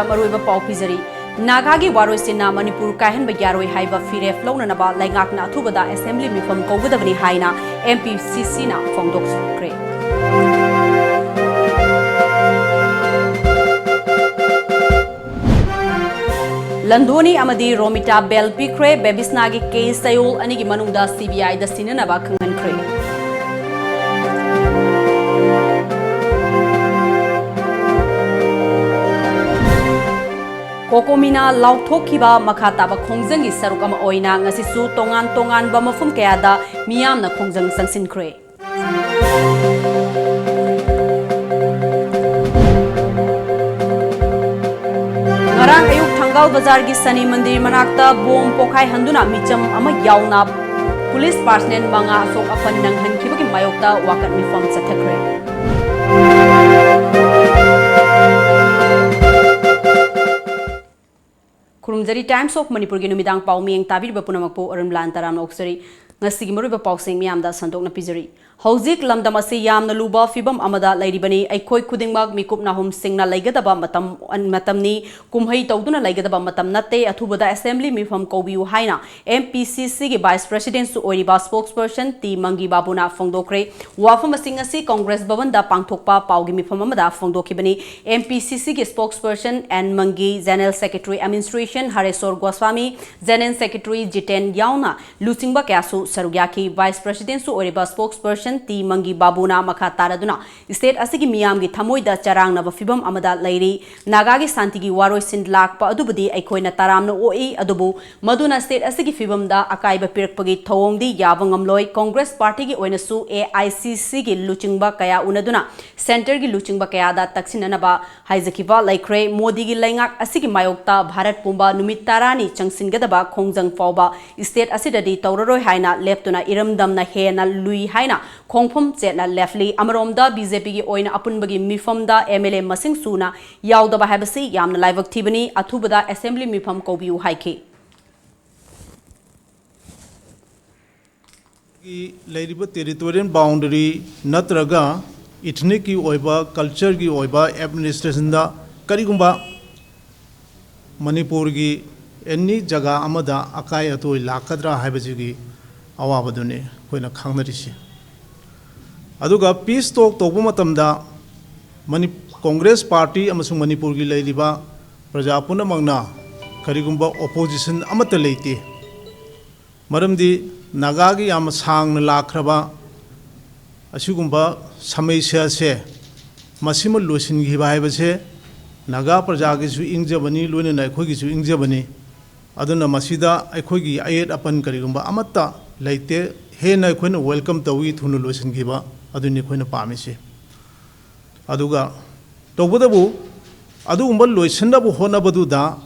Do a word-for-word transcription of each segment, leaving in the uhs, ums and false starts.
ꯃꯔꯨꯑꯣꯏꯕ ꯄꯥꯎ ꯄꯤꯖꯔꯤ꯫ ꯅꯥꯒꯥꯒꯤ ꯋꯥꯔꯣꯏꯁꯤꯟꯅ ꯃꯅꯤꯄꯨꯔ ꯀꯥꯏꯍꯟꯕ ꯌꯥꯔꯣꯏ ꯍꯥꯏꯕ ꯐꯤꯔꯦꯞ ꯂꯧꯅꯅꯕ ꯂꯩꯉꯥꯛꯅ ꯑꯊꯨꯕꯗ assembly ꯃꯤꯐꯝ ꯀꯧꯒꯗꯕꯅꯤ ꯍꯥꯏꯅ M P C C ꯅ ꯐꯣꯡꯗꯣꯛꯈ꯭ꯔꯦ꯫ ꯂꯟꯗꯣꯅꯤ ꯑꯃꯗꯤ ꯔꯣꯃꯤꯇꯥ bail ꯄꯤꯈ꯭ꯔꯦ꯫ ꯕꯦꯕꯤꯁꯅꯥꯒꯤ case ꯆꯌꯣꯜ ꯑꯅꯤꯒꯤ ꯃꯅꯨꯡꯗ C B I ꯗ ꯁꯤꯟꯅꯅꯕ ꯈꯪꯍꯟꯈ꯭ꯔꯦ꯫ ꯀꯣꯀꯣꯃꯤꯅ ꯂꯥꯎꯊꯣꯛꯈꯤꯕ ꯃꯈꯥ ꯇꯥꯕ ꯈꯣꯡꯖꯪꯒꯤ ꯁꯔꯨꯛ ꯑꯃ ꯑꯣꯏꯅ ꯉꯁꯤꯁꯨ ꯇꯣꯉꯥꯟ ꯇꯣꯉꯥꯟꯕ ꯃꯐꯝ ꯀꯌꯥꯗ ꯃꯤꯌꯥꯝꯅ ꯈꯣꯡꯖꯪ ꯆꯪꯁꯤꯟꯈ꯭ꯔꯦ꯫ ꯉꯔꯥꯡ ꯑꯌꯨꯛ ꯊꯪꯒꯥꯜ ꯕꯖꯥꯔꯒꯤ ꯁꯅꯤ ꯃꯟꯗꯤꯔ ꯃꯅꯥꯛꯇ ꯕꯣꯝ ꯄꯣꯈꯥꯏꯍꯟꯗꯨꯅ ꯃꯤꯆꯝ ꯑꯃ ꯌꯥꯎꯅ ꯄꯨꯂꯤꯁ personnel ꯃꯉꯥ ꯑꯁꯣꯛ ꯑꯄꯟ ꯅꯪꯍꯟꯈꯤꯕꯒꯤ ꯃꯥꯌꯣꯛꯇ ꯋꯥꯀꯠ ꯃꯤꯐꯝ ꯆꯠꯊꯈ꯭ꯔꯦ꯫ ꯈꯨꯔꯨꯝꯖꯔꯤ꯫ Times of ꯃꯅꯤꯄꯨꯔꯒꯤ ꯅꯨꯃꯤꯗꯥꯡ ꯄꯥꯎ ꯃꯤꯠꯌꯦꯡ ꯇꯥꯕꯤꯔꯤꯕ ꯄꯨꯝꯅꯃꯛꯄꯨ ꯑꯔꯨꯟꯂꯥꯟ ꯇꯔꯥꯝꯅ ꯑꯣꯛꯆꯔꯤ꯫ ꯉꯁꯤꯒꯤ ꯃꯔꯨꯑꯣꯏꯕ ꯄꯥꯎꯁꯤꯡ ꯃꯤꯌꯥꯝꯗ ꯁꯟꯗꯣꯛꯅ ꯄꯤꯖꯔꯤ꯫ ꯍꯧꯖꯤꯛ ꯂꯝꯗꯝ ꯑꯁꯤ ꯌꯥꯝꯅ ꯂꯨꯕ ꯐꯤꯕꯝ ꯑꯃꯗ ꯂꯩꯔꯤꯕꯅꯤ꯫ ꯑꯩꯈꯣꯏ ꯈꯨꯗꯤꯡꯃꯛ ꯃꯤꯀꯨꯞ ꯅꯥꯍꯨꯝ ꯁꯤꯡꯅ ꯂꯩꯒꯗꯕ ꯃꯇꯝ, ꯃꯇꯝꯅꯤ꯫ ꯀꯨꯝꯍꯩ ꯇꯧꯗꯨꯅ ꯂꯩꯒꯗꯕ ꯃꯇꯝ ꯅꯠꯇꯦ꯫ ꯑꯊꯨꯕꯗ assembly ꯃꯤꯐꯝ ꯀꯧꯕꯤꯌꯨ ꯍꯥꯏꯅ M P C C ꯒꯤ vice president ꯁꯨ ꯑꯣꯏꯔꯤꯕ spokesperson ꯇꯤ ꯃꯪꯒꯤ ꯕꯥꯕꯨꯅ ꯐꯣꯡꯗꯣꯛꯈ꯭ꯔꯦ꯫ ꯋꯥꯐꯝꯁꯤꯡ ꯑꯁꯤ ꯀꯣꯡꯒ꯭ꯔꯦꯁ ꯚꯕꯟꯗ ꯄꯥꯡꯊꯣꯛꯄ ꯄꯥꯎꯒꯤ ꯃꯤꯐꯝ ꯑꯃꯗ ꯐꯣꯡꯗꯣꯛꯈꯤꯕꯅꯤ꯫ M P C C ꯒꯤ spokesperson N Mangi, general secretary administration Haresor Goswami, general secretary Jiten ꯌꯥꯎꯅ ꯂꯨꯆꯤꯡꯕ ꯀꯌꯥꯁꯨ ꯁꯔꯨꯛ ꯌꯥꯈꯤ꯫ Vice president ꯁꯨ ꯑꯣꯏꯔꯤꯕ spokesperson ꯇꯤ ꯃꯪꯒꯤ ꯕꯥꯕꯨꯅ ꯃꯈꯥ ꯇꯥꯔꯗꯨꯅ state ꯑꯁꯤꯒꯤ ꯃꯤꯌꯥꯝꯒꯤ ꯊꯃꯣꯏꯗ ꯆꯔꯥꯡꯅꯕ ꯐꯤꯕꯝ ꯑꯃꯗ ꯂꯩꯔꯤ꯫ ꯅꯥꯒꯥꯒꯤ ꯁꯥꯟꯇꯤꯒꯤ ꯋꯥꯔꯣꯏꯁꯤꯟ ꯂꯥꯛꯄ ꯑꯗꯨꯕꯨꯗꯤ ꯑꯩꯈꯣꯏꯅ ꯇꯔꯥꯝꯅ ꯑꯣꯛꯏ, ꯑꯗꯨꯕꯨ ꯃꯗꯨꯅ state ꯑꯁꯤꯒꯤ ꯐꯤꯕꯝꯗ ꯑꯀꯥꯏꯕ ꯄꯤꯔꯛꯄꯒꯤ ꯊꯧꯑꯣꯡꯗꯤ ꯌꯥꯕ ꯉꯝꯂꯣꯏ꯫ ꯀꯣꯡꯒ꯭ꯔꯦꯁ ꯄꯥꯔꯇꯤꯒꯤ ꯑꯣꯏꯅꯁꯨ A I C C ꯒꯤ ꯂꯨꯆꯤꯡꯕ ꯀꯌꯥ ꯎꯅꯗꯨꯅ centre ꯒꯤ ꯂꯨꯆꯤꯡꯕ ꯀꯌꯥꯗ ꯇꯛꯁꯤꯟꯅꯅꯕ ꯍꯥꯏꯖꯈꯤꯕ ꯂꯩꯈ꯭ꯔꯦ꯫ ꯃꯣꯗꯤꯒꯤ ꯂꯩꯉꯥꯛ ꯑꯁꯤꯒꯤ ꯃꯥꯌꯣꯛꯇ ꯚꯥꯔꯠ ꯄꯨꯝꯕ ꯅꯨꯃꯤꯠ ꯇꯔꯥꯅꯤ ꯆꯪꯁꯤꯟꯒꯗꯕ ꯈꯣꯡꯖꯪ ꯐꯥꯎꯕ state ꯑꯁꯤꯗꯗꯤ ꯇꯧꯔꯔꯣꯏ ꯍꯥꯏꯅ ꯂꯦꯞꯇꯨꯅ ꯏꯔꯝꯗꯝꯅ ꯍꯦꯟꯅ ꯂꯨꯏ ꯍꯥꯏꯅ ꯈꯣꯡꯐꯝ ꯆꯦꯠꯅ ꯂꯦꯞꯂꯤ꯫ ꯑꯃꯔꯣꯝꯗ B J P ꯒꯤ ꯑꯣꯏꯅ ꯑꯄꯨꯟꯕꯒꯤ ꯃꯤꯐꯝꯗ M L A ꯃꯁꯤꯡ ꯁꯨꯅ ꯌꯥꯎꯗꯕ ꯍꯥꯏꯕꯁꯤ ꯌꯥꯝꯅ ꯂꯥꯏꯕꯛ ꯊꯤꯕꯅꯤ꯫ ꯑꯊꯨꯕꯗ assembly ꯃꯤꯐꯝ ꯀꯧꯕꯤꯌꯨ ꯍꯥꯏꯈꯤ꯫ ꯒꯤ ꯂꯩꯔꯤꯕ territorial boundary ꯅꯠꯇ꯭ꯔꯒ ethnic ꯀꯤ ꯑꯣꯏꯕ, culture ꯒꯤ ꯑꯣꯏꯕ, administration ꯗ ꯀꯔꯤꯒꯨꯝꯕ ꯃꯅꯤꯄꯨꯔꯒꯤ ꯑꯦꯅꯤ ꯖꯒꯥ ꯑꯃꯗ ꯑꯀꯥꯏ ꯑꯇꯣꯏ ꯂꯥꯛꯀꯗ꯭ꯔꯥ ꯍꯥꯏꯕꯁꯤꯒꯤ ꯑꯋꯥꯕꯗꯨꯅꯤ ꯑꯩꯈꯣꯏꯅ ꯈꯪꯅꯔꯤꯁꯤ꯫ ꯑꯗꯨꯒ ꯄꯤꯁ ꯇꯣꯛ ꯇꯧꯕ ꯃꯇꯝꯗ ꯃꯅꯤ-, ꯀꯣꯡꯒ꯭ꯔꯦꯁ ꯄꯥꯔꯇꯤ ꯑꯃꯁꯨꯡ ꯃꯅꯤꯄꯨꯔꯒꯤ ꯂꯩꯔꯤꯕ ꯄ꯭ꯔꯖꯥ ꯄꯨꯝꯅꯃꯛꯅ ꯀꯔꯤꯒꯨꯝꯕ ꯑꯣꯄꯣꯖꯤꯁꯟ ꯑꯃꯠꯇ ꯂꯩꯇꯦ꯫ ꯃꯔꯝꯗꯤ ꯅꯥꯒꯥꯒꯤ ꯌꯥꯝꯅ ꯁꯥꯡꯅ ꯂꯥꯛꯈ꯭ꯔꯕ ꯑꯁꯤꯒꯨꯝꯕ ꯁꯃꯁ꯭ꯌꯥꯁꯦ ꯃꯁꯤꯃ ꯂꯣꯏꯁꯤꯟꯈꯤꯕ ꯍꯥꯏꯕꯁꯦ ꯅꯥꯒꯥ ꯄ꯭ꯔꯖꯥꯒꯤꯁꯨ ꯏꯪꯖꯕꯅꯤ, ꯂꯣꯏꯅꯅ ꯑꯩꯈꯣꯏꯒꯤꯁꯨ ꯏꯪꯖꯕꯅꯤ꯫ ꯑꯗꯨꯅ ꯃꯁꯤꯗ ꯑꯩꯈꯣꯏꯒꯤ ꯑꯌꯦꯠ ꯑꯄꯟ ꯀꯔꯤꯒꯨꯝꯕ ꯑꯃꯠꯇ ꯂꯩꯇꯦ꯫ ꯍꯦꯟꯅ ꯑꯩꯈꯣꯏꯅ ꯋꯦꯜꯀꯝ ꯇꯧꯏ, ꯊꯨꯅ ꯂꯣꯏꯁꯤꯟꯈꯤꯕ ꯑꯗꯨꯅꯤ ꯑꯩꯈꯣꯏꯅ ꯄꯥꯝꯃꯤꯁꯤ꯫ ꯑꯗꯨꯒ ꯇꯧꯕꯇꯕꯨ ꯑꯗꯨꯒꯨꯝꯕ ꯂꯣꯏꯁꯤꯟꯅꯕ ꯍꯣꯠꯅꯕꯗꯨꯗ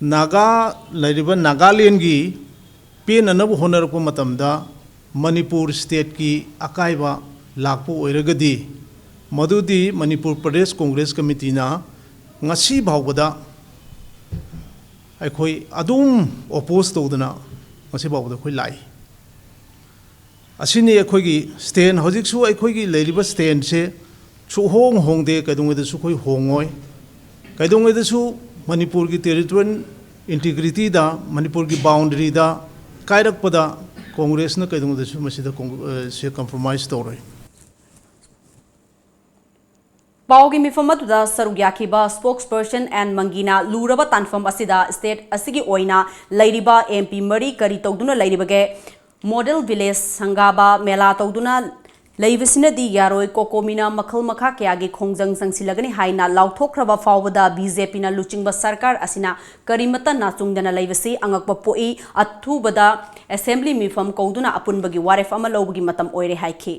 ꯅꯥꯒꯥ, ꯂꯩꯔꯤꯕ ꯅꯥꯒꯥꯂꯦꯟꯒꯤ ꯄꯦꯟꯅꯅꯕ ꯍꯣꯠꯅꯔꯛꯄ ꯃꯇꯝꯗ ꯃꯅꯤꯄꯨꯔ ꯁ꯭ꯇꯦꯠꯀꯤ ꯑꯀꯥꯏꯕ ꯂꯥꯛꯄ ꯑꯣꯏꯔꯒꯗꯤ, ꯃꯗꯨꯗꯤ ꯃꯅꯤꯄꯨꯔ ꯄ꯭ꯔꯗꯦꯁ ꯀꯣꯡꯒ꯭ꯔꯦꯁ ꯀꯃꯤꯇꯤꯅ ꯉꯁꯤ ꯐꯥꯎꯕꯗ ꯑꯩꯈꯣꯏ ꯑꯗꯨꯝ ꯑꯣꯄꯣꯖ ꯇꯧꯗꯅ ꯉꯁꯤ ꯐꯥꯎꯕꯗ ꯑꯩꯈꯣꯏ ꯂꯥꯛꯏ꯫ ꯑꯁꯤꯅꯤ ꯑꯩꯈꯣꯏꯒꯤ ꯁ꯭ꯇꯦꯟ꯫ ꯍꯧꯖꯤꯛꯁꯨ ꯑꯩꯈꯣꯏꯒꯤ ꯂꯩꯔꯤꯕ ꯁ꯭ꯇꯦꯟꯁꯦ ꯁꯨꯍꯣꯡ ꯍꯣꯡꯗꯦ, ꯀꯩꯗꯧꯉꯩꯗꯁꯨ ꯑꯩꯈꯣꯏ ꯍꯣꯡꯉꯣꯏ꯫ ꯀꯩꯗꯧꯉꯩꯗꯁꯨ ꯃꯅꯤꯄꯨꯔꯒꯤ ꯇꯦꯔꯤꯇꯣꯔꯤꯌꯦꯜ ꯏꯟꯇꯤꯒ꯭ꯔꯤꯇꯤꯗ, ꯃꯅꯤꯄꯨꯔꯒꯤ ꯕꯥꯎꯟꯗꯔꯤꯗ ꯀꯥꯏꯔꯛꯄꯗ ꯀꯣꯡꯒ꯭ꯔꯦꯁꯅ ꯀꯩꯗꯧꯉꯩꯗꯁꯨ ꯃꯁꯤꯗ ꯀꯣꯡ-, ꯑ, ꯁꯦ ꯀꯝꯄ꯭ꯔꯣꯃꯥꯏꯁ ꯇꯧꯔꯣꯏ꯫ ꯄꯥꯎꯒꯤ ꯃꯤꯐꯝ ꯑꯗꯨꯗ ꯁꯔꯨꯛ ꯌꯥꯈꯤꯕ spokesperson ꯑꯦꯟ ꯃꯪꯒꯤꯅ ꯂꯨꯔꯕ ꯇꯥꯟꯐꯝ ꯑꯁꯤꯗ ꯁ꯭ꯇꯦꯠ ꯑꯁꯤꯒꯤ ꯑꯣꯏꯅ ꯂꯩꯔꯤꯕ ꯑꯦꯝ ꯄꯤ ꯃꯔꯤ ꯀꯔꯤ ꯇꯧꯗꯨꯅ ꯂꯩꯔꯤꯕꯒꯦ? ꯃꯣꯗꯦꯜ ꯚꯤꯂꯦꯖ ꯁꯪꯒꯥꯕ ꯃꯦꯂꯥ ꯇꯧꯗꯨꯅ ꯂꯩꯕꯁꯤꯅꯗꯤ ꯌꯥꯔꯣꯏ꯫ ꯀꯣꯀꯣꯃꯤꯅ ꯃꯈꯜ ꯃꯈꯥ ꯀꯌꯥꯒꯤ ꯈꯣꯡꯖꯪ ꯆꯪꯁꯤꯜꯂꯒꯅꯤ ꯍꯥꯏꯅ ꯂꯥꯎꯊꯣꯛꯈ꯭ꯔꯕ ꯐꯥꯎꯕꯗ ꯕꯤ ꯖꯦ ꯄꯤꯅ ꯂꯨꯆꯤꯡꯕ ꯁꯔꯀꯥꯔ ꯑꯁꯤꯅ ꯀꯔꯤꯃꯠꯇ ꯅꯥꯆꯨꯡꯗꯅ ꯂꯩꯕꯁꯤ ꯑꯉꯛꯄ ꯄꯣꯛꯏ꯫ ꯑꯊꯨꯕꯗ ꯑꯦꯁꯦꯝꯕ꯭ꯂꯤ ꯃꯤꯐꯝ ꯀꯧꯗꯨꯅ ꯑꯄꯨꯟꯕꯒꯤ ꯋꯥꯔꯦꯞ ꯑꯃ ꯂꯧꯕꯒꯤ ꯃꯇꯝ ꯑꯣꯏꯔꯦ ꯍꯥꯏꯈꯤ꯫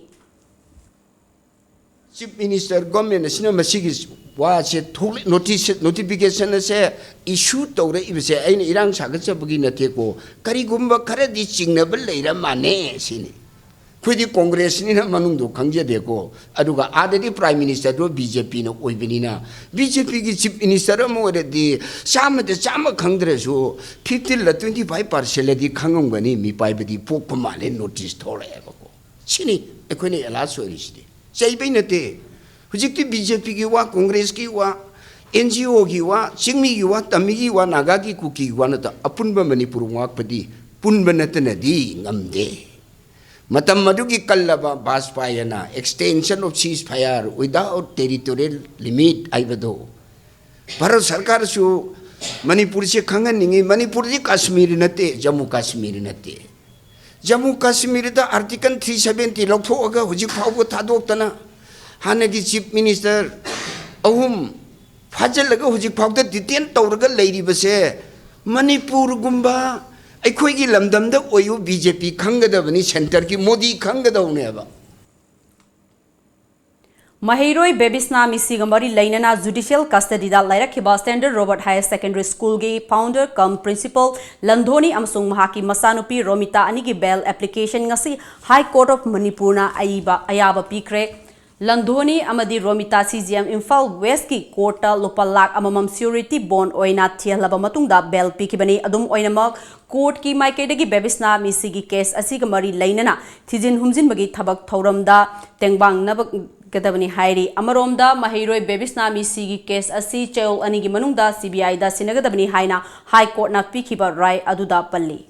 ꯆꯤꯐ ꯃꯤꯅꯤꯁꯇꯔ, ꯒꯣꯔꯃꯦꯟ ꯑꯁꯤꯅ ꯃꯁꯤꯒꯤ ꯋꯥꯁꯦ ꯊꯣꯛꯂꯛ-, ꯅꯣꯇꯤꯁ, ꯅꯣꯇꯤꯐꯤꯀꯦꯁꯟ ꯑꯁꯦ ꯏꯁꯨ ꯇꯧꯔꯛꯏꯕꯁꯦ ꯑꯩꯅ ꯏꯔꯥꯡ ꯁꯥꯒꯠꯆꯕꯒꯤ ꯅꯠꯇꯦꯀꯣ, ꯀꯔꯤꯒꯨꯝꯕ ꯈꯔꯗꯤ ꯆꯤꯡꯅꯕ ꯂꯩꯔ ꯃꯥꯟꯅꯦ ꯁꯤꯅꯤ꯫ ꯑꯩꯈꯣꯏꯗꯤ ꯀꯣꯡꯒ꯭ꯔꯦꯁꯅꯤꯅ ꯃꯅꯨꯡꯗꯣ ꯈꯪꯖꯗꯦꯀꯣ꯫ ꯑꯗꯨꯒ ꯑꯥꯗꯗꯤ ꯄ꯭ꯔꯥꯏꯝ ꯃꯤꯅꯤꯁꯇꯔꯗꯣ ꯕꯤ ꯖꯦ ꯄꯤꯅ ꯑꯣꯏꯕꯅꯤꯅ, ꯕꯤ ꯖꯦ ꯄꯤꯒꯤ ꯆꯤꯐ ꯃꯤꯅꯤꯁꯇꯔ ꯑꯃ ꯑꯣꯏꯔꯗꯤ ꯆꯥꯝꯃꯗ ꯆꯥꯝꯃ ꯈꯪꯗ꯭ꯔꯁꯨ ꯐꯤꯐꯇꯤꯟꯂ ꯇ꯭ꯋꯦꯟꯇꯤ ꯐꯥꯏꯚ ꯄꯥꯔꯁꯦꯟꯂꯗꯤ ꯈꯪꯉꯝꯒꯅꯤ, ꯃꯤꯄꯥꯏꯕꯗꯤ ꯄꯣꯛꯄ ꯃꯥꯜꯂꯦ, ꯅꯣꯇꯤꯁ ꯊꯣꯛꯂꯛꯑꯦꯕꯀꯣ꯫ ꯁꯤꯅꯤ ꯑꯩꯈꯣꯏꯅ ꯑꯦꯂꯥꯔꯠ ꯑꯣꯏꯔꯤꯁꯤꯗꯤ꯫ ꯆꯩꯕꯩ ꯅꯠꯇꯦ꯫ ꯍꯧꯖꯤꯛꯇꯤ ꯕꯤ ꯖꯦ ꯄꯤꯒꯤ ꯋꯥ, ꯀꯣꯡꯒ꯭ꯔꯦꯁꯀꯤ ꯋꯥ, ꯑꯦꯟ ꯖꯤ ꯑꯣꯒꯤ ꯋꯥ, ꯆꯤꯡꯃꯤꯒꯤ ꯋꯥ, ꯇꯝꯃꯤꯒꯤ ꯋꯥ, ꯅꯥꯒꯥꯒꯤ, ꯀꯨꯀꯤꯒꯤ ꯋꯥ ꯅꯠꯇ, ꯑꯄꯨꯟꯕ ꯃꯅꯤꯄꯨꯔ ꯉꯥꯛꯄꯗꯤ ꯄꯨꯟꯕ ꯅꯠꯇꯅꯗꯤ ꯉꯝꯗꯦ꯫ ꯃꯇꯝ ꯑꯗꯨꯒꯤ ꯀꯜꯂꯕ ꯕꯥꯖꯄꯥꯏꯅ extension of ceasefire without territorial limit ꯍꯥꯏꯕꯗꯣ, ꯚꯥꯔꯠ ꯁꯔꯀꯥꯔꯁꯨ ꯃꯅꯤꯄꯨꯔꯁꯦ ꯈꯪꯍꯟꯅꯤꯡꯉꯤ꯫ ꯃꯅꯤꯄꯨꯔꯗꯤ ꯀꯥꯁꯃꯤꯔ ꯅꯠꯇꯦ, ꯖꯝꯃꯨ ꯀꯥꯁꯃꯤꯔ ꯅꯠꯇꯦ꯫ ꯖꯝꯃꯨ ꯀꯥꯁꯃꯤꯔꯗ Article three seventy ꯂꯧꯊꯣꯛꯑꯒ ꯍꯧꯖꯤꯛ ꯐꯥꯎꯕ ꯊꯥꯗꯣꯛꯇꯅ, ꯍꯥꯟꯅꯒꯤ chief minister ꯑꯍꯨꯝ ꯐꯥꯖꯤꯜꯂꯒ ꯍꯧꯖꯤꯛ ꯐꯥꯎꯗ detain ꯇꯧꯔꯒ ꯂꯩꯔꯤꯕꯁꯦ, ꯃꯅꯤꯄꯨꯔꯒꯨꯝꯕ ꯑꯩꯈꯣꯏꯒꯤ ꯂꯝꯗꯝꯗ ꯑꯣꯏꯌꯨ, ꯕꯤ ꯖꯦ ꯄꯤ ꯈꯪꯒꯗꯕꯅꯤ, centreꯒꯤ ꯃꯣꯗꯤ ꯈꯪꯒꯗꯧꯅꯦꯕ꯫ ꯃꯍꯩꯔꯣꯏ ꯕꯦꯕꯤꯁꯅꯥ ꯃꯤꯁꯤꯒ ꯃꯔꯤ ꯂꯩꯅꯅ judicial custodyꯗ ꯂꯩꯔꯛꯈꯤꯕ Standard Robert Higher Secondary Schoolꯒꯤ founder cum principal ꯂꯟꯙꯣꯅꯤ ꯑꯃꯁꯨꯡ ꯃꯍꯥꯛꯀꯤ ꯃꯆꯥꯅꯨꯄꯤ ꯔꯣꯃꯤꯇꯥ ꯑꯅꯤꯒꯤ bail application ꯉꯁꯤ High Court of ꯃꯅꯤꯄꯨꯔꯅ ꯑꯏꯕ, ꯑꯌꯥꯕ ꯄꯤꯈ꯭ꯔꯦ꯫ ꯂꯟꯙꯣꯅꯤ ꯑꯃꯗꯤ Romita C G M Imphal ꯋꯦꯁꯀꯤ ꯀꯣꯔꯠꯇ ꯂꯨꯄꯥ ꯂꯥꯈ ꯑꯃꯃꯝ surety bond ꯑꯣꯏꯅ ꯊꯤꯍꯜꯂꯕ ꯃꯇꯨꯡꯗ bail ꯄꯤꯈꯤꯕꯅꯤ꯫ ꯑꯗꯨꯝ ꯑꯣꯏꯅꯃꯛ, ꯀꯣꯔꯠꯀꯤ ꯃꯥꯏꯀꯩꯗꯒꯤ ꯕꯦꯕꯤꯁꯅꯥ ꯃꯤꯁꯤꯒꯤ case ꯑꯁꯤꯒ ꯃꯔꯤ ꯂꯩꯅꯅ ꯊꯤꯖꯤꯟ ꯍꯨꯝꯖꯤꯟꯕꯒꯤ ꯊꯕꯛ ꯊꯧꯔꯝꯗ ꯇꯦꯡꯕꯥꯡꯅꯕꯒꯗꯕꯅꯤ ꯍꯥꯏꯔꯤ꯫ ꯑꯃꯔꯣꯝꯗ, ꯃꯍꯩꯔꯣꯏ ꯕꯦꯕꯤꯁꯅꯥ ꯃꯤꯁꯤꯒꯤ case ꯑꯁꯤ ꯆꯌꯣꯜ ꯑꯅꯤꯒꯤ ꯃꯅꯨꯡꯗ ꯁꯤ ꯕꯤ ꯑꯥꯏꯗ ꯁꯤꯟꯅꯒꯗꯕꯅꯤ ꯍꯥꯏꯅ High Courtꯅ ꯄꯤꯈꯤꯕ ꯔꯥꯏ ꯑꯗꯨꯗ ꯄꯜꯂꯤ꯫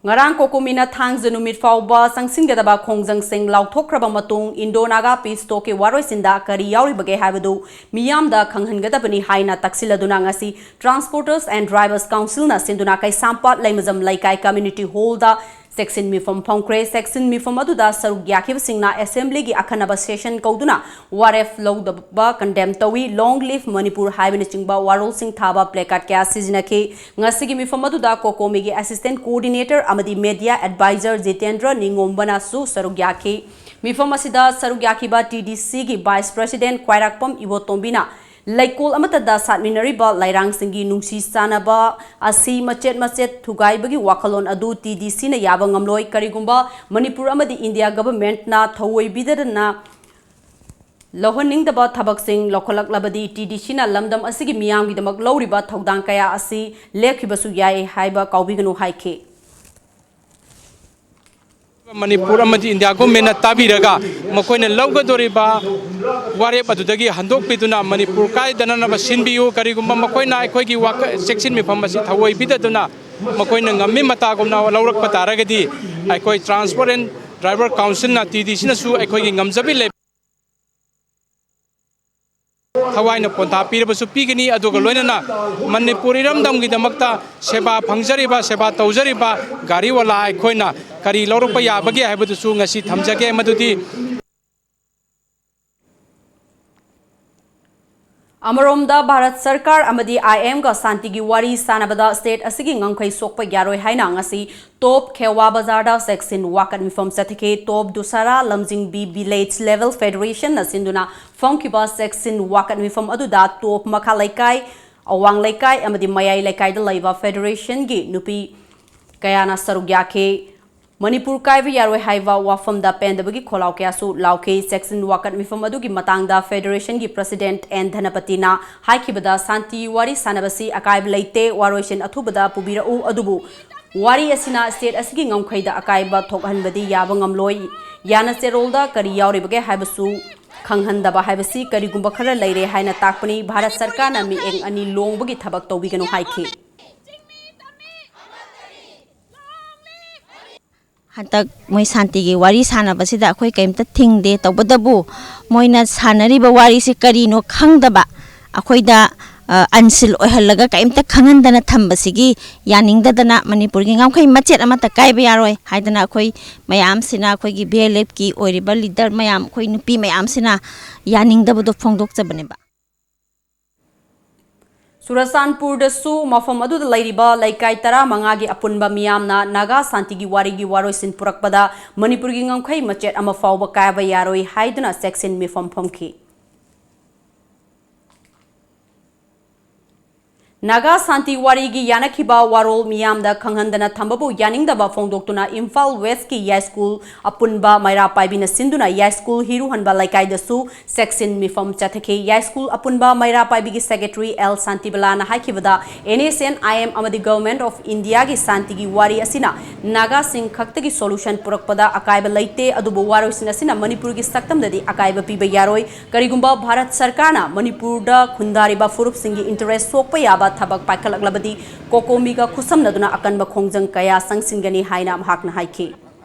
ꯉꯔꯥꯡ ꯀꯣꯀꯣꯃꯤꯅ ꯊꯥꯡꯖ ꯅꯨꯃꯤꯠ ꯐꯥꯎꯕ ꯆꯪꯁꯤꯟꯒꯗꯕ ꯈꯣꯡꯖꯪꯁꯤꯡ ꯂꯥꯎꯊꯣꯛꯈ꯭ꯔꯕ ꯃꯇꯨꯡ, Indo Naga Peace Talkꯀꯤ ꯋꯥꯔꯣꯏꯁꯤꯟꯗ ꯀꯔꯤ ꯌꯥꯎꯔꯤꯕꯒꯦ ꯍꯥꯏꯕꯗꯨ ꯃꯤꯌꯥꯝꯗ ꯈꯪꯍꯟꯒꯗꯕꯅꯤ ꯍꯥꯏꯅ ꯇꯛꯁꯤꯜꯂꯗꯨꯅ ꯉꯁꯤ Transporters and Drivers Councilꯅ ꯁꯤꯟꯗꯨꯅ ꯀꯩꯁꯥꯝꯄꯥꯠ ꯂꯩꯃꯖꯝ ꯂꯩꯀꯥꯏ community hallꯗ ꯆꯦꯛꯁꯤꯟ ꯃꯤꯐꯝ ꯐꯝꯈ꯭ꯔꯦ꯫ ꯆꯦꯛꯁꯤꯟ ꯃꯤꯐꯝ ꯑꯗꯨꯗ ꯁꯔꯨꯛ ꯌꯥꯈꯤꯕꯁꯤꯡꯅ assemblyꯒꯤ ꯑꯈꯟꯅꯕ session ꯀꯧꯗꯨꯅ ꯋꯥꯔꯦꯞ ꯂꯧꯗꯕ, condemn ꯇꯧꯏ, Long Live Manipur ꯍꯥꯏꯕꯅꯆꯤꯡꯕ ꯋꯥꯔꯣꯜꯁꯤꯡ ꯊꯥꯕ placard ꯀꯌꯥ ꯁꯤꯖꯤꯟꯅꯈꯤ꯫ ꯉꯁꯤꯒꯤ ꯃꯤꯐꯝ ꯑꯗꯨꯗ ꯀꯣꯀꯣꯃꯤꯒꯤ assistant coordinator ꯑꯃꯗꯤ media advisor ꯖꯤꯇꯦꯟꯗ꯭ꯔ ꯅꯤꯉꯣꯝꯕꯅꯁꯨ ꯁꯔꯨꯛ ꯌꯥꯈꯤ꯫ ꯃꯤꯐꯝ ꯑꯁꯤꯗ ꯁꯔꯨꯛ ꯌꯥꯈꯤꯕ ꯇꯤ ꯗꯤ ꯁꯤꯒꯤ vice president ꯈ꯭ꯋꯥꯏꯔꯥꯛꯄꯝ ꯏꯕꯣꯇꯣꯝꯕꯤꯅ ꯂꯩꯀꯣꯜ ꯑꯃꯠꯇꯗ ꯁꯥꯠꯃꯤꯟꯅꯔꯤꯕ ꯂꯩꯔꯥꯡꯁꯤꯡꯒꯤ ꯅꯨꯡꯁꯤ ꯆꯥꯟꯅꯕ ꯑꯁꯤ ꯃꯆꯦꯠ ꯃꯆꯦꯠ ꯊꯨꯒꯥꯏꯕꯒꯤ ꯋꯥꯈꯜꯂꯣꯟ ꯑꯗꯨ ꯇꯤ ꯗꯤ ꯁꯤꯅ ꯌꯥꯕ ꯉꯝꯂꯣꯏ꯫ ꯀꯔꯤꯒꯨꯝꯕ ꯃꯅꯤꯄꯨꯔ ꯑꯃꯗꯤ ꯏꯟꯗꯤꯌꯥ governmentꯅ ꯊꯧꯑꯣꯏꯕꯤꯗꯅ ꯂꯧꯍꯟꯅꯤꯡꯗꯕ ꯊꯕꯛꯁꯤꯡ ꯂꯧꯈꯠꯂꯛꯂꯕꯗꯤ ꯇꯤ ꯗꯤ ꯁꯤꯅ ꯂꯝꯗꯝ ꯑꯁꯤꯒꯤ ꯃꯤꯌꯥꯝꯒꯤꯗꯃꯛ ꯂꯧꯔꯤꯕ ꯊꯧꯗꯥꯡ ꯀꯌꯥ ꯑꯁꯤ ꯂꯦꯞꯈꯤꯕꯁꯨ ꯌꯥꯏ ꯍꯥꯏꯕ ꯀꯥꯎꯕꯤꯒꯅꯨ ꯍꯥꯏꯈꯤ꯫ ꯃꯅꯤꯄꯨꯔ ꯑꯃꯗꯤ ꯏꯟꯗꯤꯌꯥ ꯒꯣꯔꯃꯦꯟꯅ ꯇꯥꯕꯤꯔꯒ ꯃꯈꯣꯏꯅ ꯂꯧꯒꯗꯧꯔꯤꯕ ꯋꯥꯔꯦꯞ ꯑꯗꯨꯗꯒꯤ ꯍꯟꯗꯣꯛꯄꯤꯗꯨꯅ ꯃꯅꯤꯄꯨꯔ ꯀꯥꯏꯗꯅꯅꯕ ꯁꯤꯟꯕꯤꯌꯨ꯫ ꯀꯔꯤꯒꯨꯝꯕ ꯃꯈꯣꯏꯅ ꯑꯩꯈꯣꯏꯒꯤ ꯋꯥꯀ-, ꯆꯦꯛꯁꯤꯟ ꯃꯤꯐꯝ ꯑꯁꯤ ꯊꯑꯣꯏꯕꯤꯗꯗꯨꯅ ꯃꯈꯣꯏꯅ ꯉꯝꯃꯤ ꯃꯇꯥꯒꯨꯝꯅ ꯂꯧꯔꯛꯄ ꯇꯥꯔꯒꯗꯤ ꯑꯩꯈꯣꯏ Transport and Driver Councilꯅ, ꯇꯤ ꯗꯤ ꯁꯤꯅꯁꯨ ꯑꯩꯈꯣꯏꯒꯤ ꯉꯝꯖꯕꯤ ꯂꯩ꯫ ꯊꯋꯥꯏꯅ ꯄꯣꯟꯊꯥ ꯄꯤꯔꯕꯁꯨ ꯄꯤꯒꯅꯤ꯫ ꯑꯗꯨꯒ ꯂꯣꯏꯅꯅ ꯃꯅꯤꯄꯨꯔ ꯏꯔꯝꯗꯝꯒꯤꯗꯃꯛꯇ ꯁꯦꯕꯥ ꯐꯪꯖꯔꯤꯕ, ꯁꯦꯕꯥ ꯇꯧꯖꯔꯤꯕ ꯒꯥꯔꯤ ꯋꯥꯂꯥ ꯑꯩꯈꯣꯏꯅ ꯀꯔꯤ ꯂꯧꯔꯛꯄ ꯌꯥꯕꯒꯦ ꯍꯥꯏꯕꯗꯨꯁꯨ ꯉꯁꯤ ꯊꯝꯖꯒꯦ꯫ ꯃꯗꯨꯗꯤ ꯑꯃꯔꯣꯝꯗ ꯚꯥꯔꯠ ꯁꯔꯀꯥꯔ ꯑꯃꯗꯤ ꯑꯥꯏ ꯑꯦꯝꯒ ꯁꯥꯟꯇꯤꯒꯤ ꯋꯥꯔꯤ ꯁꯥꯟꯅꯕꯗ state ꯑꯁꯤꯒꯤ ꯉꯝꯈꯩ ꯁꯣꯛꯄ ꯌꯥꯔꯣꯏ ꯍꯥꯏꯅ ꯉꯁꯤ ꯇꯣꯞ ꯈꯦꯋꯥ ꯕꯖꯥꯔꯗ ꯆꯦꯛꯁꯤꯟ ꯋꯥꯀꯠ ꯃꯤꯐꯝ ꯆꯠꯊꯈꯤ꯫ ꯇꯣꯞ ꯗꯨꯁꯥꯔꯥ ꯂꯝꯖꯤꯡꯕꯤ village level federationꯅ ꯁꯤꯟꯗꯨꯅ ꯐꯝꯈꯤꯕ ꯆꯦꯛꯁꯤꯟ ꯋꯥꯀꯠ ꯃꯤꯐꯝ ꯑꯗꯨꯗ ꯇꯣꯞ ꯃꯈꯥ ꯂꯩꯀꯥꯏ, ꯑꯋꯥꯡ ꯂꯩꯀꯥꯏ ꯑꯃꯗꯤ ꯃꯌꯥꯏ ꯂꯩꯀꯥꯏꯗ ꯂꯩꯕ federationꯒꯤ ꯅꯨꯄꯤ ꯀꯌꯥꯅ ꯁꯔꯨꯛ ꯌꯥꯈꯤ꯫ ꯃꯅꯤꯄꯨꯔ ꯀꯥꯏꯕ ꯌꯥꯔꯣꯏ ꯍꯥꯏꯕ ꯋꯥꯐꯝꯗ ꯄꯦꯟꯗꯕꯒꯤ ꯈꯣꯜꯂꯥꯎ ꯀꯌꯥꯁꯨ ꯂꯥꯎꯈꯤ꯫ ꯆꯦꯛꯁꯤꯟ ꯋꯥꯀꯠ ꯃꯤꯐꯝ ꯑꯗꯨꯒꯤ ꯃꯇꯥꯡꯗ federationꯒꯤ president ꯑꯦꯟ ꯙꯅꯄꯇꯤꯅ ꯍꯥꯏꯈꯤꯕꯗ, ꯁꯥꯟꯇꯤ ꯋꯥꯔꯤ ꯁꯥꯟꯅꯕꯁꯤ ꯑꯀꯥꯏꯕ ꯂꯩꯇꯦ, ꯋꯥꯔꯣꯏꯁꯤꯟ ꯑꯊꯨꯕꯗ ꯄꯨꯕꯤꯔꯛꯎ, ꯑꯗꯨꯕꯨ ꯋꯥꯔꯤ ꯑꯁꯤꯅ state ꯑꯁꯤꯒꯤ ꯉꯝꯈꯩꯗ ꯑꯀꯥꯏꯕ ꯊꯣꯛꯍꯟꯕꯗꯤ ꯌꯥꯕ ꯉꯝꯂꯣꯏ꯫ ꯌꯥꯅ ꯆꯦꯔꯣꯜꯗ ꯀꯔꯤ ꯌꯥꯎꯔꯤꯕꯒꯦ ꯍꯥꯏꯕꯁꯨ ꯈꯪꯍꯟꯗꯕ ꯍꯥꯏꯕꯁꯤ ꯀꯔꯤꯒꯨꯝꯕ ꯈꯔ ꯂꯩꯔꯦ ꯍꯥꯏꯅ ꯇꯥꯛꯄꯅꯤ꯫ ꯚꯥꯔꯠ ꯁꯔꯀꯥꯔꯅ ꯃꯤꯠꯌꯦꯡ ꯑꯅꯤ ꯂꯣꯡꯕꯒꯤ ꯊꯕꯛ ꯇꯧꯕꯤꯒꯅꯨ ꯍꯥꯏꯈꯤ꯫ ꯍꯟꯗꯛ ꯃꯣꯏ ꯁꯥꯟꯇꯤꯒꯤ ꯋꯥꯔꯤ ꯁꯥꯟꯅꯕꯁꯤꯗ ꯑꯩꯈꯣꯏ ꯀꯔꯤꯝꯇ ꯊꯤꯡꯗꯦ꯫ ꯇꯧꯕꯇꯕꯨ ꯃꯣꯏꯅ ꯁꯥꯟꯅꯔꯤꯕ ꯋꯥꯔꯤꯁꯤ ꯀꯔꯤꯅꯣ ꯈꯪꯗꯕ, ꯑꯩꯈꯣꯏꯗ, ꯑ, unseal ꯑꯣꯏꯍꯜꯂꯒ ꯀꯔꯤꯝꯇ ꯈꯪꯍꯟꯗꯅ ꯊꯝꯕꯁꯤꯒꯤ ꯌꯥꯅꯤꯡꯗꯗꯅ ꯃꯅꯤꯄꯨꯔꯒꯤ ꯉꯝꯈꯩ ꯃꯆꯦꯠ ꯑꯃꯠꯇ ꯀꯥꯏꯕ ꯌꯥꯔꯣꯏ ꯍꯥꯏꯗꯅ ꯑꯩꯈꯣꯏ ꯃꯌꯥꯝꯁꯤꯅ, ꯑꯩꯈꯣꯏꯒꯤ ꯚꯤ ꯑꯦꯜ ꯑꯦꯐꯀꯤ ꯑꯣꯏꯔꯤꯕ leader ꯃꯌꯥꯝ, ꯑꯩꯈꯣꯏ ꯅꯨꯄꯤ ꯃꯌꯥꯝꯁꯤꯅ ꯌꯥꯅꯤꯡꯗꯕꯗꯣ ꯐꯣꯡꯗꯣꯛꯆꯕꯅꯦꯕ꯫ ꯆꯨꯔꯆꯥꯟꯄꯨꯔꯗꯁꯨ ꯃꯐꯝ ꯑꯗꯨꯗ ꯂꯩꯔꯤꯕ ꯂꯩꯀꯥꯏ ꯇꯔꯥꯃꯉꯥꯒꯤ ꯑꯄꯨꯟꯕ ꯃꯤꯌꯥꯝꯅ ꯅꯥꯒꯥ ꯁꯥꯟꯇꯤꯒꯤ ꯋꯥꯔꯤꯒꯤ ꯋꯥꯔꯣꯏꯁꯤꯟ ꯄꯨꯔꯛꯄꯗ ꯃꯅꯤꯄꯨꯔꯒꯤ ꯉꯝꯈꯩ ꯃꯆꯦꯠ ꯑꯃ ꯐꯥꯎꯕ ꯀꯥꯏꯕ ꯌꯥꯔꯣꯏ ꯍꯥꯏꯗꯨꯅ ꯆꯦꯛꯁꯤꯟ ꯃꯤꯐꯝ ꯐꯝꯈꯤ꯫ ꯅꯥꯒꯥ ꯁꯥꯟꯇꯤ ꯋꯥꯔꯤꯒꯤ ꯌꯥꯅꯈꯤꯕ ꯋꯥꯔꯣꯜ ꯃꯤꯌꯥꯝꯗ ꯈꯪꯍꯟꯗꯅ ꯊꯝꯕꯕꯨ ꯌꯥꯅꯤꯡꯗꯕ ꯐꯣꯡꯗꯣꯛꯇꯨꯅ ꯏꯝꯐꯥꯜ ꯋꯦꯁꯀꯤ ꯌꯥꯏꯁ꯭ꯀꯨꯜ ꯑꯄꯨꯟꯕ ꯃꯩꯔꯥ ꯄꯥꯏꯕꯤꯅ ꯁꯤꯟꯗꯨꯅ ꯌꯥꯏꯁ꯭ꯀꯨꯜ ꯍꯤꯔꯨꯍꯟꯕ ꯂꯩꯀꯥꯏꯗꯁꯨ ꯆꯦꯛꯁꯤꯟ ꯃꯤꯐꯝ ꯆꯠꯊꯈꯤ꯫ ꯌꯥꯏꯁ꯭ꯀꯨꯜ ꯑꯄꯨꯟꯕ ꯃꯩꯔꯥ ꯄꯥꯏꯕꯤꯒꯤ ꯁꯦꯀ꯭ꯔꯦꯇꯔꯤ ꯑꯦꯜ ꯁꯥꯟꯇꯤꯕꯂꯥꯅ ꯍꯥꯏꯈꯤꯕꯗ, NSCN-IM ꯑꯃꯗꯤ Government of India-ꯒꯤ ꯁꯥꯟꯇꯤꯒꯤ ꯋꯥꯔꯤ ꯑꯁꯤꯅ ꯅꯥꯒꯥꯁꯤꯡ ꯈꯛꯇꯒꯤ solution ꯄꯨꯔꯛꯄꯗ ꯑꯀꯥꯏꯕ ꯂꯩꯇꯦ, ꯑꯗꯨꯕꯨ ꯋꯥꯔꯣꯏꯁꯤꯟ ꯑꯁꯤꯅ ꯃꯅꯤꯄꯨꯔꯒꯤ ꯁꯛꯇꯝꯗꯗꯤ ꯑꯀꯥꯏꯕ ꯄꯤꯕ ꯌꯥꯔꯣꯏ꯫ ꯀꯔꯤꯒꯨꯝꯕ ꯚꯥꯔꯠ ꯁꯔꯀꯥꯔꯅ ꯃꯅꯤꯄꯨꯔꯗ ꯈꯨꯟꯗꯥꯔꯤꯕ ꯐꯨꯔꯨꯞꯁꯤꯡꯒꯤ interest ꯁꯣꯛꯄ ꯌꯥꯕ ꯊꯕꯛ ꯄꯥꯏꯈꯠꯂꯛꯂꯕꯗꯤ COCOMI-ꯒ ꯈꯨꯠꯁꯝꯅꯗꯨꯅ ꯑꯀꯟꯕ ꯈꯣꯡꯖꯪ ꯀꯌꯥ ꯆꯪꯁꯤꯟꯒꯅꯤ ꯍꯥꯏꯅ ꯃꯍꯥꯛꯅ ꯍꯥꯏꯈꯤ꯫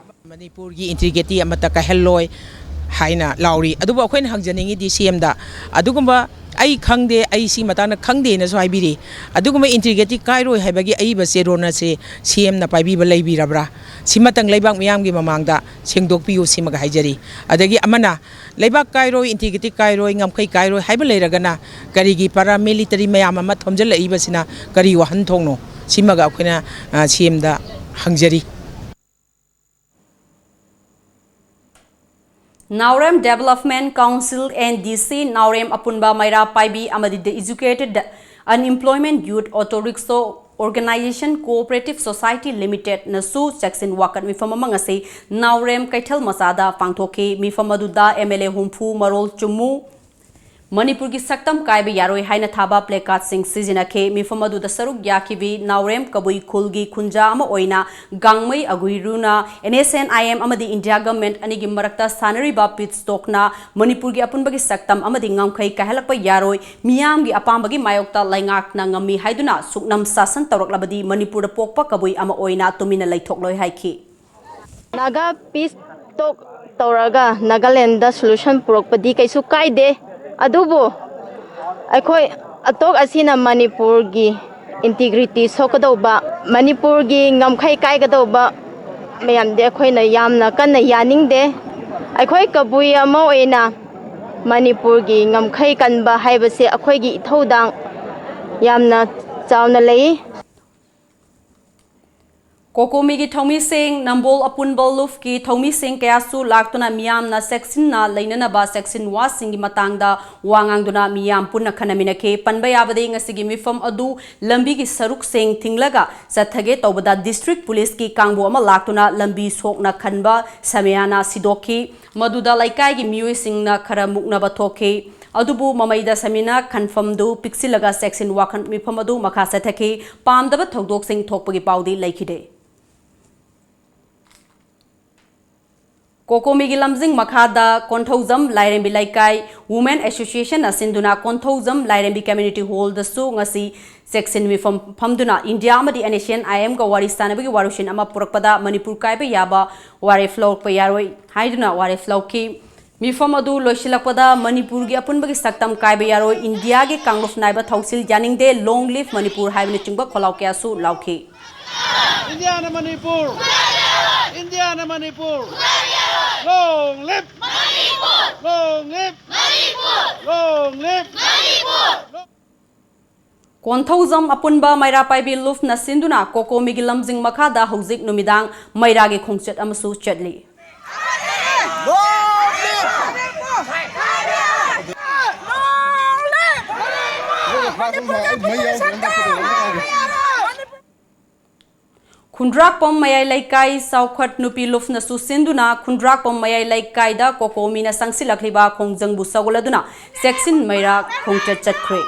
ꯃꯅꯤꯄꯨꯔꯒꯤ integrity ꯑꯃꯠꯇ ꯀꯥꯏꯍꯜꯂꯣꯏ ꯍꯥꯏꯅ ꯂꯥꯎꯔꯤ꯫ ꯑꯗꯨꯕꯨ ꯑꯩꯈꯣꯏꯅ ꯍꯪꯖꯅꯤꯡꯉꯤꯗꯤ CM-ꯗ, ꯑꯗꯨꯒꯨꯝꯕ "ꯑꯩ ꯈꯪꯗꯦ, ꯑꯩ ꯁꯤ ꯃꯇꯥꯡꯗ ꯈꯪꯗꯦꯅꯁꯨ" ꯍꯥꯏꯕꯤꯔꯤ꯫ ꯑꯗꯨꯒꯨꯝꯕ integrity ꯀꯥꯏꯔꯣꯏ ꯍꯥꯏꯕꯒꯤ ꯑꯏꯕ ꯆꯦꯔꯣꯜ ꯑꯁꯤ CM-ꯅ ꯄꯥꯏꯕꯤꯕ ꯂꯩꯕꯤꯔꯕ꯭ꯔꯥ? ꯁꯤꯃꯇꯪ ꯂꯩꯕꯥꯛ ꯃꯤꯌꯥꯝꯒꯤ ꯃꯃꯥꯡꯗ ꯁꯦꯡꯗꯣꯛꯄꯤꯌꯨ, ꯁꯤꯃꯒ ꯍꯥꯏꯖꯔꯤ꯫ ꯑꯗꯒꯤ ꯑꯃꯅ, ꯂꯩꯕꯥꯛ ꯀꯥꯏꯔꯣꯏ, integrity ꯀꯥꯏꯔꯣꯏ, ꯉꯝꯈꯩ ꯀꯥꯏꯔꯣꯏ ꯍꯥꯏꯕ ꯂꯩꯔꯒꯅ ꯀꯔꯤꯒꯤ paramilitary ꯃꯌꯥꯝ ꯑꯃ ꯊꯣꯝꯖꯤꯜꯂꯛꯏꯕꯁꯤꯅ ꯀꯔꯤ ꯋꯥꯍꯟꯊꯣꯛꯅꯣ? ꯁꯤꯃꯒ ꯑꯩꯈꯣꯏꯅ, ꯑ, CM-ꯗ ꯍꯪꯖꯔꯤ꯫ ꯅꯥꯎꯔꯦꯝ Development Council, NDC, ꯅꯥꯎꯔꯦꯝ ꯑꯄꯨꯟꯕ ꯃꯩꯔꯥ ꯄꯥꯏꯕꯤ ꯑꯃꯗꯤ The Educated Unemployment Youth Auto Rickshaw Organization Cooperative Society Limited-ꯅꯁꯨ ꯆꯦꯛꯁꯤꯟ ꯋꯥꯀꯠ ꯃꯤꯐꯝ ꯑꯃ ꯉꯁꯤ ꯅꯥꯎꯔꯦꯝ ꯀꯩꯊꯦꯜ ꯃꯆꯥꯗ ꯄꯥꯡꯊꯣꯛꯈꯤ꯫ ꯃꯤꯐꯝ ꯑꯗꯨꯗ MLA ꯍꯨꯝꯐꯨ ꯃꯔꯣꯜ ꯆꯨꯝꯃꯨ, ꯃꯅꯤꯄꯨꯔꯒꯤ ꯁꯛꯇꯝ ꯀꯥꯏꯕ ꯌꯥꯔꯣꯏ ꯍꯥꯏꯅ ꯊꯥꯕ placard-ꯁꯤꯡ ꯁꯤꯖꯤꯟꯅꯈꯤ꯫ ꯃꯤꯐꯝ ꯑꯗꯨꯗ ꯁꯔꯨꯛ ꯌꯥꯈꯤꯕꯤ ꯅꯥꯎꯔꯦꯝ ꯀꯕꯨꯏ ꯈꯨꯜꯒꯤ ꯈꯨꯟꯖꯥ ꯑꯃ ꯑꯣꯏꯅ ꯒꯥꯡꯃꯩ ꯑꯒꯨꯏꯔꯨꯅ NSCN-IM ꯑꯃꯗꯤ India Government ꯑꯅꯤꯒꯤ ꯃꯔꯛꯇ ꯁꯥꯟꯅꯔꯤꯕ peace talk-ꯅ ꯃꯅꯤꯄꯨꯔꯒꯤ ꯑꯄꯨꯟꯕꯒꯤ ꯁꯛꯇꯝ ꯑꯃꯗꯤ ꯉꯝꯈꯩ ꯀꯥꯏꯍꯜꯂꯛꯄ ꯌꯥꯔꯣꯏ, ꯃꯤꯌꯥꯝꯒꯤ ꯑꯄꯥꯝꯕꯒꯤ ꯃꯥꯌꯣꯛꯇ ꯂꯩꯉꯥꯛꯅ ꯉꯝꯃꯤ ꯍꯥꯏꯗꯨꯅ ꯁꯨꯛꯅꯝ ꯁꯥꯁꯟ ꯇꯧꯔꯛꯂꯕꯗꯤ ꯃꯅꯤꯄꯨꯔꯗ ꯄꯣꯛꯄ ꯀꯕꯨꯏ ꯑꯃ ꯑꯣꯏꯅ ꯇꯨꯃꯤꯟꯅ ꯂꯩꯊꯣꯛꯂꯣꯏ ꯍꯥꯏꯈꯤ꯫ Naga peace talk ꯇꯧꯔꯒ ꯅꯥꯒꯥꯂꯦꯟꯗ solution ꯄꯨꯔꯛꯄꯗꯤ ꯀꯩꯁꯨ ꯀꯥꯏꯗꯦ, ꯑꯗꯨꯕꯨ ꯑꯩꯈꯣꯏ talk ꯑꯁꯤꯅ ꯃꯅꯤꯄꯨꯔꯒꯤ integrity ꯁꯣꯛꯀꯗꯧꯕ, ꯃꯅꯤꯄꯨꯔꯒꯤ ꯉꯝꯈꯩ ꯀꯥꯏꯒꯗꯧꯕ ꯃꯌꯥꯝꯗꯤ ꯑꯩꯈꯣꯏꯅ ꯌꯥꯝꯅ ꯀꯟꯅ ꯌꯥꯅꯤꯡꯗꯦ꯫ ꯑꯩꯈꯣꯏ ꯀꯕꯨꯏ ꯑꯃ ꯑꯣꯏꯅ ꯃꯅꯤꯄꯨꯔꯒꯤ ꯉꯝꯈꯩ ꯀꯟꯕ ꯍꯥꯏꯕꯁꯦ ꯑꯩꯈꯣꯏꯒꯤ ꯏꯊꯧꯗꯥꯡ ꯌꯥꯝꯅ ꯆꯥꯎꯅ ꯂꯩ꯫ ꯀꯣꯀꯣꯃꯤꯒꯤ ꯊꯧꯃꯤꯁꯤꯡ, ꯅꯝꯕꯣꯜ ꯑꯄꯨꯟꯕ ꯂꯨꯞꯀꯤ ꯊꯧꯃꯤꯁꯤꯡ ꯀꯌꯥꯁꯨ ꯂꯥꯛꯇꯨꯅ ꯃꯤꯌꯥꯝꯅ ꯆꯦꯛꯁꯤꯟꯅ ꯂꯩꯅꯅꯕ ꯆꯦꯛꯁꯤꯟ ꯋꯥꯁꯤꯡꯒꯤ ꯃꯇꯥꯡꯗ ꯋꯥ ꯉꯥꯡꯗꯨꯅ ꯃꯤꯌꯥꯝ ꯄꯨꯟꯅ ꯈꯟꯅꯃꯤꯟꯅꯈꯤ꯫ ꯄꯟꯕ ꯌꯥꯕꯗꯤ, ꯉꯁꯤꯒꯤ ꯃꯤꯐꯝ ꯑꯗꯨ ꯂꯝꯕꯤꯒꯤ ꯁꯔꯨꯛꯁꯤꯡ ꯊꯤꯡꯂꯒ ꯆꯠꯊꯒꯦ ꯇꯧꯕꯗ district police ꯀꯤ ꯀꯥꯡꯕꯨ ꯑꯃ ꯂꯥꯛꯇꯨꯅ ꯂꯝꯕꯤ ꯁꯣꯛꯅ ꯈꯟꯕ ꯁꯃꯌꯥꯅ ꯁꯤꯗꯣꯛꯈꯤ꯫ ꯃꯗꯨꯗ ꯂꯩꯀꯥꯏꯒꯤ ꯃꯤꯑꯣꯏꯁꯤꯡꯅ ꯈꯔ ꯃꯨꯛꯅꯕ ꯊꯣꯛꯈꯤ꯫ ꯑꯗꯨꯕꯨ ꯃꯃꯩꯗ ꯁꯃꯤꯅ ꯈꯟꯐꯝꯗꯨ ꯄꯤꯛꯁꯤꯜꯂꯒ ꯆꯦꯛꯁꯤꯟ ꯋꯥꯈꯜ ꯃꯤꯐꯝ ꯑꯗꯨ ꯃꯈꯥ ꯆꯠꯊꯈꯤ꯫ ꯄꯥꯝꯗꯕ ꯊꯧꯗꯣꯛꯁꯤꯡ ꯊꯣꯛꯄꯒꯤ ꯄꯥꯎꯗꯤ ꯂꯩꯈꯤꯗꯦ꯫ ꯀꯣꯀꯣꯃꯤꯒꯤ ꯂꯝꯖꯤꯡ ꯃꯈꯥꯗ ꯀꯣꯟꯊꯧꯖꯝ ꯂꯥꯏꯔꯦꯝꯕꯤ ꯂꯩꯀꯥꯏ Women Association ꯅ ꯁꯤꯟꯗꯨꯅ ꯀꯣꯟꯊꯧꯖꯝ ꯂꯥꯏꯔꯦꯝꯕꯤ Community Hall ꯗꯁꯨ ꯉꯁꯤ ꯆꯦꯛꯁꯤꯟ ꯃꯤꯐꯝ ꯐꯝꯗꯨꯅ ꯏꯟꯗꯤꯌꯥ ꯑꯃꯗꯤ NSCN IM ꯒ ꯋꯥꯔꯤ ꯁꯥꯟꯅꯕꯒꯤ ꯋꯥꯔꯣꯏꯁꯤꯟ ꯑꯃ ꯄꯨꯔꯛꯄꯗ ꯃꯅꯤꯄꯨꯔ ꯀꯥꯏꯕ ꯌꯥꯕ ꯋꯥꯔꯦꯞ ꯂꯧꯔꯛꯄ ꯌꯥꯔꯣꯏ ꯍꯥꯏꯗꯨꯅ ꯋꯥꯔꯦꯞ ꯂꯧꯈꯤ꯫ ꯃꯤꯐꯝ ꯑꯗꯨ ꯂꯣꯏꯁꯤꯜꯂꯛꯄꯗ ꯃꯅꯤꯄꯨꯔꯒꯤ ꯑꯄꯨꯟꯕꯒꯤ ꯁꯛꯇꯝ ꯀꯥꯏꯕ ꯌꯥꯔꯣꯏ, ꯏꯟꯗꯤꯌꯥꯒꯤ ꯀꯥꯡꯂꯨꯞ ꯅꯥꯏꯕ ꯊꯧꯁꯤꯜ ꯌꯥꯅꯤꯡꯗꯦ, Long live ꯃꯅꯤꯄꯨꯔ ꯍꯥꯏꯕꯅꯆꯤꯡꯕ ꯈꯣꯜꯂꯥꯎ ꯀꯌꯥꯁꯨ ꯂꯥꯎꯈꯤ꯫ ꯏꯟꯗꯤꯌꯥꯅ ꯃꯅꯤꯄꯨꯔ! ꯏꯟꯗꯤꯌꯥꯅ Manipur! Long live! Long live! Long live! Konthoujam ꯑꯄꯨꯟꯕ ꯃꯩꯔꯥ ꯄꯥꯏꯕꯤ ꯂꯨꯞꯅ ꯁꯤꯟꯗꯨꯅ ꯀꯣꯀꯣꯃꯤꯒꯤ ꯂꯝꯖꯤꯡ ꯃꯈꯥꯗ ꯍꯧꯖꯤꯛ ꯅꯨꯃꯤꯗꯥꯡ ꯃꯩꯔꯥꯒꯤ ꯈꯣꯡꯆꯠ ꯑꯃꯁꯨ ꯆꯠꯂꯤ꯫ ꯈꯨꯟꯗ꯭ꯔꯥꯛꯄꯝ ꯃꯌꯥꯏ ꯂꯩꯀꯥꯏ ꯆꯥꯎꯈꯠ ꯅꯨꯄꯤ ꯂꯨꯞꯅꯁꯨ ꯁꯤꯟꯗꯨꯅ ꯈꯨꯟꯗ꯭ꯔꯥꯛꯄꯝ ꯃꯌꯥꯏ ꯂꯩꯀꯥꯏꯗ ꯀꯣꯀꯣꯃꯤꯅ ꯆꯪꯁꯤꯜꯂꯛꯂꯤꯕ ꯈꯣꯡꯖꯪꯕꯨ ꯁꯧꯒꯠꯂꯗꯨꯅ ꯆꯦꯛꯁꯤꯟ ꯃꯩꯔꯥ ꯈꯣꯡꯆꯠ ꯆꯠꯈ꯭ꯔꯦ꯫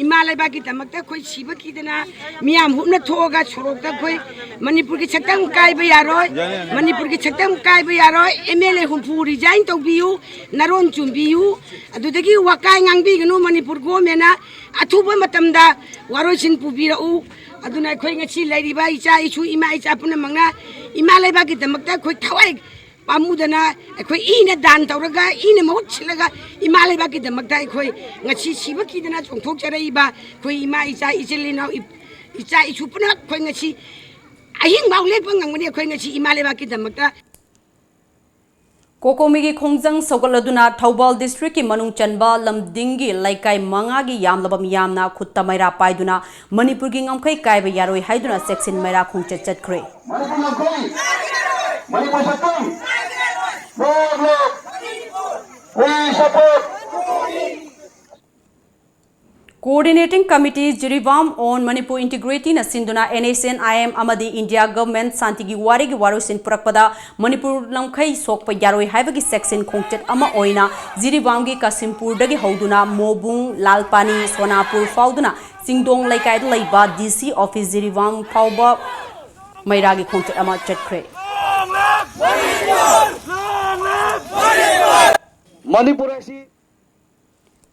ꯏꯃꯥ ꯂꯩꯕꯥꯛꯀꯤꯗꯃꯛꯇ ꯑꯩꯈꯣꯏ ꯁꯤꯕ ꯀꯤꯗꯅ ꯃꯤꯌꯥꯝ ꯍꯨꯞꯅ ꯊꯣꯛꯑꯒ ꯁꯣꯔꯣꯛꯇ ꯑꯩꯈꯣꯏ ꯃꯅꯤꯄꯨꯔꯒꯤ ꯁꯛꯇꯝ ꯀꯥꯏꯕ ꯌꯥꯔꯣꯏ, ꯃꯅꯤꯄꯨꯔꯒꯤ ꯁꯛꯇꯝ ꯀꯥꯏꯕ ꯌꯥꯔꯣꯏ, MLA ꯍꯨꯝꯐꯨ resign ꯇꯧꯕꯤꯌꯨ, ꯅꯔꯣꯟ ꯆꯨꯝꯕꯤꯌꯨ, ꯑꯗꯨꯗꯒꯤ ꯋꯥꯀꯥꯏ ꯉꯥꯡꯕꯤꯒꯅꯨ, ꯃꯅꯤꯄꯨꯔ government ꯅ ꯑꯊꯨꯕ ꯃꯇꯝꯗ ꯋꯥꯔꯣꯏꯁꯤꯟ ꯄꯨꯕꯤꯔꯛꯎ꯫ ꯑꯗꯨꯅ ꯑꯩꯈꯣꯏ ꯉꯁꯤ ꯂꯩꯔꯤꯕ ꯏꯆꯥ ꯏꯁꯨ, ꯏꯃꯥ ꯏꯆꯥ ꯄꯨꯝꯅꯃꯛꯅ ꯏꯃꯥ ꯂꯩꯕꯥꯛꯀꯤꯗꯃꯛꯇ ꯑꯩꯈꯣꯏ ꯊꯋꯥꯏ ꯄꯥꯝꯃꯨꯗꯅ ꯑꯩꯈꯣꯏ ꯏꯅ ꯗꯥꯟ ꯇꯧꯔꯒ, ꯏꯅ ꯃꯍꯨꯠ ꯁꯤꯜꯂꯒ ꯏꯃꯥ ꯂꯩꯕꯥꯛꯀꯤꯗꯃꯛꯇ ꯑꯩꯈꯣꯏ ꯉꯁꯤ ꯁꯤꯕ ꯀꯤꯗꯅ ꯆꯣꯡꯊꯣꯛꯆꯔꯛꯏꯕ ꯑꯩꯈꯣꯏ ꯏꯃꯥ ꯏꯆꯥ, ꯏꯆꯤꯜ ꯏꯅꯥꯎ, ꯏ-, ꯏꯆꯥ ꯏꯁꯨ ꯄꯨꯝꯅꯃꯛ ꯑꯩꯈꯣꯏ ꯉꯁꯤ ꯑꯍꯤꯡꯐꯥꯎ ꯂꯦꯞꯄ ꯉꯝꯒꯅꯤ ꯑꯩꯈꯣꯏ ꯉꯁꯤ ꯏꯃꯥ ꯂꯩꯕꯥꯛꯀꯤꯗꯃꯛꯇ꯫ ꯀꯣꯀꯣꯃꯤꯒꯤ ꯈꯣꯡꯖꯪ ꯁꯧꯒꯠꯂꯗꯨꯅ ꯊꯧꯕꯥꯜ ꯗꯤꯁꯇ꯭ꯔꯤꯛꯀꯤ ꯃꯅꯨꯡ ꯆꯟꯕ ꯂꯝꯗꯤꯡꯒꯤ ꯂꯩꯀꯥꯏ ꯃꯉꯥꯒꯤ ꯌꯥꯝꯂꯕ ꯃꯤꯌꯥꯝꯅ ꯈꯨꯠꯇ ꯃꯩꯔꯥ ꯄꯥꯏꯗꯨꯅ ꯃꯅꯤꯄꯨꯔꯒꯤ ꯉꯝꯈꯩ ꯀꯥꯏꯕ ꯌꯥꯔꯣꯏ ꯍꯥꯏꯗꯨꯅ ꯆꯦꯛꯁꯤꯟ ꯃꯩꯔꯥ ꯈꯣꯡꯆꯠ ꯆꯠꯈ꯭ꯔꯦ꯫ ꯃꯅꯤꯄꯨꯔ ꯉꯝꯈꯩ, ꯃꯅꯤꯄꯨꯔ ꯁꯛꯇꯝ, ꯂꯣꯛ ꯂꯣꯛ, we support. Coordinating Committee Jiribam on Manipur Integrityꯅ ꯁꯤꯟꯗꯨꯅ N S N I M ꯑꯃꯗꯤ India Government ꯁꯥꯟꯇꯤꯒꯤ ꯋꯥꯔꯤꯒꯤ ꯋꯥꯔꯣꯏꯁꯤꯟ ꯄꯨꯔꯛꯄꯗ ꯃꯅꯤꯄꯨꯔ ꯂꯝꯈꯩ ꯁꯣꯛꯄ ꯌꯥꯔꯣꯏ ꯍꯥꯏꯕꯒꯤ ꯆꯦꯛꯁꯤꯟ ꯈꯣꯡꯆꯠ ꯑꯃ ꯑꯣꯏꯅ ꯖꯤꯔꯤꯕꯥꯝꯒꯤ ꯀꯥꯁꯤꯝꯄꯨꯔꯗꯒꯤ ꯍꯧꯗꯨꯅ ꯃꯣꯕꯨꯡ, ꯂꯥꯜꯄꯥꯅꯤ, ꯁꯣꯅꯥꯄꯨꯔ ꯐꯥꯎꯗꯨꯅ ꯆꯤꯡꯗꯣꯡ ꯂꯩꯀꯥꯏꯗ ꯂꯩꯕ D C office ꯖꯤꯔꯤꯕꯥꯝ ꯐꯥꯎꯕ ꯃꯩꯔꯥꯒꯤ ꯈꯣꯡꯆꯠ ꯑꯃ ꯆꯠꯈ꯭ꯔꯦ꯫ ꯃꯅꯤꯄꯨꯔ ꯑꯁꯤ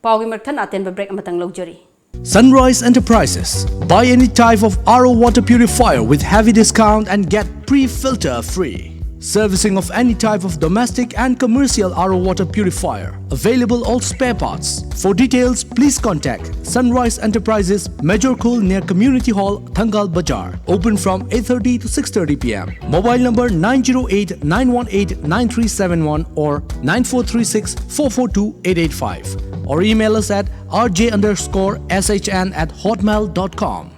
ꯄꯥꯎꯒꯤ ꯃꯊꯪ ꯑꯇꯦꯟꯕ break ꯑꯃꯇꯪ ꯂꯧꯖꯔꯤ꯫ Sunrise Enterprises. Buy any type of R O water purifier with heavy discount and get pre-filter free. Servicing of any type of domestic and commercial R O water purifier. Available all spare parts. For details, please contact Sunrise Enterprises, Major Khul near Community Hall, Thangal Bazar. Open from eight thirty to six thirty p m. Mobile number nine zero eight nine one eight nine three seven one or nine four three six four four two eight eight five. Or email us at R J underscore S H N at hotmail dot com.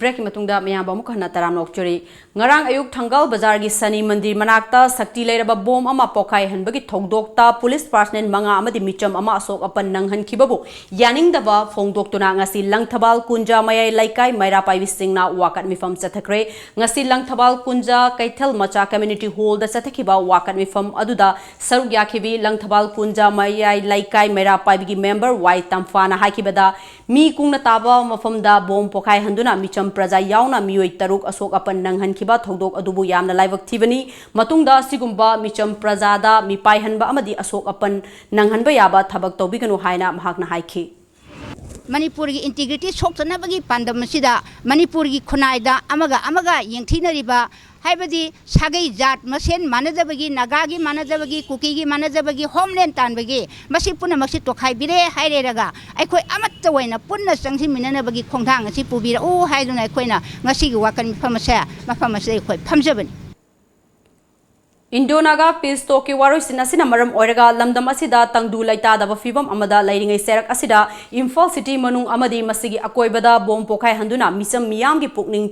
Breakꯀꯤ ꯃꯇꯨꯡꯗ ꯃꯌꯥꯝꯕꯨ ꯑꯃꯨꯛ ꯍꯟꯅ ꯇꯔꯥꯝꯅ ꯑꯣꯛꯆꯔꯤ꯫ ꯉꯔꯥꯡ ꯑꯌꯨꯛ ꯊꯪꯒꯥꯜ ꯕꯖꯥꯔꯒꯤ ꯁꯅꯤ ꯃꯟꯗꯤꯔ ꯃꯅꯥꯛꯇ ꯁꯛꯇꯤ ꯂꯩꯔꯕ ꯕꯣꯝ ꯑꯃ ꯄꯣꯈꯥꯏꯍꯟꯕꯒꯤ ꯊꯧꯗꯣꯛꯇ ꯄꯨꯂꯤꯁ ꯄꯥꯔꯁꯅꯦꯜ ꯃꯉꯥ ꯑꯃꯗꯤ ꯃꯤꯆꯝ ꯑꯃ ꯑꯁꯣꯛ ꯑꯄꯟ ꯅꯪꯍꯟꯈꯤꯕꯕꯨ ꯌꯥꯅꯤꯡꯗꯕ ꯐꯣꯡꯗꯣꯛꯇꯨꯅ ꯉꯁꯤ ꯂꯪꯊꯕꯥꯜ ꯀꯨꯟꯖꯥ ꯃꯌꯥꯏ ꯂꯩꯀꯥꯏ ꯃꯩꯔꯥ ꯄꯥꯏꯕꯤꯁꯤꯡꯅ ꯋꯥꯀꯠ ꯃꯤꯐꯝ ꯆꯠꯊꯈ꯭ꯔꯦ꯫ ꯉꯁꯤ ꯂꯪꯊꯕꯥꯜ ꯀꯨꯟꯖꯥ ꯀꯩꯊꯦꯜ ꯃꯆꯥ ꯀꯝꯃ꯭ꯌꯨꯅꯤꯇꯤ ꯍꯣꯜꯗ ꯆꯠꯊꯈꯤꯕ ꯋꯥꯀꯠ ꯃꯤꯐꯝ ꯑꯗꯨꯗ ꯁꯔꯨꯛ ꯌꯥꯈꯤꯕꯤ ꯂꯪꯊꯕꯥꯜ ꯀꯨꯟꯖꯥ ꯃꯌꯥꯏ ꯂꯩꯀꯥꯏ ꯃꯩꯔꯥ ꯄꯥꯏꯕꯤꯒꯤ ꯃꯦꯝꯕꯔ ꯋꯥꯏ ꯇꯝꯐꯥꯅ ꯍꯥꯏꯈꯤꯕꯗ, ꯃꯤ ꯀꯨꯡꯅ ꯇꯥꯕ ꯃꯐꯝꯗ ꯕꯣꯝ ꯄꯣꯈꯥꯏꯍꯟꯗꯨꯅ ꯃꯤꯆꯝ ꯄ꯭ꯔꯖꯥ ꯌꯥꯎꯅ ꯃꯤꯑꯣꯏ ꯇꯔꯨꯛ ꯑꯁꯣꯛ ꯑꯄꯟ ꯅꯪꯍꯟꯈꯤꯕ ꯊꯧꯗꯣꯛ ꯑꯗꯨꯕꯨ ꯌꯥꯝꯅ ꯂꯥꯏꯕꯛ ꯊꯤꯕꯅꯤ꯫ ꯃꯇꯨꯡꯗ ꯑꯁꯤꯒꯨꯝꯕ ꯃꯤꯆꯝ ꯄ꯭ꯔꯖꯥꯗ ꯃꯤꯄꯥꯏꯍꯟꯕ ꯑꯃꯗꯤ ꯑꯁꯣꯛ ꯑꯄꯟ ꯅꯪꯍꯟꯕ ꯌꯥꯕ ꯊꯕꯛ ꯇꯧꯕꯤꯒꯅꯨ ꯍꯥꯏꯅ ꯃꯍꯥꯛꯅ ꯍꯥꯏꯈꯤ꯫ ꯃꯅꯤꯄꯨꯔꯒꯤ ꯏꯟꯇꯤꯒ꯭ꯔꯤꯇꯤ ꯁꯣꯛꯇꯅꯕꯒꯤ ꯄꯥꯟꯗꯝ ꯑꯁꯤꯗ ꯃꯅꯤꯄꯨꯔꯒꯤ ꯈꯨꯟꯅꯥꯏꯗ ꯑꯃꯒ ꯑꯃꯒ ꯌꯦꯡꯊꯤꯅꯔꯤꯕ, ꯍꯥꯏꯕꯗꯤ ꯁꯥꯒꯩ ꯖꯥꯠ ꯃꯁꯦꯟ ꯃꯥꯟꯅꯗꯕꯒꯤ, ꯅꯥꯒꯥꯒꯤ ꯃꯥꯟꯅꯗꯕꯒꯤ, ꯀꯨꯀꯤꯒꯤ ꯃꯥꯟꯅꯗꯕꯒꯤ, ꯍꯣꯝꯂꯦꯟ ꯇꯥꯟꯕꯒꯤ, ꯃꯁꯤ ꯄꯨꯝꯅꯃꯛꯁꯤ ꯇꯣꯈꯥꯏꯕꯤꯔꯦ ꯍꯥꯏꯔꯦꯔꯒ ꯑꯩꯈꯣꯏ ꯑꯃꯠꯇ ꯑꯣꯏꯅ ꯄꯨꯟꯅ ꯆꯪꯁꯤꯟꯃꯤꯟꯅꯅꯕꯒꯤ ꯈꯣꯡꯊꯥꯡ ꯑꯁꯤ ꯄꯨꯕꯤꯔꯛꯎ ꯍꯥꯏꯗꯨꯅ ꯑꯩꯈꯣꯏꯅ ꯉꯁꯤꯒꯤ ꯋꯥꯀꯠ ꯃꯤꯐꯝ ꯑꯁꯦ, ꯃꯐꯝ ꯑꯁꯤꯗ ꯑꯩꯈꯣꯏ ꯐꯝꯖꯕꯅꯤ꯫ ꯏꯟꯗꯣ ꯅꯥꯒꯥ ꯄꯤꯁ ꯇꯣꯛꯀꯤ ꯋꯥꯔꯣꯏꯁꯤꯟ ꯑꯁꯤꯅ ꯃꯔꯝ ꯑꯣꯏꯔꯒ ꯂꯝꯗꯝ ꯑꯁꯤꯗ ꯇꯪꯗꯨ ꯂꯩꯇꯥꯗꯕ ꯐꯤꯕꯝ ꯑꯃꯗ ꯂꯩꯔꯤꯉꯩ ꯆꯩꯔꯛ ꯑꯁꯤꯗ ꯏꯝꯐꯥꯜ ꯁꯤꯇꯤ ꯃꯅꯨꯡ ꯑꯃꯗꯤ ꯃꯁꯤꯒꯤ ꯑꯀꯣꯏꯕꯗ ꯕꯣꯝ ꯄꯣꯈꯥꯏꯍꯟꯗꯨꯅ ꯃꯤꯆꯝ ꯃꯤꯌꯥꯝꯒꯤ ꯄꯨꯛꯅꯤꯡ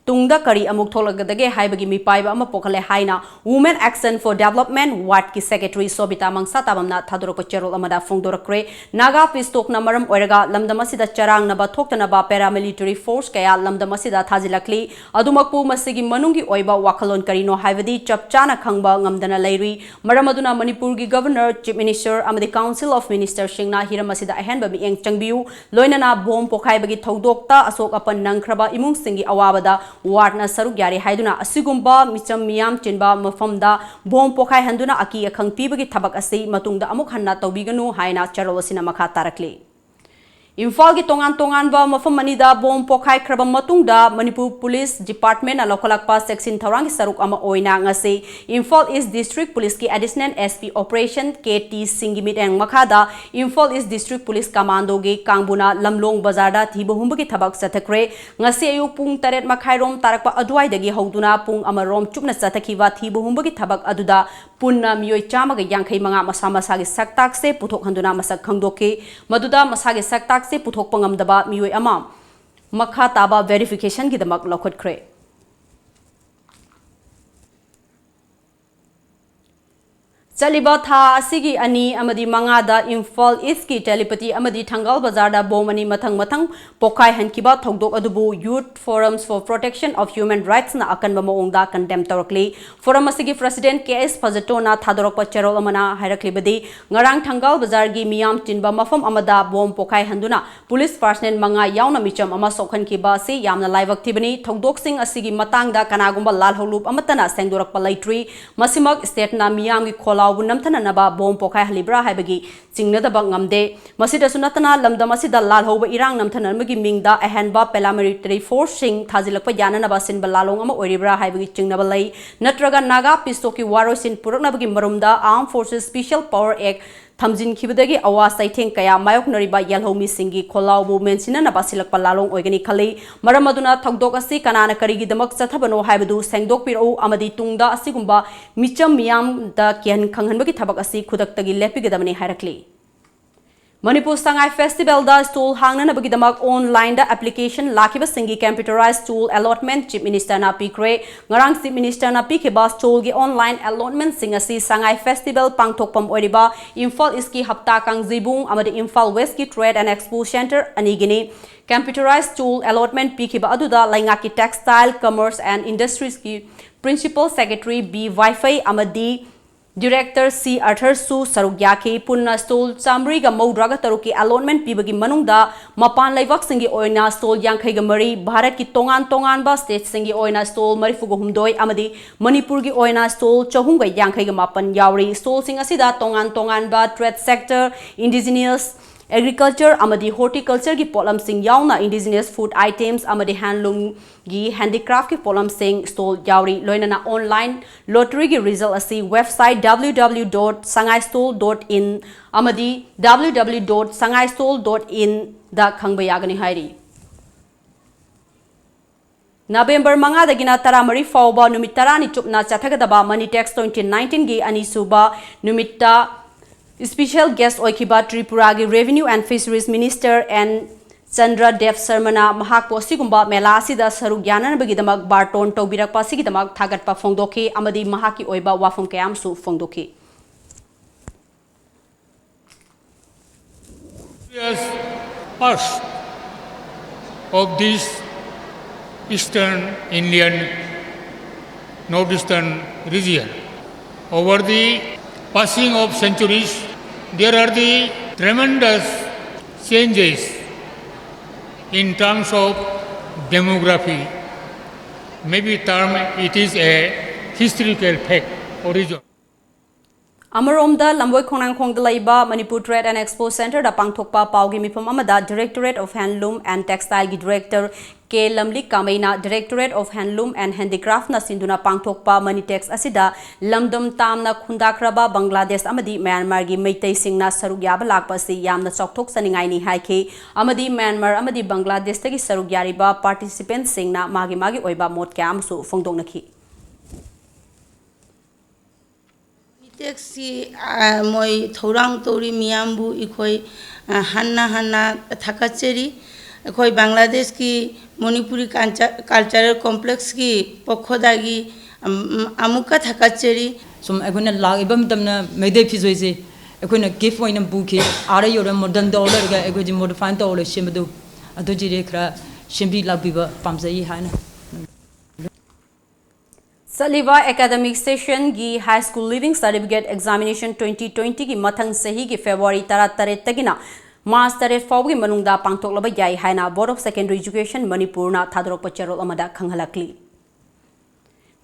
ꯇꯨꯡꯗ ꯀꯔꯤ ꯑꯃꯨꯛ ꯊꯣꯛꯂꯛꯀꯗꯒꯦ ꯍꯥꯏꯕꯒꯤ ꯃꯤꯄꯥꯏꯕ ꯑꯃ ꯄꯣꯛꯍꯜꯂꯦ ꯍꯥꯏꯅ Women Action for Development ꯋꯥꯔꯗꯀꯤ ꯁꯦꯀ꯭ꯔꯦꯇꯔꯤ ꯁꯣꯕꯤꯇꯥ ꯃꯪꯁꯥꯇꯥꯕꯝꯅ ꯊꯥꯗꯣꯔꯛꯄ ꯆꯦꯔꯣꯜ ꯑꯃꯗ ꯐꯣꯡꯗꯣꯔꯛꯈ꯭ꯔꯦ꯫ ꯅꯥꯒꯥ ꯄꯤꯁ ꯇꯣꯛꯅ ꯃꯔꯝ ꯑꯣꯏꯔꯒ ꯂꯝꯗꯝ ꯑꯁꯤꯗ ꯆꯔꯥꯡꯅꯕ ꯊꯣꯛꯇꯅꯕ ꯄꯦꯔꯥꯃꯤꯂꯤꯇꯔꯤ ꯐꯣꯔꯁ ꯀꯌꯥ ꯂꯝꯗꯝ ꯑꯁꯤꯗ ꯊꯥꯖꯤꯜꯂꯛꯂꯤ꯫ ꯑꯗꯨꯃꯛꯄꯨ ꯃꯁꯤꯒꯤ ꯃꯅꯨꯡꯒꯤ ꯑꯣꯏꯕ ꯋꯥꯈꯜꯂꯣꯟ ꯀꯔꯤꯅꯣ ꯍꯥꯏꯕꯗꯤ ꯆꯞ ꯆꯥꯅ ꯈꯪꯕ ꯉꯝꯗꯅ ꯂꯩꯔꯤ꯫ ꯃꯔꯝ ꯑꯗꯨꯅ ꯃꯅꯤꯄꯨꯔꯒꯤ ꯒꯕꯔꯅꯔ, ꯆꯤꯐ ꯃꯤꯅꯤꯁꯇꯔ ꯑꯃꯗꯤ ꯀꯥꯎꯟꯁꯤꯜ ꯑꯣꯐ ꯃꯤꯅꯤꯁꯇꯔꯁꯤꯡꯅ ꯍꯤꯔꯝ ꯑꯁꯤꯗ ꯑꯍꯦꯟꯕ ꯃꯤꯠꯌꯦꯡ ꯆꯪꯕꯤꯌꯨ, ꯂꯣꯏꯅꯅ ꯕꯣꯝ ꯄꯣꯈꯥꯏꯕꯒꯤ ꯊꯧꯗꯣꯛꯇ ꯑꯁꯣꯛ ꯑꯄꯟ ꯅꯪꯈ꯭ꯔꯕ ꯏꯃꯨꯡꯁꯤꯡꯒꯤ ꯑꯋꯥꯕꯗ ꯋꯥꯔꯗꯅ ꯁꯔꯨꯛ ꯌꯥꯔꯤ ꯍꯥꯏꯗꯨꯅ ꯑꯁꯤꯒꯨꯝꯕ ꯃꯤꯆꯝ ꯃꯤꯌꯥꯝ ꯆꯤꯟꯕ ꯃꯐꯝꯗ ꯕꯣꯝ ꯄꯣꯈꯥꯏꯍꯟꯗꯨꯅ ꯑꯀꯤ ꯑꯈꯪ ꯄꯤꯕꯒꯤ ꯊꯕꯛ ꯑꯁꯤ ꯃꯇꯨꯡꯗ ꯑꯃꯨꯛ ꯍꯟꯅ ꯇꯧꯕꯤꯒꯅꯨ ꯍꯥꯏꯅ ꯆꯦꯔꯣꯜ ꯑꯁꯤꯅ ꯃꯈꯥ ꯇꯥꯔꯛꯂꯤ꯫ ꯏꯝꯐꯥꯜꯒꯤ ꯇꯣꯉꯥꯟ ꯇꯣꯉꯥꯟꯕ ꯃꯐꯝ ꯑꯅꯤꯗ ꯕꯣꯝ ꯄꯣꯈꯥꯏꯈ꯭ꯔꯕ ꯃꯇꯨꯡꯗ ꯃꯅꯤꯄꯨꯔ ꯄꯨꯂꯤꯁ ꯗꯤꯄꯥꯔꯠꯃꯦꯟꯅ ꯂꯧꯈꯠꯂꯛꯄ ꯆꯦꯛꯁꯤꯟ ꯊꯧꯔꯥꯡꯒꯤ ꯁꯔꯨꯛ ꯑꯃ ꯑꯣꯏꯅ ꯉꯁꯤ ꯏꯝꯐꯥꯜ ꯏꯁ ꯗꯤꯁꯇ꯭ꯔꯤꯛ ꯄꯨꯂꯤꯁꯀꯤ ꯑꯦꯗꯤꯁꯅꯦꯜ ꯑꯦꯁ ꯄꯤ ꯑꯣꯄꯔꯦꯁꯟ ꯀꯦ ꯇꯤ ꯁꯤꯡꯒꯤ ꯃꯤꯠꯌꯦꯡ ꯃꯈꯥꯗ ꯏꯝꯐꯥꯜ ꯏꯁ ꯗꯤꯁꯇ꯭ꯔꯤꯛ ꯄꯨꯂꯤꯁ ꯀꯃꯥꯟꯗꯣꯒꯤ ꯀꯥꯡꯕꯨꯅ ꯂꯝꯂꯣꯡ ꯕꯖꯥꯔꯗ ꯊꯤꯕ ꯍꯨꯝꯕꯒꯤ ꯊꯕꯛ ꯆꯠꯊꯈ꯭ꯔꯦ꯫ ꯉꯁꯤ ꯑꯌꯨꯛ ꯄꯨꯡ ꯇꯔꯦꯠ ꯃꯈꯥꯏꯔꯣꯝ ꯇꯥꯔꯛꯄ ꯑꯗꯨꯋꯥꯏꯗꯒꯤ ꯍꯧꯗꯨꯅ ꯄꯨꯡ ꯑꯃꯔꯣꯝ ꯆꯨꯞꯅ ꯆꯠꯊꯈꯤꯕ ꯊꯤꯕ ꯍꯨꯝꯕꯒꯤ ꯊꯕꯛ ꯑꯗꯨꯗ ꯄꯨꯟꯅ ꯃꯤꯑꯣꯏ ꯆꯥꯝꯃꯒ ꯌꯥꯡꯈꯩ ꯃꯉꯥ ꯃꯁꯥ ꯃꯁꯥꯒꯤ ꯁꯛꯇꯥꯛꯁꯦ ꯄꯨꯊꯣꯛꯍꯟꯗꯨꯅ ꯃꯁꯛ ꯈꯪꯗꯣꯛꯈꯤ꯫ ꯃꯗꯨꯗ ꯃꯁꯥꯒꯤ ꯁꯛꯇꯥꯛꯁꯦ ꯄꯨꯊꯣꯛꯄ ꯉꯝꯗꯕ ꯃꯤꯑꯣꯏ ꯑꯃ ꯃꯈꯥ ꯇꯥꯕ ꯚꯦꯔꯤꯐꯤꯀꯦꯁꯟꯒꯤꯗꯃꯛ ꯂꯧꯈꯠꯈ꯭ꯔꯦ꯫ ꯆꯠꯂꯤꯕ ꯊꯥ ꯑꯁꯤꯒꯤ ꯑꯅꯤ ꯑꯃꯗꯤ ꯃꯉꯥꯗ ꯏꯝꯐꯥꯜ ꯏꯁꯀꯤ ꯇꯦꯂꯤꯄꯇꯤ ꯑꯃꯗꯤ ꯊꯪꯒꯥꯜ ꯕꯖꯥꯔꯗ ꯕꯣꯝ ꯑꯅꯤ ꯃꯊꯪ ꯃꯊꯪ ꯄꯣꯈꯥꯏꯍꯟꯈꯤꯕ ꯊꯧꯗꯣꯛ ꯑꯗꯨꯕꯨ Youth Forums for Protection of Human Rightsꯅ ꯑꯀꯟꯕ ꯃꯑꯣꯡꯗ ꯀꯟꯗꯦꯝ ꯇꯧꯔꯛꯂꯤ꯫ ꯐꯣꯔꯝ ꯑꯁꯤꯒꯤ ꯄ꯭ꯔꯁꯤꯗꯦꯟꯠ ꯀꯦ ꯑꯦꯁ ꯐꯖꯇꯣꯟꯅ ꯊꯥꯗꯣꯔꯛꯄ ꯆꯦꯔꯣꯜ ꯑꯃꯅ ꯍꯥꯏꯔꯛꯂꯤꯕꯗꯤ, ꯉꯔꯥꯡ ꯊꯪꯒꯥꯜ ꯕꯖꯥꯔꯒꯤ ꯃꯤꯌꯥꯝ ꯆꯤꯟꯕ ꯃꯐꯝ ꯑꯃꯗ ꯕꯣꯝ ꯄꯣꯈꯥꯏꯍꯟꯗꯨꯅ ꯄꯨꯂꯤꯁ ꯄꯥꯔꯁꯅꯦꯜ ꯃꯉꯥ ꯌꯥꯎꯅ ꯃꯤꯆꯝ ꯑꯃ ꯁꯣꯛꯍꯟꯈꯤꯕ ꯑꯁꯤ ꯌꯥꯝꯅ ꯂꯥꯏꯕꯛ ꯊꯤꯕꯅꯤ꯫ ꯊꯧꯗꯣꯛꯁꯤꯡ ꯑꯁꯤꯒꯤ ꯃꯇꯥꯡꯗ ꯀꯅꯥꯒꯨꯝꯕ ꯂꯥꯜꯍꯧꯂꯨꯞ ꯑꯃꯠꯇꯅ ꯁꯦꯡꯗꯣꯔꯛꯄ ꯂꯩꯇ꯭ꯔꯤ꯫ ꯃꯁꯤꯃꯛ ꯁ꯭ꯇꯦꯠꯅ ꯃꯤꯌꯥꯝꯒꯤ ꯈꯣꯜꯂꯥꯎ ꯐꯥꯎꯕ ꯅꯝꯊꯅꯅꯕ ꯕꯣꯝ ꯄꯣꯈꯥꯏꯍꯜꯂꯤꯕ꯭ꯔꯥ ꯍꯥꯏꯕꯒꯤ ꯆꯤꯡꯅꯗꯕ ꯉꯝꯗꯦ꯫ ꯃꯁꯤꯗꯁꯨ ꯅꯠꯇꯅ, ꯂꯝꯗꯝ ꯑꯁꯤꯗ ꯂꯥꯜꯍꯧꯕ ꯏꯔꯥꯡ ꯅꯝꯊꯅꯕꯒꯤ ꯃꯤꯡꯗ ꯑꯍꯦꯟꯕ paramilitary forceꯁꯤꯡ ꯊꯥꯖꯤꯜꯂꯛꯄ ꯌꯥꯅꯅꯕ ꯁꯤꯟꯕ ꯂꯥꯂꯣꯡ ꯑꯃ ꯑꯣꯏꯔꯤꯕ꯭ꯔꯥ ꯍꯥꯏꯕꯒꯤ ꯆꯤꯡꯅꯕ ꯂꯩ꯫ ꯅꯠꯇ꯭ꯔꯒ Naga peace talkꯀꯤ ꯋꯥꯔꯣꯏꯁꯤꯟ ꯄꯨꯔꯛꯅꯕꯒꯤ ꯃꯔꯨꯝꯗ Armed Forces Special Power Act ꯊꯝꯖꯤꯟꯈꯤꯕꯗꯒꯤ ꯑꯋꯥ ꯆꯩꯊꯦꯡ ꯀꯌꯥ ꯃꯥꯌꯣꯛꯅꯔꯤꯕ ꯌꯦꯜꯍꯧꯃꯤꯁꯤꯡꯒꯤ ꯈꯣꯜꯂꯥꯎꯕꯨ ꯃꯦꯟꯁꯤꯟꯅꯅꯕ ꯁꯤꯜꯂꯛꯄ ꯂꯥꯂꯣꯡ ꯑꯣꯏꯒꯅꯤ ꯈꯜꯂꯤ꯫ ꯃꯔꯝ ꯑꯗꯨꯅ ꯊꯧꯗꯣꯛ ꯑꯁꯤ ꯀꯅꯥꯅ ꯀꯔꯤꯒꯤꯗꯃꯛ ꯆꯠꯊꯕꯅꯣ ꯍꯥꯏꯕꯗꯨ ꯁꯦꯡꯗꯣꯛꯄꯤꯔꯛꯎ ꯑꯃꯗꯤ ꯇꯨꯡꯗ ꯑꯁꯤꯒꯨꯝꯕ ꯃꯤꯆꯝ ꯃꯤꯌꯥꯝꯗ ꯀꯤꯍꯟ ꯈꯪꯍꯟꯕꯒꯤ ꯊꯕꯛ ꯑꯁꯤ ꯈꯨꯗꯛꯇꯒꯤ ꯂꯦꯞꯄꯤꯒꯗꯕꯅꯤ ꯍꯥꯏꯔꯛꯂꯤ꯫ Manipur Sangai festivalꯗ stall ꯍꯥꯡꯅꯅꯕꯒꯤꯗꯃꯛ onlineꯗ application ꯂꯥꯛꯈꯤꯕꯁꯤꯡꯒꯤ computerized stall allotment Chief Ministerꯅ ꯄꯤꯈ꯭ꯔꯦ꯫ ꯉꯔꯥꯡ Chief Ministerꯅ ꯄꯤꯈꯤꯕ stallꯒꯤ online allotmentꯁꯤꯡ ꯑꯁꯤ ꯁꯉꯥꯏ festival ꯄꯥꯡꯊꯣꯛꯐꯝ ꯑꯣꯏꯔꯤꯕ ꯏꯝꯐꯥꯜ Eastꯀꯤ ꯍꯞꯇꯥ ꯀꯥꯡꯖꯩꯕꯨꯡ ꯑꯃꯗꯤ Imphal Westꯀꯤ Trade and Expo Centre ꯑꯅꯤꯒꯤꯅꯤ꯫ Computerized stall allotment ꯄꯤꯈꯤꯕ ꯑꯗꯨꯗ ꯂꯩꯉꯥꯛꯀꯤ Textile, Commerce and Industriesꯀꯤ Principal Secretary B ꯋꯥꯏꯐꯩ ꯑꯃꯗꯤ Director C ꯑꯥꯔꯊꯔꯁꯨ ꯁꯔꯨꯛ ꯌꯥꯈꯤ꯫ ꯄꯨꯟꯅ stall ꯆꯥꯃꯔꯤꯒ ꯃꯧꯗ꯭ꯔꯥꯒ ꯇꯔꯨꯛꯀꯤ allotment ꯄꯤꯕꯒꯤ ꯃꯅꯨꯡꯗ ꯃꯄꯥꯟ ꯂꯩꯕꯥꯛꯁꯤꯡꯒꯤ ꯑꯣꯏꯅ stall ꯌꯥꯡꯈꯩꯒ ꯃꯔꯤ, ꯚꯥꯔꯠꯀꯤ ꯇꯣꯉꯥꯟ ꯇꯣꯉꯥꯟꯕ stateꯁꯤꯡꯒꯤ ꯑꯣꯏꯅ stall ꯃꯔꯤꯐꯨꯒ ꯍꯨꯝꯗꯣꯏ ꯑꯃꯗꯤ ꯃꯅꯤꯄꯨꯔꯒꯤ ꯑꯣꯏꯅ stall ꯆꯍꯨꯝꯒ ꯌꯥꯡꯈꯩꯒ ꯃꯥꯄꯟ ꯌꯥꯎꯔꯤ꯫ Stallꯁꯤꯡ ꯑꯁꯤꯗ ꯇꯣꯉꯥꯟ ꯇꯣꯉꯥꯟꯕ trade sector, indigenous, agriculture ꯑꯃꯗꯤ horticultureꯒꯤ ꯄꯣꯠꯂꯝꯁꯤꯡ ꯌꯥꯎꯅ indigenous food items ꯑꯃꯗꯤ handloomꯒꯤ handicraftꯀꯤ ꯄꯣꯠꯂꯝꯁꯤꯡ stall ꯌꯥꯎꯔꯤ꯫ ꯂꯣꯏꯅꯅ online lotteryꯒꯤ result ꯑꯁꯤ website www dot sangaistall dot in ꯑꯃꯗꯤ www dot sangaistall dot inꯗ ꯈꯪꯕ ꯌꯥꯒꯅꯤ ꯍꯥꯏꯔꯤ꯫ ꯅꯕꯦꯝꯕꯔ ꯃꯉꯥꯗꯒꯤꯅ ꯇꯔꯥꯃꯔꯤ ꯐꯥꯎꯕ ꯅꯨꯃꯤꯠ ꯇꯔꯥꯅꯤ ꯆꯨꯞꯅ ꯆꯠꯊꯒꯗꯕ MoneyTax twenty nineteenꯒꯤ ꯑꯅꯤꯁꯨꯕ ꯅꯨꯃꯤꯠꯇ special guest ꯑꯣꯏꯈꯤꯕ ꯇ꯭ꯔꯤꯄꯨꯔꯥꯒꯤ Revenue and Fisheries Minister N Chandra ꯗꯦꯕ ꯁꯔꯃꯅ ꯃꯍꯥꯛꯄꯨ ꯑꯁꯤꯒꯨꯝꯕ ꯃꯦꯂꯥ ꯑꯁꯤꯗ ꯁꯔꯨꯛ ꯌꯥꯅꯅꯕꯒꯤꯗꯃꯛ ꯕꯥꯔꯇꯣꯟ ꯇꯧꯕꯤꯔꯛꯄ ꯑꯁꯤꯒꯤꯗꯃꯛ ꯊꯥꯒꯠꯄ ꯐꯣꯡꯗꯣꯛꯈꯤ ꯑꯃꯗꯤ ꯃꯍꯥꯛꯀꯤ ꯑꯣꯏꯕ ꯋꯥꯐꯝ ꯀꯌꯥ ꯑꯃꯁꯨ ꯐꯣꯡꯗꯣꯛꯈꯤ꯫ Yes, first of this Eastern Indian, Northeastern region. Over the passing of centuries, there are the tremendous changes in terms of demography. Maybe term it is a historical fact origin. ꯑꯃꯔꯣꯝꯗ, ꯂꯝꯕꯣꯏ ꯈꯣꯡꯅꯥꯡꯈꯣꯡꯗ ꯂꯩꯕ Manipur Trade and Expo Centreꯗ ꯄꯥꯡꯊꯣꯛꯄ ꯄꯥꯎꯒꯤ ꯃꯤꯐꯝ ꯑꯃꯗ Directorate of Handloom and Textileꯒꯤ Director K ꯂꯝꯂꯤꯛ ꯀꯥꯃꯩꯅ Directorate of Handloom and Handicraftꯅ ꯁꯤꯟꯗꯨꯅ ꯄꯥꯡꯊꯣꯛꯄ Manitex ꯑꯁꯤꯗ ꯂꯝꯗꯝ ꯇꯥꯝꯅ ꯈꯨꯟꯗꯥꯈ꯭ꯔꯕ ꯕꯪꯒ꯭ꯂꯥꯗꯦꯁ ꯑꯃꯗꯤ ꯃ꯭ꯌꯥꯟꯃꯥꯔꯒꯤ ꯃꯩꯇꯩꯁꯤꯡꯅ ꯁꯔꯨꯛ ꯌꯥꯕ ꯂꯥꯛꯄ ꯑꯁꯤ ꯌꯥꯝꯅ ꯆꯥꯎꯊꯣꯛꯆꯅꯤꯡꯉꯥꯏꯅꯤ ꯍꯥꯏꯈꯤ꯫ ꯑꯃꯗꯤ ꯃ꯭ꯌꯥꯟꯃꯥꯔ ꯑꯃꯗꯤ ꯕꯪꯒ꯭ꯂꯥꯗꯦꯁꯇꯒꯤ ꯁꯔꯨꯛ ꯌꯥꯔꯤꯕ participantꯁꯤꯡꯅ ꯃꯥꯒꯤ ꯃꯥꯒꯤ ꯑꯣꯏꯕ ꯃꯣꯠ ꯀꯌꯥ ꯑꯃꯁꯨ ꯐꯣꯡꯗꯣꯛꯅꯈꯤ꯫ ꯃꯤꯇꯦꯛꯁꯤ, ꯑ, ꯃꯣꯏ ꯊꯧꯔꯥꯡ ꯇꯧꯔꯤ ꯃꯤꯌꯥꯝꯕꯨ ꯑꯩꯈꯣꯏ, ꯑ, ꯍꯟꯅ ꯍꯟꯅ ꯊꯥꯒꯠꯆꯔꯤ꯫ ꯑꯩꯈꯣꯏ ꯕꯪꯒ꯭ꯂꯥꯗꯦꯁꯀꯤ ꯃꯣꯅꯤꯄꯨꯔꯤ ꯀꯥꯟꯆ-, ꯀꯜꯆꯔꯦꯜ ꯀꯣꯝꯄ꯭ꯂꯦꯛꯁꯀꯤ ꯄꯣꯈꯣꯗꯥꯒꯤ, ꯑꯝ, ꯑꯃꯨꯛꯀ ꯊꯥꯒꯠꯆꯔꯤ꯫ ꯁꯨꯝ ꯑꯩꯈꯣꯏꯅ ꯂꯥꯛꯏꯕ ꯃꯇꯝꯗ ꯃꯩꯇꯩ ꯐꯤꯖꯣꯏꯁꯦ ꯑꯩꯈꯣꯏꯅ ꯒꯤꯐ ꯑꯣꯏꯅ ꯄꯨꯈꯤ꯫ ꯑꯥꯗ ꯌꯧꯔ ꯃꯣꯗꯔꯟ ꯇꯧꯔ ꯂꯩꯔꯒ ꯑꯩꯈꯣꯏꯁꯦ ꯃꯣꯗꯤꯐꯥꯏ ꯇꯧꯔ ꯁꯦꯝꯕꯗꯨ ꯑꯗꯨ ꯆꯤꯔꯦ ꯈꯔ ꯁꯦꯝꯕꯤ ꯂꯥꯛꯄꯤꯕ ꯄꯥꯝꯖꯩ ꯍꯥꯏꯅ꯫ ꯆꯠꯂꯤꯕ academic sessionꯒꯤ High School Leaving Certificate Examination twenty twentyꯒꯤ ꯃꯊꯪ ꯆꯍꯤꯒꯤ February ꯇꯔꯥꯇꯔꯦꯠꯇꯒꯤꯅ March ꯇꯔꯦꯠ ꯐꯥꯎꯕꯒꯤ ꯃꯅꯨꯡꯗ ꯄꯥꯡꯊꯣꯛꯂꯕ ꯌꯥꯏ ꯍꯥꯏꯅ Board of Secondary Education ꯃꯅꯤꯄꯨꯔꯅ ꯊꯥꯗꯣꯔꯛꯄ ꯆꯦꯔꯣꯜ ꯑꯃꯗ ꯈꯪꯍꯜꯂꯛꯂꯤ꯫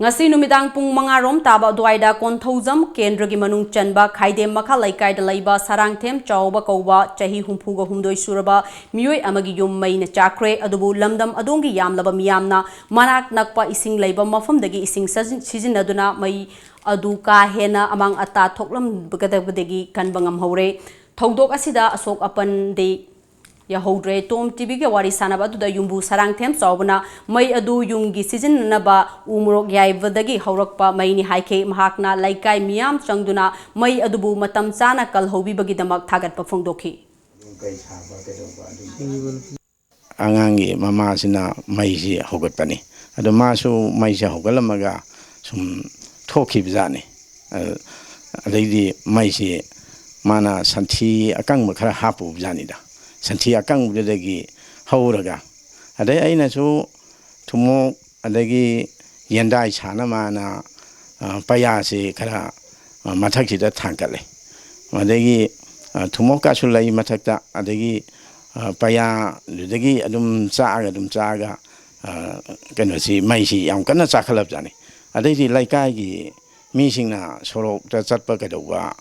ꯉꯁꯤ ꯅꯨꯃꯤꯗꯥꯡ ꯄꯨꯡ ꯃꯉꯥ ꯔꯣꯝ ꯇꯥꯕ ꯑꯗꯨꯋꯥꯏꯗ ꯀꯣꯟꯊꯧꯖꯝ ꯀꯦꯟꯗ꯭ꯔꯒꯤ ꯃꯅꯨꯡ ꯆꯟꯕ ꯈꯥꯏꯗꯦꯝ ꯃꯈꯥ ꯂꯩꯀꯥꯏꯗ ꯂꯩꯕ ꯁꯔꯥꯡꯊꯦꯝ ꯆꯥꯎꯕ ꯀꯧꯕ ꯆꯍꯤ ꯍꯨꯝꯐꯨꯒ ꯍꯨꯝꯗꯣꯏ ꯁꯨꯔꯕ ꯃꯤꯑꯣꯏ ꯑꯃꯒꯤ ꯌꯨꯝ ꯃꯩꯅ ꯆꯥꯛꯈ꯭ꯔꯦ꯫ ꯑꯗꯨꯕꯨ ꯂꯝꯗꯝ ꯑꯗꯣꯝꯒꯤ ꯌꯥꯝꯂꯕ ꯃꯤꯌꯥꯝꯅ ꯃꯅꯥꯛ ꯅꯛꯄ ꯏꯁꯤꯡ ꯂꯩꯕ ꯃꯐꯝꯗꯒꯤ ꯏꯁꯤꯡ ꯁꯖꯤꯟ-, ꯁꯤꯖꯤꯟꯅꯗꯨꯅ ꯃꯩ ꯑꯗꯨ ꯀꯥ ꯍꯦꯟꯅ ꯑꯃꯥꯡ ꯑꯇꯥ ꯊꯣꯛꯂꯝꯒꯗꯕꯗꯒꯤ ꯀꯟꯕ ꯉꯝꯍꯧꯔꯦ꯫ ꯊꯧꯗꯣꯛ ꯑꯁꯤꯗ ꯑꯁꯣꯛ ꯑꯄꯟꯗꯤ ꯌꯥꯍꯧꯗ꯭ꯔꯦ꯫ ꯇꯣꯝ ꯇꯤꯚꯤꯒ ꯋꯥꯔꯤ ꯁꯥꯟꯅꯕ ꯑꯗꯨꯗ ꯌꯨꯝꯕꯨ ꯁꯔꯥꯡꯊꯦꯝ ꯆꯥꯎꯕꯅ ꯃꯩ ꯑꯗꯨ ꯌꯨꯝꯒꯤ ꯁꯤꯖꯤꯟꯅꯅꯕ ꯎ ꯃꯣꯔꯣꯛ ꯌꯥꯏꯕꯗꯒꯤ ꯍꯧꯔꯛꯄ ꯃꯩꯅꯤ ꯍꯥꯏꯈꯤ꯫ ꯃꯍꯥꯛꯅ ꯂꯩꯀꯥꯏ ꯃꯤꯌꯥꯝ ꯆꯪꯗꯨꯅ ꯃꯩ ꯑꯗꯨꯕꯨ ꯃꯇꯝ ꯆꯥꯅ ꯀꯜꯍꯧꯕꯤꯕꯒꯤꯗꯃꯛ ꯊꯥꯒꯠꯄ ꯐꯣꯡꯗꯣꯛꯈꯤ꯫ ꯑꯉꯥꯡꯒꯤ ꯃꯃꯥꯁꯤꯅ ꯃꯩꯁꯤ ꯍꯧꯒꯠꯄꯅꯤ꯫ ꯑꯗꯣ ꯃꯥꯁꯨ ꯃꯩꯁꯦ ꯍꯧꯒꯠꯂꯝꯃꯒ ꯁꯨꯝ ꯊꯣꯛꯈꯤꯕꯖꯥꯠꯅꯤ꯫ ꯑ-, ꯑꯗꯩꯗꯤ ꯃꯩꯁꯤ ꯃꯥꯅ ꯁꯟꯊꯤ ꯑꯀꯪꯕ ꯈꯔ ꯍꯥꯞꯄꯨꯕꯖꯥꯠꯅꯤꯗ꯫ ꯁꯟꯊꯤ ꯑꯀꯪꯕꯗꯨꯗꯒꯤ ꯍꯧꯔꯒ, ꯑꯗꯩ ꯑꯩꯅꯁꯨ ꯊꯨꯝꯃꯣꯛ ꯑꯗꯒꯤ ꯌꯦꯟꯗꯥꯏ ꯁꯥꯅꯕꯅ, ꯑ, ꯄꯩꯌꯥꯁꯤ ꯈꯔ, ꯑ, ꯃꯊꯛꯁꯤꯗ ꯊꯥꯡꯀꯠꯂꯦ꯫ ꯑꯗꯒꯤ, ꯑ, ꯊꯨꯝꯃꯣꯛꯀꯁꯨ ꯂꯩ ꯃꯊꯛꯇ, ꯑꯗꯒꯤ, ꯑ, ꯄꯩꯌꯥꯗꯨꯗꯒꯤ ꯑꯗꯨꯝ ꯆꯥꯛꯑꯒ, ꯑꯗꯨꯝ ꯆꯥꯛꯑꯒ, ꯑ, ꯀꯩꯅꯣꯁꯤ, ꯃꯩꯁꯤ ꯌꯥꯝ ꯀꯟꯅ ꯆꯥꯛꯈꯠꯂꯕꯖꯥꯠꯅꯤ꯫ ꯑꯗꯩꯗꯤ ꯂꯩꯀꯥꯏꯒꯤ ꯃꯤꯁꯤꯡꯅ ꯁꯣꯔꯣꯛꯇ ꯆꯠꯄ ꯀꯩꯗꯧꯕ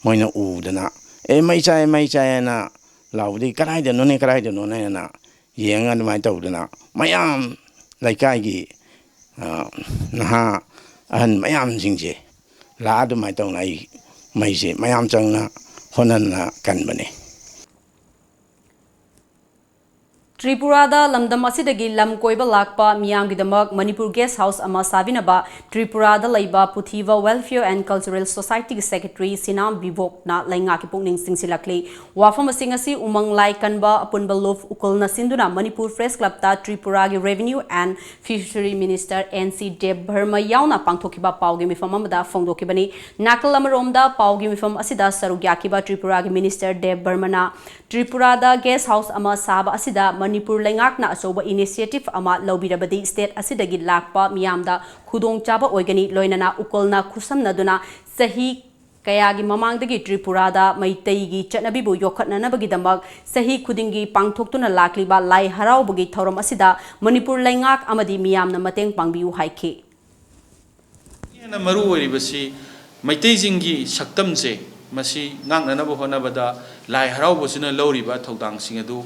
ꯃꯣꯏꯅ ꯎꯗꯅ, "ꯑꯦ, ꯃꯩ ꯆꯥꯛꯑꯦ, ꯃꯩ ꯆꯥꯛꯑꯦꯅ" ꯂꯥꯎꯕꯗꯒꯤ, "ꯀꯗꯥꯏꯗꯅꯣꯅꯦ, ꯀꯗꯥꯏꯗꯅꯣꯅꯦꯅ" ꯌꯦꯡꯉ ꯑꯗꯨꯃꯥꯏꯅ ꯇꯧꯗꯅ ꯃꯌꯥꯝ ꯂꯩꯀꯥꯏꯒꯤ, ꯑ, ꯅꯍꯥ ꯑꯍꯟ ꯃꯌꯥꯝꯁꯤꯡꯁꯦ ꯂꯥꯛꯑ ꯑꯗꯨꯃꯥꯏꯅ ꯇꯧꯅ ꯑꯩ ꯃꯩꯁꯦ ꯃꯌꯥꯝ ꯆꯪꯅ ꯍꯣꯠꯅꯅ ꯀꯟꯕꯅꯦ꯫ ꯇ꯭ꯔꯤꯄꯨꯔꯥꯗ ꯂꯝꯗꯝ ꯑꯁꯤꯗꯒꯤ ꯂꯝ ꯀꯣꯏꯕ ꯂꯥꯛꯄ ꯃꯤꯌꯥꯝꯒꯤꯗꯃꯛ ꯃꯅꯤꯄꯨꯔ ꯒꯦꯁ ꯍꯥꯎꯁ ꯑꯃ ꯁꯥꯕꯤꯅꯕ ꯇ꯭ꯔꯤꯄꯨꯔꯥꯗ ꯂꯩꯕ ꯄꯨꯊꯤꯕ Welfare and Cultural Societyꯒꯤ Secretary ꯁꯤꯅꯥꯝ ꯕꯤꯕꯣꯛꯅ ꯂꯩꯉꯥꯛꯀꯤ ꯄꯨꯛꯅꯤꯡ ꯆꯤꯡꯁꯤꯜꯂꯛꯂꯤ꯫ ꯋꯥꯐꯝ ꯑꯁꯤꯡ ꯑꯁꯤ ꯎꯃꯪ ꯂꯥꯏ ꯀꯟꯕ ꯑꯄꯨꯟꯕ ꯂꯨꯞ ꯎꯀꯜꯅ ꯁꯤꯟꯗꯨꯅ ꯃꯅꯤꯄꯨꯔ ꯄ꯭ꯔꯦꯁ ꯀ꯭ꯂꯕꯇ ꯇ꯭ꯔꯤꯄꯨꯔꯥꯒꯤ Revenue and Fishery Minister N C Deb Barma ꯌꯥꯎꯅ ꯄꯥꯡꯊꯣꯛꯈꯤꯕ ꯄꯥꯎꯒꯤ ꯃꯤꯐꯝ ꯑꯃꯗ ꯐꯣꯡꯗꯣꯛꯈꯤꯕꯅꯤ꯫ ꯅꯥꯀꯜ ꯑꯃꯔꯣꯝꯗ ꯄꯥꯎꯒꯤ ꯃꯤꯐꯝ ꯑꯁꯤꯗ ꯁꯔꯨꯛ ꯌꯥꯈꯤꯕ ꯇ꯭ꯔꯤꯄꯨꯔꯥꯒꯤ Minister ꯗꯦꯕ ꯕꯔꯃꯅ ꯇ꯭ꯔꯤꯄꯨꯔꯥꯗ ꯒꯦꯁ ꯍꯥꯎꯁ ꯑꯃ ꯁꯥꯕ ꯑꯁꯤꯗ ꯃꯅꯤꯄꯨꯔ ꯂꯩꯉꯥꯛꯅ ꯑꯆꯧꯕ initiative ꯑꯃ ꯂꯧꯕꯤꯔꯕꯗꯤ state ꯑꯁꯤꯗꯒꯤ ꯂꯥꯛꯄ ꯃꯤꯌꯥꯝꯗ ꯈꯨꯗꯣꯡꯆꯥꯕ ꯑꯣꯏꯒꯅꯤ, ꯂꯣꯏꯅꯅ ꯎꯀꯜꯅ ꯈꯨꯠꯁꯝꯅꯗꯨꯅ ꯆꯍꯤ ꯀꯌꯥꯒꯤ ꯃꯃꯥꯡꯗꯒꯤ ꯇ꯭ꯔꯤꯄꯨꯔꯥꯗ ꯃꯩꯇꯩꯒꯤ ꯆꯠꯅꯕꯤꯕꯨ ꯌꯣꯛꯈꯠꯅꯅꯕꯒꯤꯗꯃꯛ ꯆꯍꯤ ꯈꯨꯗꯤꯡꯒꯤ ꯄꯥꯡꯊꯣꯛꯇꯨꯅ ꯂꯥꯛꯂꯤꯕ ꯂꯥꯏ ꯍꯔꯥꯎꯕꯒꯤ ꯊꯧꯔꯝ ꯑꯁꯤꯗ ꯃꯅꯤꯄꯨꯔ ꯂꯩꯉꯥꯛ ꯑꯃꯗꯤ ꯃꯤꯌꯥꯝꯅ ꯃꯇꯦꯡ ꯄꯥꯡꯕꯤꯌꯨ ꯍꯥꯏꯈꯤ꯫ ꯍꯦꯟꯅ ꯃꯔꯨ ꯑꯣꯏꯔꯤꯕꯁꯤ ꯃꯩꯇꯩꯁꯤꯡꯒꯤ ꯁꯛꯇꯝꯁꯦ ꯃꯁꯤ ꯉꯥꯛꯅꯅꯕ ꯍꯣꯠꯅꯕꯗ ꯂꯥꯏ ꯍꯔꯥꯎꯕꯁꯤꯅ ꯂꯧꯔꯤꯕ ꯊꯧꯗꯥꯡꯁꯤꯡ ꯑꯗꯨ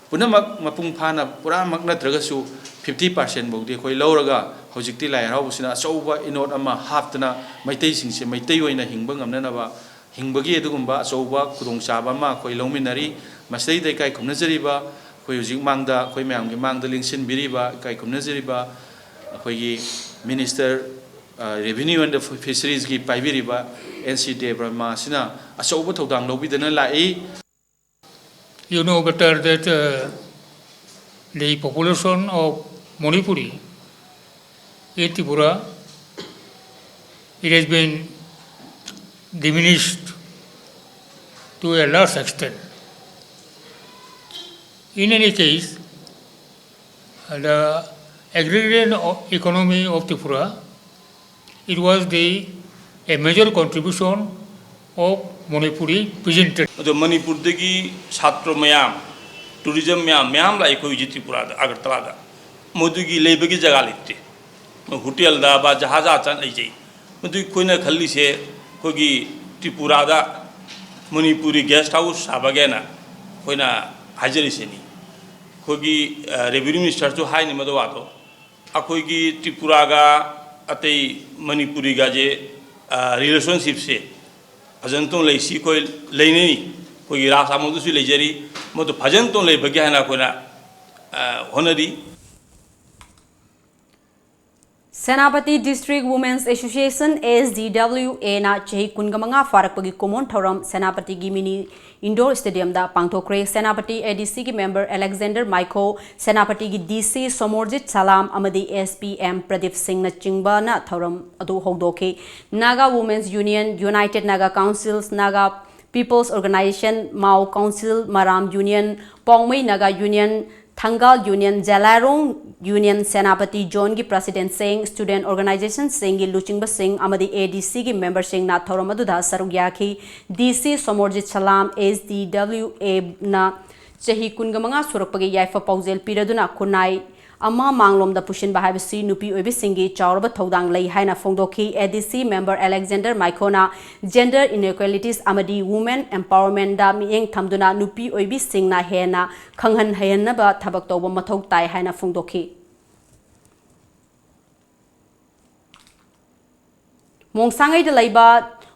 ꯄꯨꯝꯅꯃꯛ ꯃꯄꯨꯡ ꯐꯥꯅ ꯄꯨꯔꯥꯃꯛ ꯅꯠꯇ꯭ꯔꯒꯁꯨ fifty percent ꯐꯥꯎꯗꯤ ꯑꯩꯈꯣꯏ ꯂꯧꯔꯒ ꯍꯧꯖꯤꯛꯇꯤ ꯂꯥꯏ ꯍꯔꯥꯎꯕꯁꯤꯅ ꯑꯆꯧꯕ ꯏꯅꯣꯠ ꯑꯃ ꯍꯥꯞꯇꯅ ꯃꯩꯇꯩꯁꯤꯡꯁꯦ ꯃꯩꯇꯩ ꯑꯣꯏꯅ ꯍꯤꯡꯕ ꯉꯝꯅꯅꯕ ꯍꯤꯡꯕꯒꯤ ꯑꯗꯨꯒꯨꯝꯕ ꯑꯆꯧꯕ ꯈꯨꯗꯣꯡꯆꯥꯕ ꯑꯃ ꯑꯩꯈꯣꯏ ꯂꯧꯃꯤꯟꯅꯔꯤ꯫ ꯃꯁꯤꯗꯩꯗ ꯏꯀꯥꯏ ꯈꯨꯝꯅꯖꯔꯤꯕ ꯑꯩꯈꯣꯏ ꯍꯧꯖꯤꯛ ꯃꯥꯡꯗ, ꯑꯩꯈꯣꯏ ꯃꯌꯥꯝꯒꯤ ꯃꯥꯡꯗ ꯂꯦꯡꯁꯤꯟꯕꯤꯔꯤꯕ, ꯏꯀꯥꯏ ꯈꯨꯝꯅꯖꯔꯤꯕ ꯑꯩꯈꯣꯏꯒꯤ Minister, ꯑ, Revenue and Fisheries ꯀꯤ ꯄꯥꯏꯕꯤꯔꯤꯕ N C ꯗꯦꯕ ꯕꯔꯃꯥ ꯑꯁꯤꯅ ꯑꯆꯧꯕ ꯊꯧꯗꯥꯡ ꯂꯧꯕꯤꯗꯨꯅ ꯂꯥꯛꯏ꯫ You know better that, uh, the population of Manipuri in Tripura, it has been diminished to a large extent. In any case, the agrarian o-, economy of Tripura, it was the, a major contribution of Manipuri peasantry. ꯑꯗꯣ ꯃꯅꯤꯄꯨꯔꯗꯒꯤ ꯁꯥꯇ꯭ꯔ ꯃꯌꯥꯝ, tourism ꯃꯌꯥꯝ, ꯃꯌꯥꯝ ꯂꯥꯛꯏ ꯑꯩꯈꯣꯏ ꯍꯧꯖꯤꯛ ꯇ꯭ꯔꯤꯄꯨꯔꯥꯗ, ꯑꯒꯔꯇꯂꯥꯗ꯫ ꯃꯗꯨꯒꯤ ꯂꯩꯕꯒꯤ ꯖꯒꯥ ꯂꯩꯇꯦ꯫ ꯃꯣꯏ ꯍꯣꯇꯦꯜꯗ ꯕꯥ ꯖꯍꯥꯖ ꯆꯠ ꯂꯩꯖꯩ꯫ ꯃꯗꯨ ꯑꯩꯈꯣꯏꯅ ꯈꯜꯂꯤꯁꯦ, ꯑꯩꯈꯣꯏꯒꯤ ꯇ꯭ꯔꯤꯄꯨꯔꯥꯗ ꯃꯅꯤꯄꯨꯔꯤ ꯒꯦꯁ ꯍꯥꯎꯁ ꯁꯥꯕꯒꯦꯅ ꯑꯩꯈꯣꯏꯅ ꯍꯥꯏꯖꯔꯤꯁꯤꯅꯤ꯫ ꯑꯩꯈꯣꯏꯒꯤ ꯔꯦꯚꯤꯅ꯭ꯌꯨ ꯃꯤꯅꯤꯁꯇꯔꯁꯨ ꯍꯥꯏꯅꯤ ꯃꯗꯨ ꯋꯥꯗꯣ꯫ ꯑꯩꯈꯣꯏꯒꯤ ꯇ꯭ꯔꯤꯄꯨꯔꯥꯒ ꯑꯇꯩ ꯃꯅꯤꯄꯨꯔꯤꯒꯁꯦ ꯔꯤꯂꯦꯁꯟꯁꯤꯞꯁꯦ ꯐꯖꯅ ꯇꯧꯅ ꯂꯩꯁꯤ, ꯑꯩꯈꯣꯏ ꯂꯩꯅꯩ꯫ ꯑꯩꯈꯣꯏꯒꯤ ꯔꯥꯖ ꯑꯃꯗꯨꯁꯨ ꯂꯩꯖꯔꯤ, ꯃꯗꯨ ꯐꯖꯅ ꯇꯧꯅ ꯂꯩꯕꯒꯤ ꯍꯥꯏꯅ ꯑꯩꯈꯣꯏꯅ ꯍꯣꯠꯅꯔꯤ꯫ Senapati District Women's Association, S D W A, ꯅ ꯆꯍꯤ ꯀꯨꯟꯒ ꯃꯉꯥ ꯐꯥꯔꯛꯄꯒꯤ ꯀꯨꯝꯑꯣꯟ ꯊꯧꯔꯝ ꯁꯦꯅꯥꯄꯇꯤꯒꯤ ꯃꯤꯅꯤ ꯏꯟꯗꯣꯔ ꯁ꯭ꯇꯦꯗꯤꯌꯝꯗ ꯄꯥꯡꯊꯣꯛꯈ꯭ꯔꯦ꯫ ꯁꯦꯅꯥꯄꯇꯤ ꯑꯦ ꯗꯤ ꯁꯤꯒꯤ ꯃꯦꯝꯕꯔ ꯑꯂꯦꯛꯖꯦꯟꯗꯔ ꯃꯥꯏꯈꯣ, ꯁꯦꯅꯥꯄꯇꯤꯒꯤ ꯗꯤ ꯁꯤ ꯁꯣꯃꯣꯔꯖꯤꯠ ꯁꯂꯥꯝ ꯑꯃꯗꯤ ꯑꯦꯁ ꯄꯤ ꯑꯦꯝ ꯄ꯭ꯔꯗꯤꯞ ꯁꯤꯡꯅꯆꯤꯡꯕꯅ ꯊꯧꯔꯝ ꯑꯗꯨ ꯍꯧꯗꯣꯛꯈꯤ꯫ Naga Women's Union, United Naga Councils, Naga People's Organization, Mao Council, Maram Union, Paungmei Naga Union, Thangal Union, Zelairong Union, Senapati Zone ꯒꯤ ꯄ꯭ꯔꯁꯤꯗꯦꯟꯠꯁꯤꯡ, ꯁ꯭ꯇꯨꯗꯦꯟꯠ ꯑꯣꯔꯒꯅꯥꯏꯖꯦꯁꯟꯁꯤꯡꯒꯤ ꯂꯨꯆꯤꯡꯕꯁꯤꯡ ꯑꯃꯗꯤ ꯑꯦ ꯗꯤ ꯁꯤꯒꯤ ꯃꯦꯝꯕꯔꯁꯤꯡꯅ ꯊꯧꯔꯝ ꯑꯗꯨꯗ ꯁꯔꯨꯛ ꯌꯥꯈꯤ꯫ ꯗꯤ ꯁꯤ ꯁꯣꯃꯣꯔꯖꯤꯠ ꯁꯂꯥꯝ, ꯑꯦꯁ ꯗꯤ ꯗꯕ꯭ꯂꯤꯎ ꯑꯦꯅ ꯆꯍꯤ ꯀꯨꯟꯒ ꯃꯉꯥ ꯁꯨꯔꯛꯄꯒꯤ ꯌꯥꯏꯐ ꯄꯥꯎꯖꯦꯜ ꯄꯤꯔꯗꯨꯅ ꯈꯨꯟꯅꯥꯏ ꯑꯃ ꯃꯥꯡꯂꯣꯝꯗ ꯄꯨꯁꯤꯟꯕ ꯍꯥꯏꯕꯁꯤ ꯅꯨꯄꯤ ꯑꯣꯏꯕꯤꯁꯤꯡꯒꯤ ꯆꯥꯎꯔꯕ ꯊꯧꯗꯥꯡ ꯂꯩ ꯍꯥꯏꯅ ꯐꯣꯡꯗꯣꯛꯈꯤ꯫ ꯑꯦ ꯗꯤ ꯁꯤ ꯃꯦꯝꯕꯔ ꯑꯂꯦꯛꯖꯦꯟꯗꯔ ꯃꯥꯏꯈꯣꯅ gender inequalities ꯑꯃꯗꯤ women empowerment ꯗ ꯃꯤꯠꯌꯦꯡ ꯊꯝꯗꯨꯅ ꯅꯨꯄꯤ ꯑꯣꯏꯕꯤꯁꯤꯡꯅ ꯍꯦꯟꯅ ꯈꯪꯍꯟ ꯍꯩꯍꯟꯅꯕ ꯊꯕꯛ ꯇꯧꯕ ꯃꯊꯧ ꯇꯥꯏ ꯍꯥꯏꯅ ꯐꯣꯡꯗꯣꯛꯈꯤ꯫ ꯃꯣꯡꯁꯥꯡꯉꯩꯗ ꯂꯩꯕ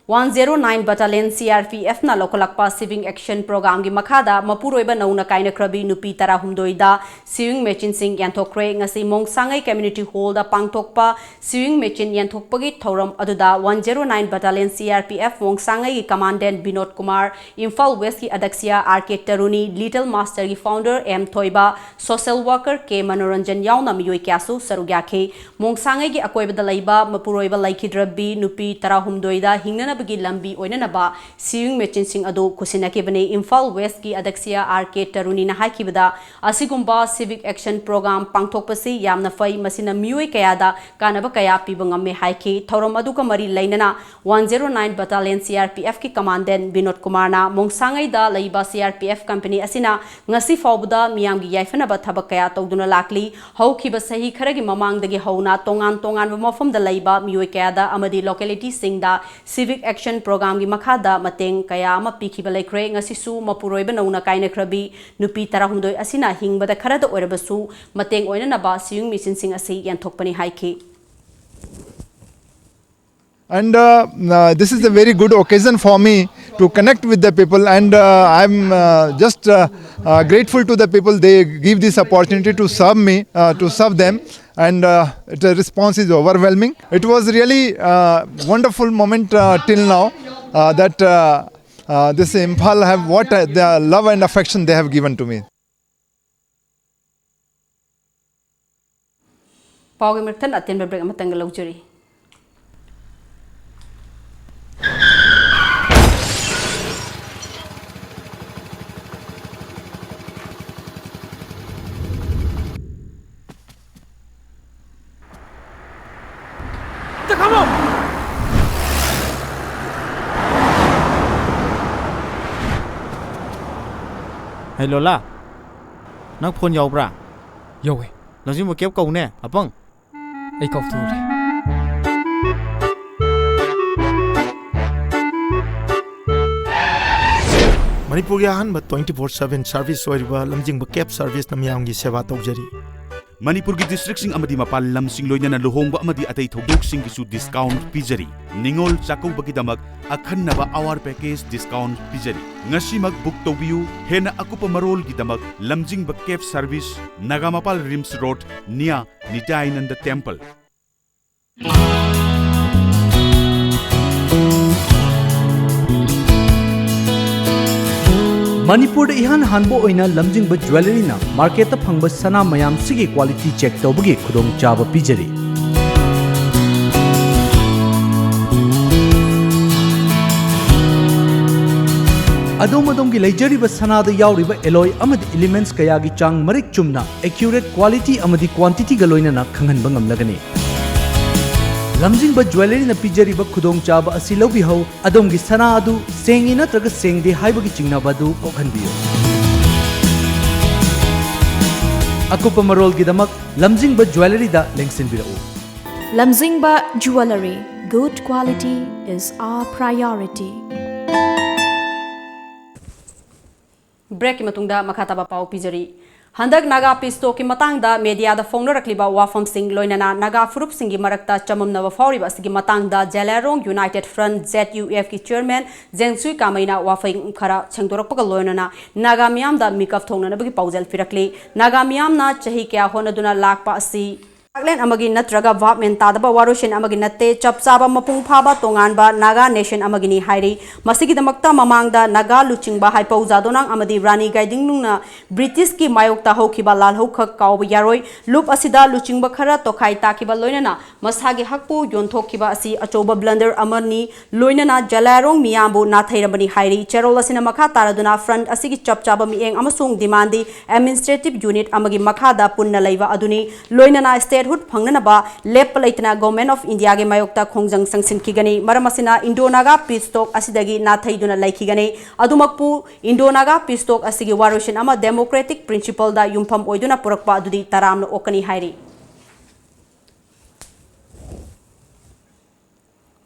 one zero nine Battalion C R P F ꯅ ꯂꯧꯈꯠꯂꯛꯄ Sewing Action Program ꯒꯤ ꯃꯈꯥꯗ ꯃꯄꯨꯔꯣꯏꯕ ꯅꯧꯅ ꯀꯥꯏꯅꯈ꯭ꯔꯕꯤ ꯅꯨꯄꯤ ꯇꯔꯥꯍꯨꯝꯗꯣꯏꯗ sewing machine ꯁꯤꯡ ꯌꯦꯟꯊꯣꯛꯈ꯭ꯔꯦ꯫ ꯉꯁꯤ ꯃꯣꯡꯁꯥꯡꯉꯩ Community Hall ꯗ ꯄꯥꯡꯊꯣꯛꯄ sewing machine ꯌꯦꯟꯊꯣꯛꯄꯒꯤ ꯊꯧꯔꯝ ꯑꯗꯨꯗ one zero nine Battalion C R P F ꯃꯣꯡꯁꯥꯡꯉꯩꯒꯤ Commandant Vinod Kumar, Imphal West ꯀꯤ ꯑꯗ꯭ꯌꯛꯁ ꯑꯥꯔ ꯀꯦ ꯇꯔꯨꯅꯤ, Little Master ꯒꯤ founder ꯑꯦꯝ ꯊꯣꯏꯕ, social worker ꯀꯦ ꯃꯅꯣꯔꯟꯖꯟ ꯌꯥꯎꯅ ꯃꯤꯑꯣꯏ ꯀꯌꯥꯁꯨ ꯁꯔꯨꯛ ꯌꯥꯈꯤ꯫ ꯃꯣꯡꯁꯥꯡꯉꯩꯒꯤ ꯑꯀꯣꯏꯕꯗ ꯂꯩꯕ ꯃꯄꯨꯔꯣꯏꯕ ꯂꯩꯈꯤꯗ꯭ꯔꯕꯤ ꯅꯨꯄꯤ ꯇꯔꯥꯍꯨꯝꯗꯣꯏꯗ ꯍꯤꯡꯅꯅꯕ ꯒꯤ ꯂꯝꯕꯤ ꯑꯣꯏꯅꯅꯕ ꯁꯤꯋꯤꯡ ꯃꯦꯆꯤꯟꯁꯤꯡ ꯑꯗꯨ ꯈꯨꯠꯁꯤꯟꯅꯈꯤꯕꯅꯤ꯫ ꯏꯝꯐꯥꯜ ꯋꯦꯁꯀꯤ ꯑꯗꯛꯁꯤꯌꯥ ꯑꯥꯔ ꯀꯦ ꯇꯔꯨꯅꯤꯅ ꯍꯥꯏꯈꯤꯕꯗ, ꯑꯁꯤꯒꯨꯝꯕ civic action program ꯄꯥꯡꯊꯣꯛꯄꯁꯤ ꯌꯥꯝꯅ ꯐꯩ, ꯃꯁꯤꯅ ꯃꯤꯑꯣꯏ ꯀꯌꯥꯗ ꯀꯥꯟꯅꯕ ꯀꯌꯥ ꯄꯤꯕ ꯉꯝꯃꯦ ꯍꯥꯏꯈꯤ꯫ ꯊꯧꯔꯝ ꯑꯗꯨꯒ ꯃꯔꯤ ꯂꯩꯅꯅ one zero nine Battalion C R P F ꯀꯤ commandant ꯕꯤꯅꯣꯗ ꯀꯨꯃꯥꯔꯅ ꯃꯣꯡꯁꯥꯡꯉꯩꯗ ꯂꯩꯕ C R P F company ꯑꯁꯤꯅ ꯉꯁꯤ ꯐꯥꯎꯕꯗ ꯃꯤꯌꯥꯝꯒꯤ ꯌꯥꯏꯐꯅꯕ ꯊꯕꯛ ꯀꯌꯥ ꯇꯧꯗꯨꯅ ꯂꯥꯛꯂꯤ꯫ ꯍꯧꯈꯤꯕ ꯆꯍꯤ ꯈꯔꯒꯤ ꯃꯃꯥꯡꯗꯒꯤ ꯍꯧꯅ ꯇꯣꯉꯥꯟ ꯇꯣꯉꯥꯟꯕ ꯃꯐꯝꯗ ꯂꯩꯕ ꯃꯤꯑꯣꯏ ꯀꯌꯥꯗ ꯑꯃꯗꯤ localityꯁꯤꯡꯗ civic action programꯒꯤ ꯃꯈꯥꯗ ꯃꯇꯦꯡ ꯀꯌꯥ ꯑꯃ ꯄꯤꯈꯤꯕ ꯂꯩꯈ꯭ꯔꯦ꯫ ꯉꯁꯤꯁꯨ ꯃꯄꯨꯔꯣꯏꯕ ꯅꯧꯅ ꯀꯥꯏꯅꯈ꯭ꯔꯕꯤ ꯅꯨꯄꯤ ꯇꯔꯥꯍꯨꯝꯗꯣꯏ ꯑꯁꯤꯅ ꯍꯤꯡꯕꯗ ꯈꯔꯗ ꯑꯣꯏꯔꯕꯁꯨ ꯃꯇꯦꯡ ꯑꯣꯏꯅꯅꯕ ꯁꯤꯋꯤꯡ ꯃꯦꯆꯤꯟꯁꯤꯡ ꯑꯁꯤ ꯌꯦꯟꯊꯣꯛꯄꯅꯤ ꯍꯥꯏꯈꯤ꯫ And uh, uh, this is a very good occasion for me to connect with the people, and uh, I'm uh, just uh, uh, grateful to the people. They give this opportunity to serve me, uh, to serve them, and uh, the response is overwhelming. It was really a wonderful moment uh, till now uh, that uh, uh, this Imphal have what uh, the love and affection they have given to me. ꯄꯥꯎꯒꯤ ꯃꯔꯛ ꯊꯠꯅ ꯑꯇꯦꯟꯕ break ꯑꯃꯇꯪꯒ ꯂꯧꯖꯔꯤ꯫ ꯍꯩ ꯂꯣꯂꯥ, ꯅꯪ phone ꯌꯥꯎꯕ꯭ꯔꯥ? ꯌꯧꯋꯦ꯫ ꯂꯝꯖꯤꯡꯕ ꯀꯦꯞ ꯀꯧꯅꯦ, ꯑꯄꯪ꯫ ꯑꯩ ꯀꯥꯎꯊꯣꯛꯎꯔꯦ꯫ ꯃꯅꯤꯄꯨꯔꯒꯤ ꯑꯍꯥꯟꯕ twenty four seven service ꯑꯣꯏꯔꯤꯕ ꯂꯝꯖꯤꯡꯕ cab serviceꯅ ꯃꯤꯌꯥꯝꯒꯤ ꯁꯦꯕꯥ ꯇꯧꯖꯔꯤ꯫ ꯃꯅꯤꯄꯨꯔꯒꯤ districtꯁꯤꯡ ꯑꯃꯗꯤ ꯃꯄꯥꯟ ꯂꯝꯁꯤꯡ ꯂꯣꯏꯅꯅ ꯂꯨꯍꯣꯡꯕ ꯑꯃꯗꯤ ꯑꯇꯩ ꯊꯧꯗꯣꯛꯁꯤꯡꯒꯤꯁꯨ discount ꯄꯤꯖꯔꯤ꯫ ꯅꯤꯉꯣꯜ ꯆꯥꯛꯀꯧꯕꯒꯤꯗꯃꯛ ꯑꯈꯟꯅꯕ ꯑꯋꯥꯔ package discount ꯄꯤꯖꯔꯤ꯫ ꯉꯁꯤꯃꯛ book ꯇꯧꯕꯤꯌꯨ꯫ ꯍꯦꯟꯅ ꯑꯀꯨꯞꯄ ꯃꯔꯣꯜꯒꯤꯗꯃꯛ ꯂꯝꯖꯤꯡꯕ cab service, Nagamapal RIMS road, near Nityananda temple꯫ ꯃꯅꯤꯄꯨꯔꯗ ꯏꯍꯥꯟ ꯍꯥꯟꯕ ꯑꯣꯏꯅ ꯂꯝꯖꯤꯡꯕ ꯖ꯭ꯋꯦꯂꯔꯤꯅ ꯃꯥꯔꯀꯦꯠꯇ ꯐꯪꯕ ꯁꯅꯥ ꯃꯌꯥꯝꯁꯤꯒꯤ quality check ꯇꯧꯕꯒꯤ ꯈꯨꯗꯣꯡꯆꯥꯕ ꯄꯤꯖꯔꯤ꯫ ꯑꯗꯣꯝ ꯑꯗꯣꯝꯒꯤ ꯂꯩꯖꯔꯤꯕ ꯁꯅꯥꯗ ꯌꯥꯎꯔꯤꯕ alloy ꯑꯃꯗꯤ elements ꯀꯌꯥꯒꯤ ꯆꯥꯡ ꯃꯔꯤꯛ ꯆꯨꯝꯅ, accurate quality ꯑꯃꯗꯤ quantity ꯒ ꯂꯣꯏꯅꯅ ꯈꯪꯍꯟꯕ ꯉꯝꯂꯒꯅꯤ꯫ ꯂꯝꯖꯤꯡꯕ Jewellery ꯅ ꯄꯤꯖꯔꯤꯕ ꯈꯨꯗꯣꯡꯆꯥꯕ ꯑꯁꯤ ꯂꯧꯕꯤꯍꯧ꯫ ꯑꯗꯣꯝꯒꯤ ꯁꯅꯥ ꯑꯗꯨ ꯁꯦꯡꯉꯤ ꯅꯠꯇ꯭ꯔꯒ ꯁꯦꯡꯗꯦ ꯍꯥꯏꯕꯒꯤ ꯆꯤꯡꯅꯕ ꯑꯗꯨ ꯀꯣꯛꯍꯟꯕꯤꯌꯨ꯫ ꯑꯀꯨꯞꯄ ꯃꯔꯣꯜꯒꯤꯗꯃꯛ ꯂꯝꯖꯤꯡꯕ Jewellery the ꯂꯦꯡꯁꯤꯟꯕꯤꯔꯛꯎ꯫ Lamjingba Jewellery, good quality is our priority. Break ꯀꯤ ꯃꯇꯨꯡꯗ ꯃꯈꯥ ꯇꯥꯕ ꯄꯥꯎ ꯄꯤꯖꯔꯤ꯫ ꯍꯟꯗꯛ ꯅꯥꯒꯥ peace talk ꯀꯤ ꯃꯇꯥꯡꯗ media ꯗ ꯐꯣꯡꯅꯔꯛꯂꯤꯕ ꯋꯥꯐꯝꯁꯤꯡ, ꯂꯣꯏꯅꯅ ꯅꯥꯒꯥ ꯐꯨꯔꯨꯞꯁꯤꯡꯒꯤ ꯃꯔꯛꯇ ꯆꯃꯝꯅꯕ ꯐꯥꯎꯔꯤꯕ ꯑꯁꯤꯒꯤ ꯃꯇꯥꯡꯗ ꯖꯦꯂꯥꯏꯔꯣꯡ United Front, Z U F ꯀꯤ chairman ꯖꯦꯡꯁꯨꯏ ꯀꯥꯃꯩꯅ ꯋꯥꯐꯝ ꯈꯔ ꯁꯦꯡꯗꯣꯔꯛꯄꯒ ꯂꯣꯏꯅꯅ ꯅꯥꯒꯥ ꯃꯤꯌꯥꯝꯗ ꯃꯤꯀꯞ ꯊꯣꯛꯅꯅꯕꯒꯤ ꯄꯥꯎꯖꯦꯜ ꯄꯤꯔꯛꯂꯤ꯫ ꯅꯥꯒꯥ ꯃꯤꯌꯥꯝꯅ ꯆꯍꯤ ꯀꯌꯥ ꯍꯣꯠꯅꯗꯨꯅ ꯂꯥꯛꯄ ꯑꯁꯤ ꯂꯥꯛꯂꯦꯟ ꯑꯃꯒꯤ ꯅꯠꯇ꯭ꯔꯒ ꯚꯥꯕ ꯃꯦꯟ ꯇꯥꯗꯕ ꯋꯥꯔꯣꯏꯁꯤꯟ ꯑꯃꯒꯤ ꯅꯠꯇꯦ, ꯆꯞ ꯆꯥꯕ ꯃꯄꯨꯡ ꯐꯥꯕ ꯇꯣꯉꯥꯟꯕ ꯅꯥꯒꯥ nation ꯑꯃꯒꯤꯅꯤ ꯍꯥꯏꯔꯤ꯫ ꯃꯁꯤꯒꯤꯗꯃꯛꯇ ꯃꯃꯥꯡꯗ ꯅꯥꯒꯥ ꯂꯨꯆꯤꯡꯕ ꯍꯥꯏꯄꯧ ꯖꯥꯗꯣꯅꯥꯡ ꯑꯃꯗꯤ ꯔꯥꯅꯤ ꯒꯥꯏꯗꯤꯡꯂꯨꯡꯅ British ꯀꯤ ꯃꯥꯌꯣꯛꯇ ꯍꯧꯈꯤꯕ ꯂꯥꯜꯍꯧ ꯈꯛ ꯀꯥꯎꯕ ꯌꯥꯔꯣꯏ꯫ ꯂꯨꯞ ꯑꯁꯤꯗ ꯂꯨꯆꯤꯡꯕ ꯈꯔ ꯇꯣꯈꯥꯏ ꯇꯥꯈꯤꯕ ꯂꯣꯏꯅꯅ ꯃꯁꯥꯒꯤ ꯍꯛꯄꯨ ꯌꯣꯟꯊꯣꯛꯈꯤꯕ ꯑꯁꯤ ꯑꯆꯧꯕ blunder ꯑꯃꯅꯤ꯫ ꯂꯣꯏꯅꯅ ꯖꯦꯂꯥꯏꯔꯣꯡ ꯃꯤꯌꯥꯝꯕꯨ ꯅꯥꯊꯩꯔꯕꯅꯤ ꯍꯥꯏꯔꯤ꯫ ꯆꯦꯔꯣꯜ ꯑꯁꯤꯅ ꯃꯈꯥ ꯇꯥꯔꯗꯨꯅ front ꯑꯁꯤꯒꯤ ꯆꯞ ꯆꯥꯕ ꯃꯤꯠꯌꯦꯡ ꯑꯃꯁꯨꯡ demand ꯗꯤ administrative unit ꯑꯃꯒꯤ ꯃꯈꯥꯗ ꯄꯨꯟꯅ ꯂꯩꯕ ꯑꯗꯨꯅꯤ꯫ ꯂꯣꯏꯅꯅ statehood ꯐꯪꯅꯅꯕ ꯂꯦꯞꯄ ꯂꯩꯇꯅ Government of India ꯒꯤ ꯃꯥꯌꯣꯛꯇ ꯈꯣꯡꯖꯪ ꯆꯪꯁꯤꯟꯈꯤꯒꯅꯤ꯫ ꯃꯔꯝ ꯑꯁꯤꯅ Indo-Naga peace talk ꯑꯁꯤꯗꯒꯤ ꯅꯥꯊꯩꯗꯨꯅ ꯂꯩꯈꯤꯒꯅꯤ꯫ ꯑꯗꯨꯃꯛꯄꯨ Indo-Naga peace talk ꯑꯁꯤꯒꯤ ꯋꯥꯔꯣꯏꯁꯤꯟ ꯑꯃ democratic principle ꯗ ꯌꯨꯝꯐꯝ ꯑꯣꯏꯗꯨꯅ ꯄꯨꯔꯛꯄ ꯑꯗꯨꯗꯤ ꯇꯔꯥꯝꯅ ꯑꯣꯛꯀꯅꯤ ꯍꯥꯏꯔꯤ꯫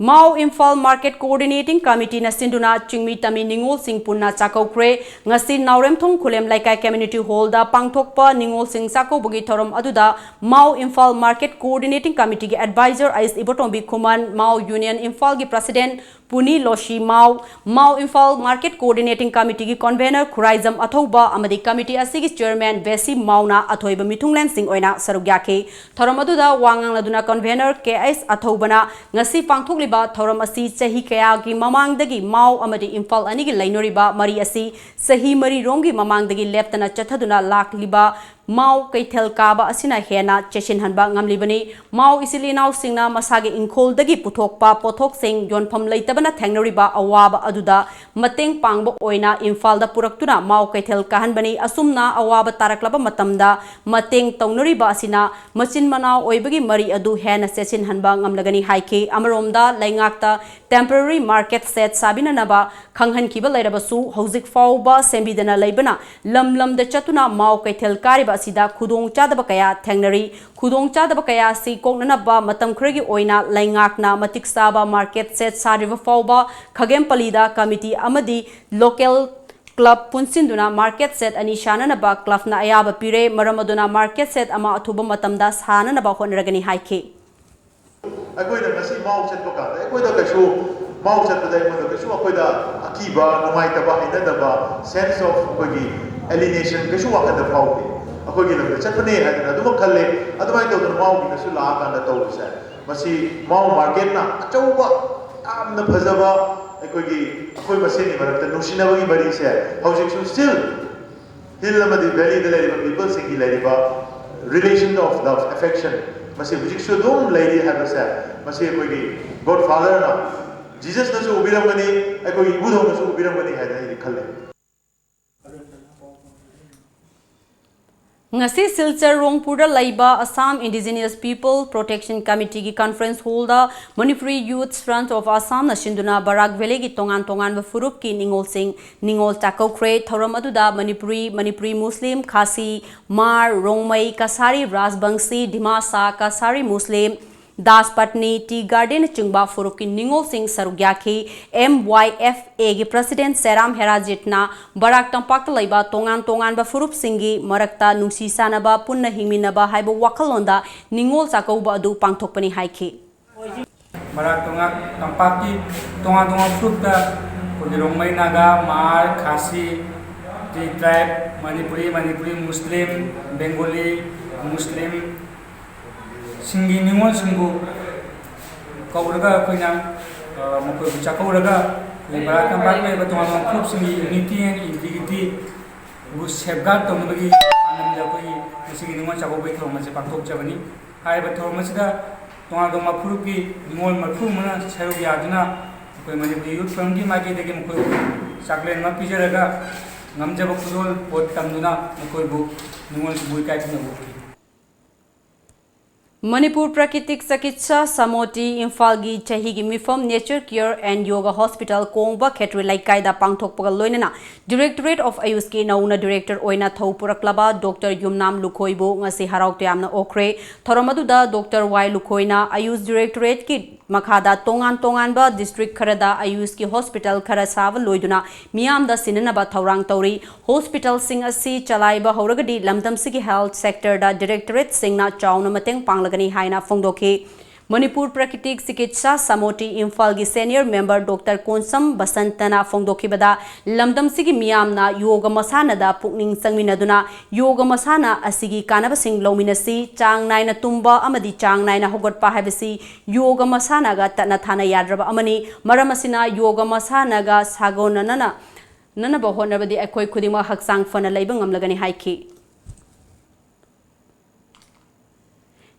ꯃꯥꯎ ꯏꯝꯐꯥꯜ Market Coordinating Committee ꯅ ꯁꯤꯟꯗꯨꯅ ꯆꯤꯡꯃꯤ ꯇꯝꯃꯤ ꯅꯤꯉꯣꯜꯁꯤꯡ ꯄꯨꯟꯅ ꯆꯥꯛꯀꯧꯈ꯭ꯔꯦ꯫ ꯉꯁꯤ ꯅꯥꯎꯔꯦꯝꯊꯣꯡ ꯈꯨꯂꯦꯝ ꯂꯩꯀꯥꯏ community hall ꯗ ꯄꯥꯡꯊꯣꯛꯄ ꯅꯤꯉꯣꯜꯁꯤꯡ ꯆꯥꯛꯀꯧꯕꯒꯤ ꯊꯧꯔꯝ ꯑꯗꯨꯗ ꯃꯥꯎ ꯏꯝꯐꯥꯜ Market Coordinating Committee ꯒꯤ advisor ꯑꯩꯁ ꯏꯕꯣꯇꯣꯝꯕꯤ ꯈꯨꯃꯟ, ꯃꯥꯎ Union ꯏꯝꯐꯥꯜꯒꯤ president ꯄꯨꯅꯤ ꯂꯣꯁꯤ ꯃꯥꯎ, ꯃꯥꯎ ꯏꯝꯐꯥꯜ Market Coordinating Committee ꯒꯤ convener ꯈꯨꯔꯥꯏꯖꯝ ꯑꯊꯧꯕ ꯑꯃꯗꯤ committee ꯑꯁꯤꯒꯤ chairman ꯕꯦꯁꯤ ꯃꯥꯎꯅ ꯑꯊꯣꯏꯕ ꯃꯤꯊꯨꯡꯂꯦꯟꯁꯤꯡ ꯑꯣꯏꯅ ꯁꯔꯨꯛ ꯌꯥꯈꯤ꯫ ꯊꯧꯔꯝ ꯑꯗꯨꯗ ꯋꯥ ꯉꯥꯡꯂꯗꯨꯅ convener ꯀꯦ ꯑꯩꯁ ꯑꯊꯧꯕꯅ ꯉꯁꯤ ꯄꯥꯡꯊꯣꯛꯂꯤꯕ ꯊꯧꯔꯝ ꯑꯁꯤ ꯆꯍꯤ ꯀꯌꯥꯒꯤ ꯃꯃꯥꯡꯗꯒꯤ ꯃꯥꯎ ꯑꯃꯗꯤ ꯏꯝꯐꯥꯜ ꯑꯅꯤꯒꯤ ꯂꯩꯅꯔꯤꯕ ꯃꯔꯤ ꯑꯁꯤ ꯆꯍꯤ ꯃꯔꯤꯔꯣꯝꯒꯤ ꯃꯃꯥꯡꯗꯒꯤ ꯂꯦꯞꯇꯅ ꯆꯠꯊꯗꯨꯅ ꯂꯥꯛꯂꯤꯕ ꯃꯥꯎ ꯀꯩꯊꯦꯜ ꯀꯥꯕ ꯑꯁꯤꯅ ꯍꯦꯟꯅ ꯆꯦꯠꯁꯤꯟꯍꯟꯕ ꯉꯝꯂꯤꯕꯅꯤ꯫ ꯃꯥꯎ ꯏꯆꯤꯜ ꯏꯅꯥꯎꯁꯤꯡꯅ ꯃꯁꯥꯒꯤ ꯏꯪꯈꯣꯜꯗꯒꯤ ꯄꯨꯊꯣꯛꯄ ꯄꯣꯠꯊꯣꯛꯁꯤꯡ ꯌꯣꯟꯐꯝ ꯂꯩꯇꯕꯅ ꯊꯦꯡꯅꯔꯤꯕ ꯑꯋꯥꯕ ꯑꯗꯨꯗ ꯃꯇꯦꯡ ꯄꯥꯡꯕ ꯑꯣꯏꯅ ꯏꯝꯐꯥꯜꯗ ꯄꯨꯔꯛꯇꯨꯅ ꯃꯥꯎ ꯀꯩꯊꯦꯜ ꯀꯥꯍꯟꯕꯅꯤ꯫ ꯑꯁꯨꯝꯅ ꯑꯋꯥꯕ ꯇꯥꯔꯛꯂꯕ ꯃꯇꯝꯗ ꯃꯇꯦꯡ ꯇꯧꯅꯔꯤꯕ ꯑꯁꯤꯅ ꯃꯆꯤꯟ ꯃꯅꯥꯎ ꯑꯣꯏꯕꯒꯤ ꯃꯔꯤ ꯑꯗꯨ ꯍꯦꯟꯅ ꯆꯦꯠꯁꯤꯟꯍꯟꯕ ꯉꯝꯂꯒꯅꯤ ꯍꯥꯏꯈꯤ꯫ ꯑꯃꯔꯣꯝꯗ ꯂꯩꯉꯥꯛꯇ temporary market shed ꯁꯥꯕꯤꯅꯅꯕ ꯈꯪꯍꯟꯈꯤꯕ ꯂꯩꯔꯕꯁꯨ ꯍꯧꯖꯤꯛ ꯐꯥꯎꯕ ꯁꯦꯝꯕꯤꯗꯅ ꯂꯩꯕꯅ ꯂꯝ ꯂꯝꯗ ꯆꯠꯇꯨꯅ ꯃꯥꯎ ꯀꯩꯊꯦꯜ ꯀꯥꯔꯤꯕ ꯑꯁꯤꯗ ꯈꯨꯗꯣꯡ ꯆꯥꯗꯕ ꯀꯌꯥ ꯊꯦꯡꯅꯔꯤ꯫ ꯈꯨꯗꯣꯡ ꯆꯥꯗꯕ ꯀꯌꯥ ꯑꯁꯤ ꯀꯣꯛꯅꯅꯕ ꯃꯇꯝ ꯈꯔꯒꯤ ꯑꯣꯏꯅ ꯂꯩꯉꯥꯛꯅ ꯃꯇꯤꯛ ꯆꯥꯕ market shed ꯁꯥꯗ꯭ꯔꯤꯕ ꯐꯥꯎꯕ ꯈꯥꯒꯦꯝꯄꯂꯤꯗ ꯀꯃꯤꯇꯤ ꯑꯃꯗꯤ local club ꯄꯨꯟꯁꯤꯟꯗꯨꯅ market shed ꯑꯅꯤ ꯁꯥꯅꯅꯕ clubꯅ ꯑꯌꯥꯕ ꯄꯤꯔꯦ꯫ ꯃꯔꯝ ꯑꯗꯨꯅ market shed ꯑꯃ ꯑꯊꯨꯕ ꯃꯇꯝꯗ ꯁꯥꯅꯅꯕ ꯍꯣꯠꯅꯔꯒꯅꯤ ꯍꯥꯏꯈꯤ꯫ ꯑꯩꯈꯣꯏꯅ ꯉꯁꯤ ꯃꯥꯎ ꯆꯠꯄ ꯀꯥꯟꯗ ꯑꯩꯈꯣꯏꯗ ꯀꯩꯁꯨ, ꯃꯥꯎ ꯆꯠꯄꯗ ꯑꯩꯉꯣꯟꯗ ꯀꯩꯁꯨ ꯑꯩꯈꯣꯏꯗ ꯑꯀꯤꯕ, ꯅꯨꯡꯉꯥꯏꯇꯕ, ꯍꯩꯅꯗꯕ, sense of ꯑꯩꯈꯣꯏꯒꯤ alienation ꯀꯩꯁꯨ ꯋꯥꯈꯜꯗ ꯐꯥꯎꯗꯦ꯫ ꯑꯩꯈꯣꯏꯒꯤ ꯂꯝꯗ ꯆꯠꯄꯅꯦ ꯍꯥꯏꯗꯅ ꯑꯗꯨꯃꯛ ꯈꯜꯂꯦ꯫ ꯑꯗꯨꯃꯥꯏꯅ ꯇꯧꯗꯅ ꯃꯥꯎꯒꯤꯗꯁꯨ ꯂꯥꯛꯑꯀꯥꯟꯗ ꯇꯧꯕꯁꯦ, ꯃꯁꯤ ꯃꯥꯎ marketꯅ ꯑꯆꯧꯕ, ꯌꯥꯝꯅ ꯐꯖꯕ, ꯑꯩꯈꯣꯏꯒꯤ, ꯑꯩꯈꯣꯏ ꯃꯁꯦꯟꯒꯤ ꯃꯔꯛꯇ ꯅꯨꯡꯁꯤꯅꯕꯒꯤ ꯃꯔꯤꯁꯦ ꯍꯧꯖꯤꯛꯁꯨ still hill ꯑꯃꯗꯤ valleyꯗ ꯂꯩꯔꯤꯕ peopleꯁꯤꯡꯒꯤ ꯂꯩꯔꯤꯕ relation of love, affection, ꯃꯁꯤ ꯍꯧꯖꯤꯛꯁꯨ ꯑꯗꯨꯝ ꯂꯩꯔꯤ ꯍꯥꯏꯕꯁꯦ, ꯃꯁꯤ ꯑꯩꯈꯣꯏꯒꯤ God Fatherꯅ, Jesusꯅꯁꯨ ꯎꯕꯤꯔꯝꯒꯅꯤ, ꯑꯩꯈꯣꯏꯒꯤ ꯏꯕꯨꯙꯧꯅꯁꯨ ꯎꯕꯤꯔꯝꯒꯅꯤ ꯍꯥꯏꯅ ꯑꯩꯗꯤ ꯈꯜꯂꯤ꯫ ꯉꯁꯤ ꯁꯤꯜꯆꯔ ꯔꯣꯡꯄꯨꯔꯗ ꯂꯩꯕ Assam Indigenous People Protection Committeeꯒꯤ conference hallꯗ Manipuri Youth Front of Assamꯅ ꯁꯤꯟꯗꯨꯅ ꯕꯔꯥꯛ valleyꯒꯤ ꯇꯣꯉꯥꯟ ꯇꯣꯉꯥꯟꯕ ꯐꯨꯔꯨꯞꯀꯤ ꯅꯤꯉꯣꯜꯁꯤꯡ ꯅꯤꯉꯣꯜ ꯆꯥꯛꯀꯧꯈ꯭ꯔꯦ꯫ ꯊꯧꯔꯝ ꯑꯗꯨꯗ ꯃꯅꯤꯄꯨꯔꯤ, ꯃꯅꯤꯄꯨꯔꯤ ꯃꯨꯁꯂꯤꯝ, ꯈꯥꯁꯤ, ꯃꯥꯔ, ꯔꯣꯡꯃꯩ, ꯀꯁꯥꯔꯤ, ꯔꯥꯖꯕꯪꯁꯤ, ꯗꯤꯃꯥꯁꯥ, ꯀꯁꯥꯔꯤ ꯃꯨꯁꯂꯤꯝ, ꯗꯥꯁꯄꯠꯅꯤ, ꯇꯤ ꯒꯥꯔꯗꯦꯟꯅꯆꯤꯡꯕ ꯐꯨꯔꯨꯞꯀꯤ ꯅꯤꯉꯣꯜꯁꯤꯡ ꯁꯔꯨꯛ ꯌꯥꯈꯤ꯫ MYFAꯒꯤ president ꯁꯦꯔꯥꯝ ꯍꯦꯔꯥꯖꯤꯠꯅ ꯕꯔꯥꯛ ꯇꯝꯄꯥꯛꯇ ꯂꯩꯕ ꯇꯣꯉꯥꯟ ꯇꯣꯉꯥꯟꯕ ꯐꯨꯔꯨꯞꯁꯤꯡꯒꯤ ꯃꯔꯛꯇ ꯅꯨꯡꯁꯤ ꯆꯥꯟꯅꯕ, ꯄꯨꯟꯅ ꯍꯤꯡꯃꯤꯟꯅꯕ ꯍꯥꯏꯕ ꯋꯥꯈꯜꯂꯣꯟꯗ ꯅꯤꯉꯣꯜ ꯆꯥꯛꯀꯧꯕ ꯑꯗꯨ ꯄꯥꯡꯊꯣꯛꯄꯅꯤ ꯍꯥꯏꯈꯤ꯫ ꯕꯔꯥꯛ ꯇꯣꯉꯥꯟ ꯇꯝꯄꯥꯛꯀꯤ ꯇꯣꯉꯥꯟ ꯇꯣꯉꯥꯟꯕ ꯐꯨꯔꯨꯞꯇ ꯑꯩꯈꯣꯏꯒꯤ ꯔꯣꯡꯃꯩ, ꯅꯥꯒꯥ, ꯃꯥꯔ, ꯈꯥꯁꯤ, ꯇꯤ tribe, ꯃꯅꯤꯄꯨꯔꯤ, ꯃꯅꯤꯄꯨꯔꯤ ꯃꯨꯁꯂꯤꯝ, ꯕꯦꯡꯒꯣꯂꯤ ꯃꯨꯁꯂꯤꯝ, ꯁꯤꯡꯒꯤ ꯅꯤꯉꯣꯜꯁꯤꯡꯕꯨ ꯀꯧꯔꯒ ꯑꯩꯈꯣꯏꯅ, ꯑ, ꯃꯈꯣꯏꯕꯨ ꯆꯥꯛꯀꯧꯔꯒ ꯑꯩꯈꯣꯏ ꯕꯔꯥꯛ ꯇꯝꯄꯥꯛ ꯂꯩꯕ ꯇꯣꯉꯥꯟ ꯇꯣꯉꯥꯟꯕ ꯐꯨꯔꯨꯞꯁꯤꯡꯒꯤ unity and integrityꯕꯨ safeguard ꯇꯧꯅꯕꯒꯤ ꯄꯥꯟꯗꯝ ꯑꯩꯈꯣꯏꯒꯤ ꯉꯁꯤꯒꯤ ꯅꯤꯉꯣꯜ ꯆꯥꯛꯀꯧꯕꯒꯤ ꯊꯧꯔꯝ ꯑꯁꯤ ꯄꯥꯡꯊꯣꯛꯆꯕꯅꯤ꯫ ꯍꯥꯏꯔꯤꯕ ꯊꯧꯔꯝ ꯑꯁꯤꯗ ꯇꯣꯉꯥꯟ ꯇꯣꯉꯥꯟꯕ ꯐꯨꯔꯨꯞꯀꯤ ꯅꯤꯉꯣꯜ ꯃꯔꯤꯐꯨ ꯑꯃꯅ ꯁꯔꯨꯛ ꯌꯥꯗꯨꯅ ꯑꯩꯈꯣꯏ ꯃꯅꯤꯄꯨꯔ ꯌꯨꯠ ꯐ꯭ꯔꯟꯒꯤ ꯃꯥꯏꯀꯩꯗꯒꯤ ꯃꯈꯣꯏꯕꯨ ꯆꯥꯛꯂꯦꯟ ꯑꯃ ꯄꯤꯖꯔꯒ ꯉꯝꯖꯕ ꯈꯨꯗꯣꯜ ꯄꯣꯠ ꯇꯝꯗꯨꯅ ꯃꯈꯣꯏꯕꯨ ꯅꯤꯉꯣꯜ ꯆꯥꯛꯀꯧꯕ ꯏꯀꯥꯏ ꯈꯨꯝꯅꯕ ꯎꯠꯈꯤ꯫ ꯃꯅꯤꯄꯨꯔ ꯄ꯭ꯔꯀꯤꯇꯤꯛ ꯆꯀꯤꯠꯁꯥ ꯁꯃꯣꯇꯤ ꯏꯝꯐꯥꯜꯒꯤ ꯆꯍꯤꯒꯤ ꯃꯤꯐꯝ Nature Care and Yoga Hospital ꯀꯣꯡꯕ ꯈꯦꯇ꯭ꯔꯤ ꯂꯩꯀꯥꯏꯗ ꯄꯥꯡꯊꯣꯛꯄꯒ ꯂꯣꯏꯅꯅ Directorate of Ayushꯀꯤ ꯅꯧꯅ Director ꯑꯣꯏꯅ ꯊꯧ ꯄꯨꯔꯛꯂꯕ ꯗꯣꯛꯇꯔ ꯌꯨꯝꯅꯥꯝ ꯂꯨꯈꯣꯏꯕꯨ ꯉꯁꯤ ꯍꯔꯥꯎ ꯇꯌꯥꯝꯅ ꯑꯣꯛꯈ꯭ꯔꯦ꯫ ꯊꯧꯔꯝ ꯑꯗꯨꯗ ꯗꯣꯛꯇꯔ ꯋꯥꯏ ꯂꯨꯈꯣꯏꯅ ꯑꯌꯨꯁ Directorateꯀꯤ ꯃꯈꯥꯗ ꯇꯣꯉꯥꯟ ꯇꯣꯉꯥꯟꯕ district ꯈꯔꯗ ꯑꯌꯨꯁꯀꯤ hospital ꯈꯔ ꯁꯥꯕ ꯂꯣꯏꯗꯨꯅ ꯃꯤꯌꯥꯝꯗ ꯁꯤꯟꯅꯅꯕ ꯊꯧꯔꯥꯡ ꯇꯧꯔꯤ꯫ Hospitalꯁꯤꯡ ꯑꯁꯤ ꯆꯂꯥꯏꯕ ꯍꯧꯔꯒꯗꯤ ꯂꯝꯗꯝꯁꯤꯒꯤ health sectorꯗ Directorateꯁꯤꯡꯅ ꯆꯥꯎꯅ ꯃꯇꯦꯡ ꯄꯥꯡꯂꯒꯅꯤ ꯍꯥꯏꯅ ꯐꯣꯡꯗꯣꯛꯈꯤ꯫ ꯃꯅꯤꯄꯨꯔ ꯄ꯭ꯔꯀꯤꯇꯤꯛ ꯆꯤꯀꯤꯠꯁꯥ ꯁꯃꯣꯇꯤ ꯏꯝꯐꯥꯜꯒꯤ senior member ꯗꯣꯛꯇꯔ ꯀꯣꯟꯁꯝ ꯕꯁꯟꯇꯅ ꯐꯣꯡꯗꯣꯛꯈꯤꯕꯗ, ꯂꯝꯗꯝꯁꯤꯒꯤ ꯃꯤꯌꯥꯝꯅ ꯌꯣꯒ ꯃꯁꯥꯟꯅꯗ ꯄꯨꯛꯅꯤꯡ ꯆꯪꯃꯤꯟꯅꯗꯨꯅ ꯌꯣꯒ ꯃꯁꯥꯟꯅ ꯑꯁꯤꯒꯤ ꯀꯥꯟꯅꯕꯁꯤꯡ ꯂꯧꯃꯤꯟꯅꯁꯤ꯫ ꯆꯥꯡ ꯅꯥꯏꯅ ꯇꯨꯝꯕ ꯑꯃꯗꯤ ꯆꯥꯡ ꯅꯥꯏꯅ ꯍꯧꯒꯠꯄ ꯍꯥꯏꯕꯁꯤ ꯌꯣꯒ ꯃꯁꯥꯟꯅꯒ ꯇꯠꯅ ꯊꯥꯅ ꯌꯥꯗ꯭ꯔꯕ ꯑꯃꯅꯤ꯫ ꯃꯔꯝ ꯑꯁꯤꯅ ꯌꯣꯒ ꯃꯁꯥꯟꯅꯒ ꯁꯥꯒꯣꯟꯅꯅꯅ ꯅꯅꯕ ꯍꯣꯠꯅꯕꯗꯤ ꯑꯩꯈꯣꯏ ꯈꯨꯗꯤꯡꯃꯛ ꯍꯛꯆꯥꯡ ꯐꯅ ꯂꯩꯕ ꯉꯝꯂꯒꯅꯤ ꯍꯥꯏꯈꯤ꯫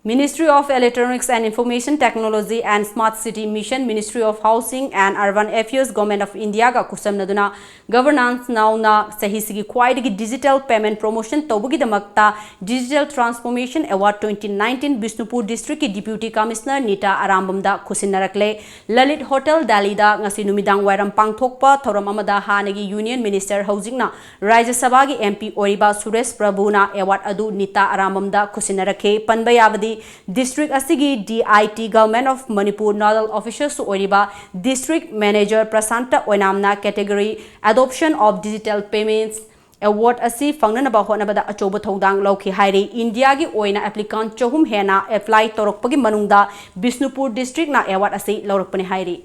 Ministry of Electronics and Information Technology and Smart City Mission, Ministry of Housing and Urban Affairs, Government of Indiaꯒ ꯈꯨꯠꯁꯝꯅꯗꯨꯅ Governance Nowꯅ ꯆꯍꯤꯁꯤꯒꯤ ꯈ꯭ꯋꯥꯏꯗꯒꯤ digital payment promotion ꯇꯧꯕꯒꯤꯗꯃꯛꯇ Digital Transformation Award twenty nineteen ꯕꯤꯁꯅꯨꯄꯨꯔ districtꯀꯤ Deputy Commissioner ꯅꯤꯇꯥ ꯑꯔꯥꯝꯕꯝꯗ ꯈꯨꯠꯁꯤꯟꯅꯔꯛꯂꯦ꯫ ꯂꯂꯤꯠ ꯍꯣꯇꯦꯜ ꯗꯦꯜꯂꯤꯗ ꯉꯁꯤ ꯅꯨꯃꯤꯗꯥꯡ ꯋꯥꯏꯔꯝ ꯄꯥꯡꯊꯣꯛꯄ ꯊꯧꯔꯝ ꯑꯃꯗ ꯍꯥꯟꯅꯒꯤ Union Minister, ꯍꯧꯖꯤꯛꯅ ꯔꯥꯖ꯭ꯌ ꯁꯚꯥꯒꯤ MP ꯑꯣꯏꯔꯤꯕ ꯁꯨꯔꯦꯁ ꯄ꯭ꯔꯚꯨꯅ award ꯑꯗꯨ ꯅꯤꯇꯥ ꯑꯔꯥꯝꯕꯝꯗ ꯈꯨꯠꯁꯤꯟꯅꯔꯛꯈꯤ꯫ ꯄꯟꯕ ꯌꯥꯕꯗꯤ, district ꯑꯁꯤꯒꯤ DIT, Government of Manipur nodal officerꯁꯨ ꯑꯣꯏꯔꯤꯕ district manager Prasanta ꯑꯣꯏꯅꯥꯝꯅ category Adoption of Digital Payments Award ꯑꯁꯤ ꯐꯪꯅꯅꯕ ꯍꯣꯠꯅꯕꯗ ꯑꯆꯧꯕ ꯊꯧꯗꯥꯡ ꯂꯧꯈꯤ ꯍꯥꯏꯔꯤ꯫ ꯏꯟꯗꯤꯌꯥꯒꯤ ꯑꯣꯏꯅ applicant ꯆꯍꯨꯝ ꯍꯦꯟꯅ apply ꯇꯧꯔꯛꯄꯒꯤ ꯃꯅꯨꯡꯗ ꯕꯤꯁꯅꯨꯄꯨꯔ districtꯅ award ꯑꯁꯤ ꯂꯧꯔꯛꯄꯅꯤ ꯍꯥꯏꯔꯤ꯫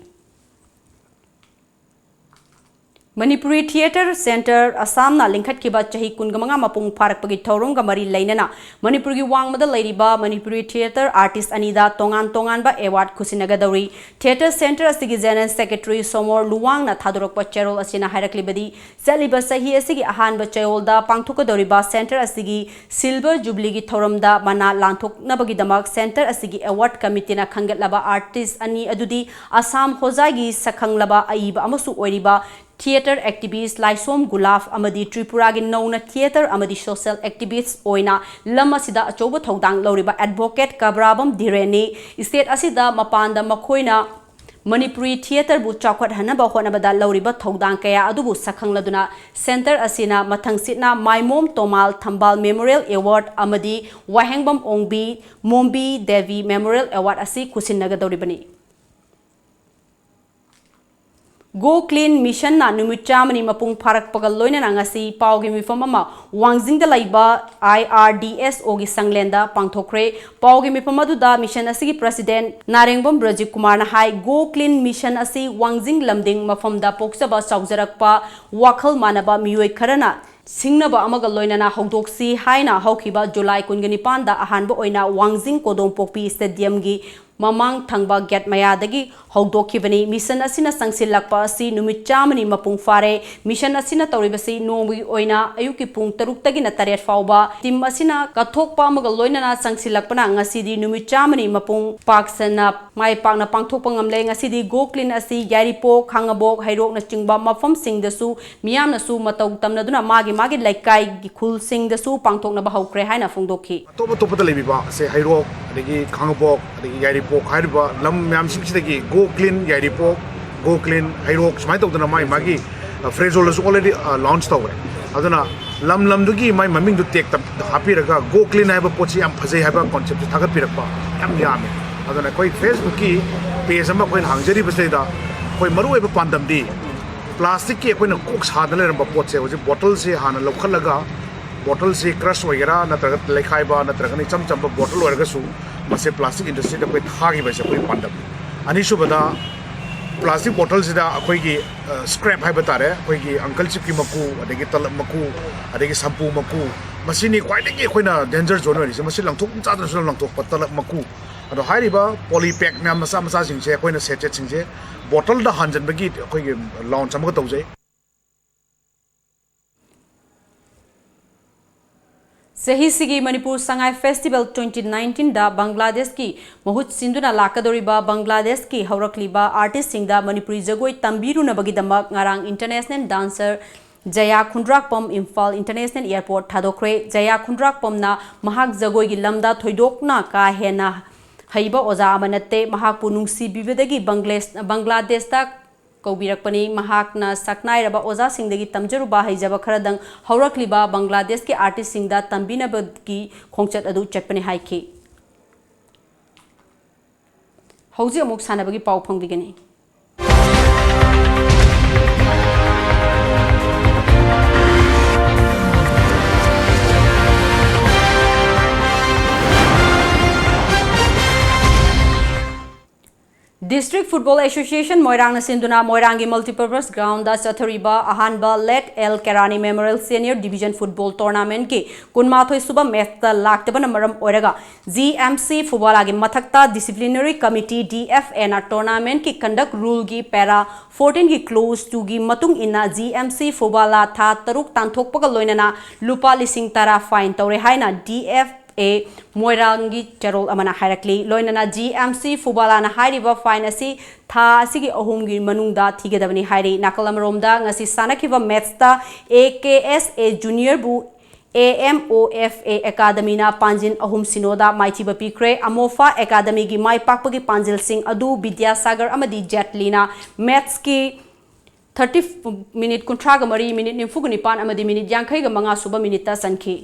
ꯃꯅꯤꯄꯨꯔꯤ ꯊꯤꯌꯦꯇꯔ ꯁꯦꯟꯇꯔ ꯑꯁꯥꯝꯅ ꯂꯤꯡꯈꯠꯈꯤꯕ ꯆꯍꯤ ꯀꯨꯟꯃꯉꯥ ꯃꯄꯨꯡ ꯐꯥꯔꯛꯄꯒꯤ ꯊꯧꯔꯝꯒ ꯃꯔꯤ ꯂꯩꯅꯅ ꯃꯅꯤꯄꯨꯔꯒꯤ ꯋꯥꯡꯃꯗ ꯂꯩꯔꯤꯕ ꯃꯅꯤꯄꯨꯔꯤ ꯊꯤꯌꯦꯇꯔ ꯑꯥꯔꯇꯤꯁ ꯑꯅꯤꯗ ꯇꯣꯉꯥꯟ ꯇꯣꯉꯥꯟꯕ ꯑꯦꯋꯥꯔꯗ ꯈꯨꯠꯁꯤꯟꯅꯒꯗꯧꯔꯤ꯫ ꯊꯤꯌꯦꯇꯔ ꯁꯦꯟꯇꯔ ꯑꯁꯤꯒꯤ ꯖꯦꯅꯔꯦꯜ ꯁꯦꯀ꯭ꯔꯦꯇꯔꯤ ꯁꯣꯃꯣꯔ ꯂꯨꯋꯥꯡꯅ ꯊꯥꯗꯣꯔꯛꯄ ꯆꯦꯔꯣꯜ ꯑꯁꯤꯅ ꯍꯥꯏꯔꯛꯂꯤꯕꯗꯤ, ꯆꯠꯂꯤꯕ ꯆꯍꯤ ꯑꯁꯤꯒꯤ ꯑꯍꯥꯟꯕ ꯆꯌꯣꯜꯗ ꯄꯥꯡꯊꯣꯛꯀꯗꯧꯔꯤꯕ ꯁꯦꯟꯇꯔ ꯑꯁꯤꯒꯤ ꯁꯤꯜꯚꯔ ꯖꯨꯕꯤꯂꯤꯒꯤ ꯊꯧꯔꯝꯗ ꯃꯅꯥ ꯂꯥꯟꯊꯣꯛꯅꯕꯒꯤꯗꯃꯛ ꯁꯦꯟꯇꯔ ꯑꯁꯤꯒꯤ ꯑꯦꯋꯥꯔꯗ ꯀꯃꯤꯇꯤꯅ ꯈꯟꯒꯠꯂꯕ ꯑꯥꯔꯇꯤꯁ ꯑꯅꯤ ꯑꯗꯨꯗꯤ ꯑꯁꯥꯝ ꯍꯣꯖꯥꯏꯒꯤ ꯁꯛꯈꯪꯂꯕ ꯑꯏꯕ ꯑꯃꯁꯨ ꯑꯣꯏꯔꯤꯕ ꯊꯤꯌꯦꯇꯔ ꯑꯦꯛꯇꯤꯚꯤꯁ ꯂꯥꯏꯁꯣꯝ ꯒꯨꯂꯥꯐ ꯑꯃꯗꯤ ꯇ꯭ꯔꯤꯄꯨꯔꯥꯒꯤ ꯅꯧꯅ ꯊꯤꯌꯦꯇꯔ ꯑꯃꯗꯤ ꯁꯣꯁꯤꯌꯦꯜ ꯑꯦꯛꯇꯤꯚꯤꯁ ꯑꯣꯏꯅ ꯂꯝ ꯑꯁꯤꯗ ꯑꯆꯧꯕ ꯊꯧꯗꯥꯡ ꯂꯧꯔꯤꯕ ꯑꯦꯗꯚꯣꯀꯦꯠ ꯀꯕ꯭ꯔꯥꯕꯝ ꯙꯤꯔꯦꯟꯅꯤ꯫ ꯁ꯭ꯇꯦꯠ ꯑꯁꯤꯗ ꯃꯄꯥꯟꯗ ꯃꯈꯣꯏꯅ ꯃꯅꯤꯄꯨꯔꯤ ꯊꯤꯌꯦꯇꯔꯕꯨ ꯆꯥꯎꯈꯠꯍꯟꯅꯕ ꯍꯣꯠꯅꯕꯗ ꯂꯧꯔꯤꯕ ꯊꯧꯗꯥꯡ ꯀꯌꯥ ꯑꯗꯨꯕꯨ ꯁꯛꯈꯪꯂꯗꯨꯅ ꯁꯦꯟꯇꯔ ꯑꯁꯤꯅ ꯃꯊꯪꯁꯤꯠꯅ ꯃꯥꯏꯃꯣꯝ ꯇꯣꯃꯥꯜ ꯊꯝꯕꯥꯜ ꯃꯦꯃꯣꯔꯤꯌꯦꯜ ꯑꯦꯋꯥꯔꯗ ꯑꯃꯗꯤ ꯋꯥꯍꯦꯡꯕꯝ ꯑꯣꯡꯕꯤ ꯃꯣꯝꯕꯤ ꯗꯦꯕꯤ ꯃꯦꯃꯣꯔꯤꯌꯦꯜ ꯑꯦꯋꯥꯔꯗ ꯑꯁꯤ ꯈꯨꯠꯁꯤꯟꯅꯒꯗꯧꯔꯤꯕꯅꯤ꯫ ꯒꯣ ꯀ꯭ꯂꯤꯟ ꯃꯤꯁꯟꯅ ꯅꯨꯃꯤꯠ ꯆꯥꯝꯃꯅꯤ ꯃꯄꯨꯡ ꯐꯥꯔꯛꯄꯒ ꯂꯣꯏꯅꯅ ꯉꯁꯤ ꯄꯥꯎꯒꯤ ꯃꯤꯐꯝ ꯑꯃ ꯋꯥꯡꯖꯤꯡꯗ ꯂꯩꯕ ꯑꯥꯏ ꯑꯥꯔ ꯗꯤ ꯑꯦꯁ ꯑꯣꯒꯤ ꯁꯪꯂꯦꯟꯗ ꯄꯥꯡꯊꯣꯛꯈ꯭ꯔꯦ꯫ ꯄꯥꯎꯒꯤ ꯃꯤꯐꯝ ꯑꯗꯨꯗ ꯃꯤꯁꯟ ꯑꯁꯤꯒꯤ ꯄ꯭ꯔꯁꯤꯗꯦꯟꯠ ꯅꯥꯔꯦꯡꯕꯝ ꯕ꯭ꯔꯖꯤꯀꯨꯃꯥꯔꯅ ꯍꯥꯏ, ꯒꯣ ꯀ꯭ꯂꯤꯟ ꯃꯤꯁꯟ ꯑꯁꯤ ꯋꯥꯡꯖꯤꯡ ꯂꯝꯗꯤꯡ ꯃꯐꯝꯗ ꯄꯣꯛꯆꯕ ꯆꯥꯎꯖꯔꯛꯄ ꯋꯥꯈꯜ ꯃꯥꯟꯅꯕ ꯃꯤꯑꯣꯏ ꯈꯔꯅ ꯁꯤꯡꯅꯕ ꯑꯃꯒ ꯂꯣꯏꯅꯅ ꯍꯧꯗꯣꯛꯁꯤ ꯍꯥꯏꯅ ꯍꯧꯈꯤꯕ ꯖꯨꯂꯥꯏ ꯀꯨꯟꯒ ꯅꯤꯄꯥꯟꯗ ꯑꯍꯥꯟꯕ ꯑꯣꯏꯅ ꯋꯥꯡꯖꯤꯡ ꯀꯣꯗꯣꯝꯄꯣꯛꯄꯤ ꯁ꯭ꯇꯦꯗꯤꯌꯝꯒꯤ ꯃꯃꯥꯡ ꯊꯪꯕ ꯒꯦꯠ ꯃꯌꯥꯗꯒꯤ ꯍꯧꯗꯣꯛꯈꯤꯕꯅꯤ꯫ ꯃꯤꯁꯟ ꯑꯁꯤꯅ ꯆꯪꯁꯤꯜꯂꯛꯄ ꯑꯁꯤ ꯅꯨꯃꯤꯠ ꯆꯥꯝꯃꯅꯤ ꯃꯄꯨꯡ ꯐꯥꯔꯦ꯫ ꯃꯤꯁꯟ ꯑꯁꯤꯅ ꯇꯧꯔꯤꯕꯁꯤ ꯅꯣꯡꯃꯒꯤ ꯑꯣꯏꯅ ꯑꯌꯨꯛꯀꯤ ꯄꯨꯡ ꯇꯔꯨꯛꯇꯒꯤꯅ ꯇꯔꯦꯠ ꯐꯥꯎꯕ꯫ ꯇꯤꯝ ꯑꯁꯤꯅ ꯀꯠꯊꯣꯛꯄ ꯑꯃꯒ ꯂꯣꯏꯅꯅ ꯆꯪꯁꯤꯜꯂꯛꯄꯅ ꯉꯁꯤꯗꯤ ꯅꯨꯃꯤꯠ ꯆꯥꯝꯃꯅꯤ ꯃꯄꯨꯡ ꯄꯥꯛꯁꯟꯅ ꯃꯥꯏ ꯄꯥꯛꯅ ꯄꯥꯡꯊꯣꯛꯄ ꯉꯝꯂꯦ꯫ ꯉꯁꯤꯗꯤ ꯒꯣ ꯀ꯭ꯂꯤꯟ ꯑꯁꯤ ꯌꯥꯏꯔꯤꯄꯣꯛ, ꯈꯥꯡꯉꯕꯣꯛ, ꯍꯩꯔꯣꯛꯅꯆꯤꯡꯕ ꯃꯐꯝꯁꯤꯡꯗꯁꯨ ꯃꯤꯌꯥꯝꯅꯁꯨ ꯃꯇꯧ ꯇꯝꯅꯗꯨꯅ ꯃꯥꯒꯤ ꯃꯥꯒꯤ ꯂꯩꯀꯥꯏꯒꯤ ꯈꯨꯜꯁꯤꯡꯗꯁꯨ ꯄꯥꯡꯊꯣꯛꯅꯕ ꯍꯧꯈ꯭ꯔꯦ ꯍꯥꯏꯅ ꯐꯣꯡꯗꯣꯛꯈꯤ꯫ ꯑꯇꯣꯞ ꯑꯇꯣꯞꯄꯗ ꯂꯩꯕꯤꯕ ꯑꯁꯦ ꯍꯩꯔꯣꯛ, ꯑꯗꯒꯤ ꯈꯥꯡꯉꯕꯣꯛ, ꯑꯗꯒꯤ ꯌꯥꯏꯔꯤꯄꯣꯛ ꯍꯥꯏꯔꯤꯕ ꯂꯝ ꯃꯌꯥꯝꯁꯤꯡꯁꯤꯗꯒꯤ ꯒꯣ ꯀ꯭ꯂꯤꯟ ꯌꯥꯏꯔꯤꯄꯣꯛ, ꯒꯣ ꯀ꯭ꯂꯤꯟ ꯍꯩꯔꯣꯛ ꯁꯨꯃꯥꯏꯅ ꯇꯧꯗꯅ ꯃꯥꯒꯤ ꯃꯥꯒꯤ, ꯑ, ꯐ꯭ꯔꯦꯖꯣꯜꯗꯁꯨ already, ꯑ, launch ꯇꯧꯈ꯭ꯔꯦ꯫ ꯑꯗꯨꯅ ꯂꯝ ꯂꯝꯗꯨꯒꯤ ꯃꯥꯏ ꯃꯃꯤꯡꯗꯨ ꯇꯦꯛꯇ ꯍꯥꯞꯄꯤꯔꯒ ꯒꯣ ꯀ꯭ꯂꯤꯟ ꯍꯥꯏꯕ ꯄꯣꯠꯁꯤ ꯌꯥꯝ ꯐꯖꯩ ꯍꯥꯏꯕ concept ꯁꯤ ꯊꯥꯒꯠꯄꯤꯔꯛꯄ ꯌꯥꯝ ꯌꯥꯝꯃꯦ꯫ ꯑꯗꯨꯅ ꯑꯩꯈꯣꯏ Facebook ꯀꯤ page ꯑꯃ ꯑꯩꯈꯣꯏꯅ ꯍꯥꯡꯖꯔꯤꯕꯁꯤꯗꯩꯗ ꯑꯩꯈꯣꯏ ꯃꯔꯨꯑꯣꯏꯕ ꯄꯥꯟꯗꯝꯗꯤ plastic ꯀꯤ ꯑꯩꯈꯣꯏꯅ ꯀꯣꯛ ꯁꯥꯗꯅ ꯂꯩꯔꯝꯕ ꯄꯣꯠꯁꯦ ꯍꯧꯖꯤꯛ bottle ꯁꯦ ꯍꯥꯟꯅ ꯂꯧꯈꯠꯂꯒ bottle ꯁꯦ crush ꯑꯣꯏꯒꯦꯔꯥ ꯅꯠꯇ꯭ꯔꯒ ꯂꯩꯈꯥꯏꯕ ꯅꯠꯇ꯭ꯔꯒꯅ ꯏꯆꯝ ꯆꯝꯕ bottle ꯑꯣꯏꯔꯒꯁꯨ ꯃꯁꯦ plastic industry ꯗ ꯑꯩꯈꯣꯏ ꯊꯥꯈꯤꯕ ꯍꯥꯏꯁꯦ ꯑꯩꯈꯣꯏꯒꯤ ꯄꯥꯟꯗꯝ꯫ ꯑꯅꯤꯁꯨꯕꯗ ꯄ꯭ꯂꯥꯁꯇꯤꯛ ꯕꯣꯇꯜꯁꯤꯗ ꯑꯩꯈꯣꯏꯒꯤ ꯁ꯭ꯀ꯭ꯔꯦꯞ ꯍꯥꯏꯕ ꯇꯥꯔꯦ, ꯑꯩꯈꯣꯏꯒꯤ ꯑꯪꯀꯜ ꯆꯤꯞꯀꯤ ꯃꯀꯨ, ꯑꯗꯒꯤ ꯇꯂꯞ ꯃꯀꯨ, ꯑꯗꯒꯤ ꯁꯝꯄꯨ ꯃꯀꯨ, ꯃꯁꯤꯅꯤ ꯈ꯭ꯋꯥꯏꯗꯒꯤ ꯑꯩꯈꯣꯏꯅ ꯗꯦꯟꯖꯔ ꯖꯣꯟ ꯑꯣꯏꯔꯤꯁꯦ꯫ ꯃꯁꯤ ꯂꯪꯊꯣꯛ ꯆꯥꯗ꯭ꯔꯁꯨ ꯂꯪꯊꯣꯛꯄ ꯇꯂꯞ ꯃꯀꯨ꯫ ꯑꯗꯣ ꯍꯥꯏꯔꯤꯕ ꯄꯣꯂꯤ ꯄꯦꯛ ꯃꯌꯥꯝ ꯃꯆꯥ ꯃꯆꯥꯁꯤꯡꯁꯦ ꯑꯩꯈꯣꯏꯅ ꯁꯦꯆꯦꯠꯁꯤꯡꯁꯦ ꯕꯣꯇꯜꯗ ꯍꯥꯟꯖꯟꯕꯒꯤ ꯑꯩꯈꯣꯏꯒꯤ ꯂꯥꯎꯟꯁ ꯑꯃꯒ ꯇꯧꯖꯩ꯫ ꯆꯍꯤꯁꯤꯒꯤ ꯃꯅꯤꯄꯨꯔ ꯁꯉꯥꯏ ꯐꯦꯁꯇꯤꯚꯦꯜ ꯇ꯭ꯋꯦꯟꯇꯤ ꯅꯥꯏꯟꯇꯤꯟꯗ ꯕꯪꯒ꯭ꯂꯥꯗꯦꯁꯀꯤ ꯃꯍꯨꯠ ꯁꯤꯟꯗꯨꯅ ꯂꯥꯛꯀꯗꯧꯔꯤꯕ ꯕꯪꯒ꯭ꯂꯥꯗꯦꯁꯀꯤ ꯍꯧꯔꯛꯂꯤꯕ ꯑꯥꯔꯇꯤꯁꯁꯤꯡꯗ ꯃꯅꯤꯄꯨꯔꯤ ꯖꯒꯣꯏ ꯇꯝꯕꯤꯔꯨꯅꯕꯒꯤꯗꯃꯛ ꯉꯔꯥꯡ ꯏꯟꯇꯔꯅꯦꯁꯅꯦꯜ ꯗꯥꯟꯁꯔ ꯖꯌꯥ ꯈꯨꯟꯗ꯭ꯔꯥꯛꯄꯝ ꯏꯝꯐꯥꯜ ꯏꯟꯇꯔꯅꯦꯁꯅꯦꯜ ꯑꯦꯌꯔꯄꯣꯔꯠ ꯊꯥꯗꯣꯛꯈ꯭ꯔꯦ꯫ ꯖꯌꯥ ꯈꯨꯟꯗ꯭ꯔꯥꯛꯄꯝꯅ ꯃꯍꯥꯛ ꯖꯒꯣꯏꯒꯤ ꯂꯝꯗ ꯊꯣꯏꯗꯣꯛꯅ ꯀꯥ ꯍꯦꯟꯅ ꯍꯩꯕ ꯑꯣꯖꯥ ꯑꯃ ꯅꯠꯇꯦ꯫ ꯃꯍꯥꯛꯄꯨ ꯅꯨꯡꯁꯤꯕꯤꯕꯗꯒꯤ ꯕꯪꯒ꯭ꯂꯦꯁ-, ꯕꯪꯒ꯭ꯂꯥꯗꯦꯁꯇ ꯀꯧꯕꯤꯔꯛꯄꯅꯤ꯫ ꯃꯍꯥꯛꯅ ꯁꯛꯅꯥꯏꯔꯕ ꯑꯣꯖꯥꯁꯤꯡꯗꯒꯤ ꯇꯝꯖꯔꯨꯕ ꯍꯩꯖꯕ ꯈꯔꯗꯪ ꯍꯧꯔꯛꯂꯤꯕ ꯕꯪꯒ꯭ꯂꯥꯗꯦꯁꯀꯤ ꯑꯥꯔꯇꯤꯁꯁꯤꯡꯗ ꯇꯝꯕꯤꯅꯕꯒꯤ ꯈꯣꯡꯆꯠ ꯑꯗꯨ ꯆꯠꯄꯅꯤ ꯍꯥꯏꯈꯤ꯫ ꯍꯧꯖꯤꯛ ꯑꯃꯨꯛ ꯁꯥꯟꯅꯕꯒꯤ ꯄꯥꯎ ꯐꯪꯕꯤꯒꯅꯤ꯫ District Football Association ꯃꯣꯏꯔꯥꯡꯅ ꯁꯤꯟꯗꯨꯅ ꯃꯣꯏꯔꯥꯡꯒꯤ multipurpose ground ꯗ ꯆꯠꯊꯔꯤꯕ ꯑꯍꯥꯟꯕ Late L Kerani Memorial Senior Division Football Tournament ꯀꯤ ꯀꯨꯟꯃꯥꯊꯣꯏ ꯁꯨꯕ match ꯇ ꯂꯥꯛꯇꯕꯅ ꯃꯔꯝ ꯑꯣꯏꯔꯒ G M C ꯐꯨꯕꯥꯂꯥꯒꯤ ꯃꯊꯛꯇ Disciplinary Committee, D F A ꯅ tournament ꯀꯤ conduct rule ꯒꯤ para fourteen ꯒꯤ clause two ꯒꯤ ꯃꯇꯨꯡ ꯏꯟꯅ G M C ꯐꯨꯕꯥꯂꯥ ꯊꯥ ꯇꯔꯨꯛ ꯇꯥꯟꯊꯣꯛꯄꯒ ꯂꯣꯏꯅꯅ ꯂꯨꯄꯥ ꯂꯤꯁꯤꯡ ꯇꯔꯥ fine ꯇꯧꯔꯦ ꯍꯥꯏꯅ D F A ꯃꯣꯏꯔꯥꯡꯒꯤ ꯆꯦꯔꯣꯜ ꯑꯃꯅ ꯍꯥꯏꯔꯛꯂꯤ꯫ ꯂꯣꯏꯅꯅ G M C ꯐꯨꯕꯥꯂꯥꯅ ꯍꯥꯏꯔꯤꯕ fine ꯑꯁꯤ ꯊꯥ ꯑꯁꯤꯒꯤ ꯑꯍꯨꯝꯒꯤ ꯃꯅꯨꯡꯗ ꯊꯤꯒꯗꯕꯅꯤ ꯍꯥꯏꯔꯤ꯫ ꯅꯥꯀꯜ ꯑꯃꯔꯣꯝꯗ ꯉꯁꯤ ꯁꯥꯟꯅꯈꯤꯕ match ꯇ A K S A Junior ꯕꯨ A M O F A Academy ꯅ ꯄꯥꯟꯖꯤꯜ ꯑꯍꯨꯝ ꯁꯤꯅꯣꯗ ꯃꯥꯏꯊꯤꯕ ꯄꯤꯈ꯭ꯔꯦ꯫ ꯑꯃꯣꯐꯥ Academy ꯒꯤ ꯃꯥꯏ ꯄꯥꯛꯄꯒꯤ ꯄꯥꯟꯖꯤꯜꯁꯤꯡ ꯑꯗꯨ ꯕꯤꯗ꯭ꯌꯥꯁꯥꯒꯔ ꯑꯃꯗꯤ ꯖꯦꯠꯂꯤꯅ match ꯀꯤ thirty minute, ꯀꯨꯟꯊ꯭ꯔꯥꯒ ꯃꯔꯤ, minute ꯅꯤꯐꯨꯒ ꯅꯤꯄꯥꯟ ꯑꯃꯗꯤ minute ꯌꯥꯡꯈꯩꯒ ꯃꯉꯥ ꯁꯨꯕ minute ꯇ ꯆꯟꯈꯤ꯫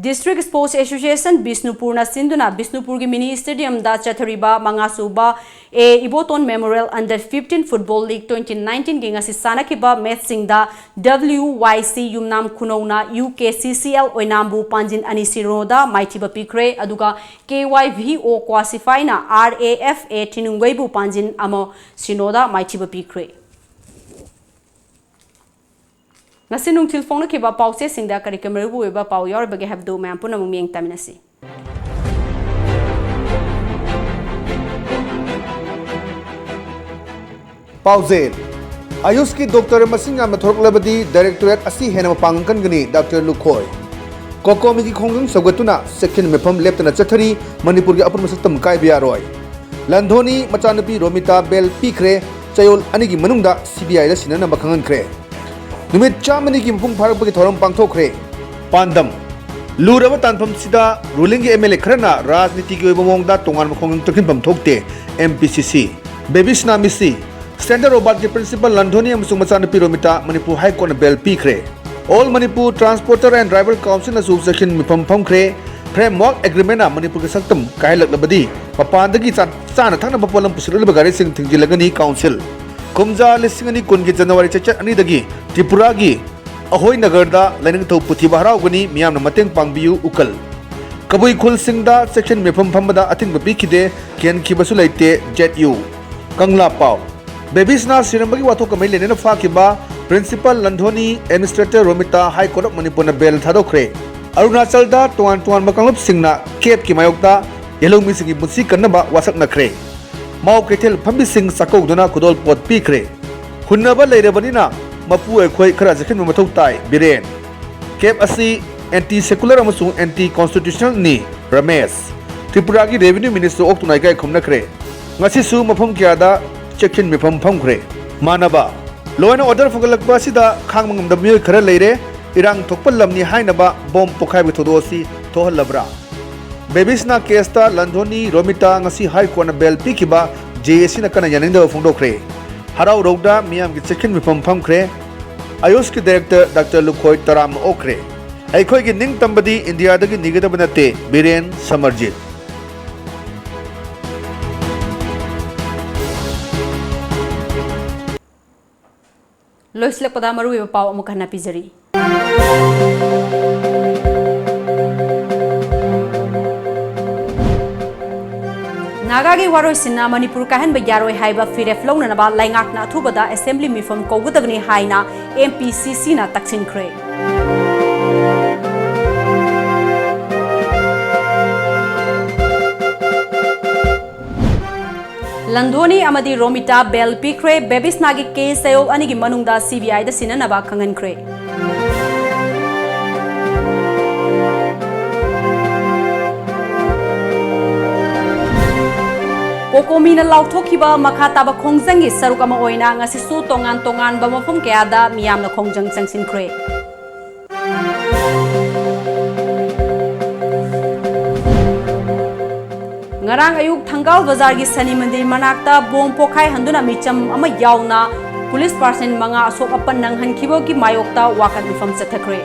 District Sports Association ꯕꯤꯁꯅꯨꯄꯨꯔꯅ ꯁꯤꯟꯗꯨꯅ ꯕꯤꯁꯅꯨꯄꯨꯔꯒꯤ ꯃꯤꯅꯤ ꯁ꯭ꯇꯦꯗꯤꯌꯝꯗ ꯆꯠꯊꯔꯤꯕ ꯃꯉꯥꯁꯨꯕ A Ibotom memorial under fifteen football league twenty ꯅꯥꯏꯟꯇꯤꯟꯒꯤ ꯉꯁꯤ ꯁꯥꯟꯅꯈꯤꯕ ꯃꯦꯆꯁꯤꯡꯗ ꯗꯕ꯭ꯂꯤꯌꯨ ꯋꯥꯏ ꯁꯤ ꯌꯨꯝꯅꯥꯝ ꯈꯨꯅꯧꯅ U K C C L ꯑꯣꯏꯅꯥꯝꯕꯨ ꯄꯥꯟꯖꯤꯟ ꯑꯅꯤ ꯁꯤꯅꯣꯗ ꯃꯥꯏꯊꯤꯕ ꯄꯤꯈ꯭ꯔꯦ꯫ ꯑꯗꯨꯒ K Y V O ꯀ꯭ꯋꯥꯁꯤꯐꯥꯏꯅ R A F A ꯊꯤꯅꯨꯡꯒꯩꯕꯨ ꯄꯥꯟꯖꯤꯟ ꯑꯃ ꯁꯤꯅꯣꯗ ꯃꯥꯏꯊꯤꯕ ꯄꯤꯈ꯭ꯔꯦ꯫ ꯉꯁꯤ ꯅꯨꯡꯊꯤꯜ ꯐꯣꯡꯂꯛꯈꯤꯕ ꯄꯥꯎꯆꯦꯁꯤꯡꯗ ꯀꯔꯤ ꯀꯔꯤ ꯃꯔꯨ ꯑꯣꯏꯕ ꯄꯥꯎ ꯌꯥꯎꯔꯤꯕꯒꯦ ꯍꯥꯏꯕꯗꯨ ꯃꯌꯥꯝ ꯄꯨꯝꯅꯃꯛ ꯃꯤꯠꯌꯦꯡ ꯇꯥꯃꯤꯟꯅꯁꯤ꯫ ꯄꯥꯎꯖꯦꯜ: ꯑꯌꯨꯁꯀꯤ ꯗꯣꯛꯇꯔ ꯃꯁꯤꯡ ꯌꯥꯝꯅ ꯊꯣꯔꯛꯂꯕꯗꯤ ꯗꯥꯏꯔꯦꯛꯇꯣꯔꯦꯠ ꯑꯁꯤ ꯍꯦꯟꯅ ꯃꯄꯥꯡꯒꯜ ꯀꯟꯒꯅꯤ, ꯗꯥꯛꯇꯔ ꯂꯨꯈꯣꯏ꯫ ꯀꯣꯀꯣꯃꯤꯒꯤ ꯈꯣꯡꯖꯪ ꯁꯧꯒꯠꯇꯨꯅ ꯆꯦꯛꯁꯤꯟ ꯃꯤꯐꯝ ꯂꯦꯞꯇꯅ ꯆꯠꯊꯔꯤ, ꯃꯅꯤꯄꯨꯔꯒꯤ ꯑꯄꯨꯟꯕ ꯁꯛꯇꯝ ꯀꯥꯏꯕ ꯌꯥꯔꯣꯏ꯫ ꯂꯟꯙꯣꯅꯤ ꯃꯆꯥꯅꯨꯄꯤ ꯔꯣꯃꯤꯇꯥ ꯕꯦꯜ ꯄꯤꯈ꯭ꯔꯦ, ꯆꯌꯣꯜ ꯑꯅꯤꯒꯤ ꯃꯅꯨꯡꯗ ꯁꯤ ꯕꯤ ꯑꯥꯏꯗ ꯁꯤꯟꯅꯅꯕ ꯈꯪꯍꯟꯈ꯭ꯔꯦ꯫ ꯅꯨꯃꯤꯠ ꯆꯥꯝꯃꯅꯤꯒꯤ ꯃꯄꯨꯡ ꯐꯥꯔꯛꯄꯒꯤ ꯊꯧꯔꯝ ꯄꯥꯡꯊꯣꯛꯈ꯭ꯔꯦ꯫ ꯄꯥꯟꯗꯝ: ꯂꯨꯔꯕ ꯇꯥꯟꯐꯝꯁꯤꯗ ꯔꯨꯂꯤꯡꯒꯤ ꯑꯦꯝ ꯑꯦꯜ ꯑꯦ ꯈꯔꯅ ꯔꯥꯖꯅꯤꯇꯤꯒꯤ ꯑꯣꯏꯕ ꯃꯑꯣꯡꯗ ꯇꯣꯉꯥꯟꯕ ꯈꯣꯡꯖꯪ ꯆꯪꯁꯤꯟꯐꯝ ꯊꯣꯛꯇꯦ, ꯑꯦꯝ ꯄꯤ ꯁꯤ ꯁꯤ꯫ ꯕꯦꯕꯤꯁꯅꯥ ꯃꯤꯁꯤ, ꯁ꯭ꯇꯦꯟꯗꯔ ꯔꯣꯕꯥꯔꯠꯀꯤ ꯄ꯭ꯔꯤꯟꯁꯤꯄꯥꯜ ꯂꯟꯙꯣꯅꯤ ꯑꯃꯁꯨꯡ ꯃꯆꯥꯅꯨꯄꯤ ꯔꯣꯃꯤꯇꯥ ꯃꯅꯤꯄꯨꯔ ꯍꯥꯏ ꯀꯣꯔꯠꯅ ꯕꯦꯜ ꯄꯤꯈ꯭ꯔꯦ꯫ All Manipur Transporter and Driver Councilꯅꯁꯨ ꯆꯦꯛꯁꯤꯟ ꯃꯤꯐꯝ ꯐꯝꯈ꯭ꯔꯦ꯫ Framework Agreementꯅ ꯃꯅꯤꯄꯨꯔꯒꯤ ꯁꯛꯇꯝ ꯀꯥꯏꯍꯜꯂꯛꯂꯕꯗꯤ ꯃꯄꯥꯟꯗꯒꯤ ꯆꯥ-, ꯆꯥꯅ ꯊꯛꯅꯕ ꯄꯣꯠꯂꯝ ꯄꯨꯁꯤꯜꯂꯛꯂꯤꯕ ꯒꯥꯔꯤꯁꯤꯡ ꯊꯤꯡꯖꯤꯜꯂꯒꯅꯤ ꯀꯥꯎꯟꯁꯤꯜ꯫ ꯀꯨꯝꯖꯥ ꯂꯤꯁꯤꯡ ꯑꯅꯤ ꯀꯨꯟꯒꯤ ꯖꯅꯋꯥꯔꯤ ꯆꯩꯆꯠ ꯑꯅꯤꯗꯒꯤ ꯇ꯭ꯔꯤꯄꯨꯔꯥꯒꯤ ꯑꯍꯣꯏ ꯅꯒꯔꯗ ꯂꯥꯏꯅꯤꯡꯊꯧ ꯄꯨꯊꯤꯕ ꯍꯔꯥꯎꯒꯅꯤ, ꯃꯤꯌꯥꯝꯅ ꯃꯇꯦꯡ ꯄꯥꯡꯕꯤꯌꯨ, ꯎꯀꯜ꯫ ꯀꯕꯨꯏ ꯈꯨꯜꯁꯤꯡꯗ ꯆꯦꯛꯁꯤꯟ ꯃꯤꯐꯝ ꯐꯝꯕꯗ ꯑꯊꯤꯡꯕ ꯄꯤꯈꯤꯗꯦ, ꯀꯤꯍꯟꯈꯤꯕꯁꯨ ꯂꯩꯇꯦ, ꯖꯦꯠ ꯌꯨ꯫ ꯀꯪꯂꯥ ꯄꯥꯎ: ꯕꯦꯕꯤꯁꯅꯥ ꯁꯤꯔꯝꯕꯒꯤ ꯋꯥꯊꯣꯛꯀ ꯃꯔꯤ ꯂꯩꯅꯅ ꯐꯥꯈꯤꯕ ꯄ꯭ꯔꯤꯟꯁꯤꯄꯥꯜ ꯂꯟꯙꯣꯅꯤ, administrator Romita high court of ꯃꯅꯤꯄꯨꯔꯅ ꯕꯦꯜ ꯊꯥꯗꯣꯛꯈ꯭ꯔꯦ꯫ ꯑꯔꯨꯅꯥꯆꯜꯗ ꯇꯣꯉꯥꯟ ꯇꯣꯉꯥꯟꯕ ꯀꯥꯡꯂꯨꯞꯁꯤꯡꯅ ꯀꯦꯞꯀꯤ ꯃꯥꯌꯣꯛꯇ ꯌꯦꯜꯍꯧꯃꯤꯁꯤꯡꯒꯤ ꯄꯨꯟꯁꯤ ꯀꯟꯅꯕ ꯋꯥꯁꯛꯅꯈ꯭ꯔꯦ꯫ ꯃꯥꯎ ꯀꯩꯊꯦꯜ ꯐꯝꯕꯤꯁꯤꯡ ꯆꯥꯛꯀꯧꯗꯨꯅ ꯈꯨꯗꯣꯜꯄꯣꯠ ꯄꯤꯈ꯭ꯔꯦ꯫ ꯍꯨꯟꯅꯕ ꯂꯩꯔꯕꯅꯤꯅ ꯃꯄꯨ ꯑꯩꯈꯣꯏ ꯈꯔ ꯆꯦꯛꯁꯤꯟꯕ ꯃꯊꯧ ꯇꯥꯏ, ꯕꯤꯔꯦꯟ꯫ ꯀꯦꯞ ꯑꯁꯤ ꯑꯦꯟꯇꯤ ꯁꯦꯀꯨꯂꯔ ꯑꯃꯁꯨꯡ ꯑꯦꯟꯇꯤ ꯀꯣꯟꯁꯇꯤꯇ꯭ꯌꯨꯁꯅꯦꯜꯅꯤ, ꯔꯃꯦꯁ꯫ ꯇ꯭ꯔꯤꯄꯨꯔꯥꯒꯤ ꯔꯦꯚꯤꯅ꯭ꯌꯨ ꯃꯤꯅꯤꯁꯇꯔ ꯑꯣꯛꯇꯨꯅ ꯏꯀꯥꯏ ꯈꯨꯝꯅꯈ꯭ꯔꯦ꯫ ꯉꯁꯤꯁꯨ ꯃꯐꯝ ꯀꯌꯥꯗ ꯆꯦꯛꯁꯤꯟ ꯃꯤꯐꯝ ꯐꯝꯈ꯭ꯔꯦ꯫ ꯃꯥꯟꯅꯕ꯫ Law and Order ꯐꯒꯠꯂꯛꯄ ꯑꯁꯤꯗ ꯈꯥꯡꯕ ꯉꯝꯗꯕ ꯃꯤꯑꯣꯏ ꯈꯔ ꯂꯩꯔꯦ꯫ ꯏꯔꯥꯡ ꯊꯣꯛꯄ ꯂꯝꯅꯤ ꯍꯥꯏꯅꯕ ꯕꯣꯝ ꯄꯣꯈꯥꯏꯕꯒꯤ ꯊꯧꯗꯣꯛ ꯑꯁꯤ ꯊꯣꯛꯍꯜꯂꯕ꯭ꯔꯥ? ꯕꯦꯕꯤꯁꯅꯥ ꯀꯦꯁꯇ ꯂꯟꯙꯣꯅꯤ ꯔꯣꯃꯤꯇꯥ ꯉꯁꯤ ꯍꯥꯏ ꯀꯣꯔꯠꯅ ꯕꯦꯜ ꯄꯤꯈꯤꯕ ꯖꯦ ꯑꯦ ꯁꯤꯅ ꯀꯟꯅ ꯌꯥꯅꯤꯡꯗꯕ ꯐꯣꯡꯗꯣꯛꯈ꯭ꯔꯦ꯫ ꯍꯔꯥꯎ ꯍꯔꯧꯗ ꯃꯤꯌꯥꯝꯒꯤ ꯆꯦꯛꯁꯤꯟ ꯃꯤꯐꯝ ꯐꯝꯈ꯭ꯔꯦ꯫ ꯑꯌꯨꯁꯀꯤ ꯗꯥꯏꯔꯦꯛꯇꯔ ꯗꯥꯛꯇꯔ ꯂꯨꯈꯣꯏ ꯇꯔꯥꯝꯅ ꯑꯣꯛꯈ꯭ꯔꯦ꯫ ꯑꯩꯈꯣꯏꯒꯤ ꯅꯤꯡꯇꯝꯕꯗꯤ ꯏꯟꯗꯤꯌꯥꯗꯒꯤ ꯅꯤꯒꯗꯕ ꯅꯠꯇꯦ, ꯕꯤꯔꯦꯟ ꯁꯃꯔꯖꯤꯠ꯫ ꯂꯣꯏꯁꯤꯜꯂꯛꯄꯗ ꯃꯔꯨꯑꯣꯏꯕ ꯄꯥꯎ ꯑꯃꯨꯛ ꯍꯟꯅ ꯄꯤꯖꯔꯤ꯫ ꯅꯥꯒꯥꯒꯤ ꯋꯥꯔꯣꯏꯁꯤꯟꯅ ꯃꯅꯤꯄꯨꯔ ꯀꯥꯏꯍꯟꯕ ꯌꯥꯔꯣꯏ ꯍꯥꯏꯕ ꯐꯤꯔꯦꯞ ꯂꯧꯅꯅꯕ ꯂꯩꯉꯥꯛꯅ ꯑꯊꯨꯕꯗ ꯑꯦꯁꯦꯝꯕ꯭ꯂꯤ ꯃꯤꯐꯝ ꯀꯧꯒꯗꯕꯅꯤ ꯍꯥꯏꯅ ꯑꯦꯝ ꯄꯤ ꯁꯤ ꯁꯤꯅ ꯇꯛꯁꯤꯟꯈ꯭ꯔꯦ꯫ ꯂꯟꯙꯣꯅꯤ ꯑꯃꯗꯤ ꯔꯣꯃꯤꯇꯥ ꯕꯦꯜ ꯄꯤꯈ꯭ꯔꯦ꯫ ꯕꯦꯕꯤꯁꯅꯥꯒꯤ ꯀꯦꯁ ꯆꯌꯣꯜ ꯑꯅꯤꯒꯤ ꯃꯅꯨꯡꯗ ꯁꯤ ꯕꯤ ꯑꯥꯏꯗ ꯁꯤꯟꯅꯅꯕ ꯈꯪꯍꯟꯈ꯭ꯔꯦ꯫ ꯀꯣꯀꯣꯃꯤꯅ ꯂꯥꯎꯊꯣꯛꯈꯤꯕ ꯃꯈꯥ ꯇꯥꯕ ꯈꯣꯡꯖꯪꯒꯤ ꯁꯔꯨꯛ ꯑꯃ ꯑꯣꯏꯅ ꯉꯁꯤꯁꯨ ꯇꯣꯉꯥꯟ ꯇꯣꯉꯥꯟꯕ ꯃꯐꯝ ꯀꯌꯥꯗ ꯃꯤꯌꯥꯝꯅ ꯈꯣꯡꯖꯪ ꯆꯪꯁꯤꯟꯈ꯭ꯔꯦ꯫ ꯉꯔꯥꯡ ꯑꯌꯨꯛ ꯊꯪꯒꯥꯜ ꯕꯖꯥꯔꯒꯤ ꯁꯅꯤ ꯃꯟꯗꯤꯔ ꯃꯅꯥꯛꯇ ꯕꯣꯝ ꯄꯣꯈꯥꯏꯍꯟꯗꯨꯅ ꯃꯤꯆꯝ ꯑꯃ ꯌꯥꯎꯅ ꯄꯨꯂꯤꯁ ꯄꯥꯔꯁꯟ ꯃꯉꯥ ꯑꯁꯣꯛ ꯑꯄꯟ ꯅꯪꯍꯟꯈꯤꯕꯒꯤ ꯃꯥꯌꯣꯛꯇ ꯋꯥꯀꯠ ꯃꯤꯐꯝ ꯆꯠꯊꯈ꯭ꯔꯦ꯫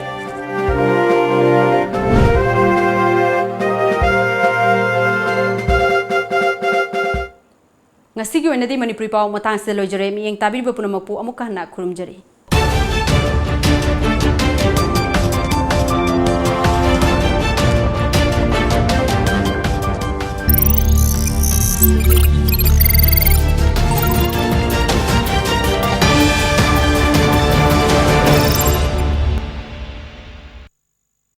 ꯉꯁꯤꯒꯤ ꯑꯣꯏꯅꯗꯤ ꯃꯅꯤꯄꯨꯔꯤ ꯄꯥꯎ ꯃꯇꯥꯡꯁꯤꯗ ꯂꯣꯏꯖꯔꯦ꯫ ꯃꯤꯠꯌꯦꯡ ꯇꯥꯕꯤꯔꯤꯕ ꯄꯨꯝꯅꯃꯛꯄꯨ ꯑꯃꯨꯛꯀ ꯍꯟꯅ ꯈꯨꯔꯨꯝꯖꯔꯤ꯫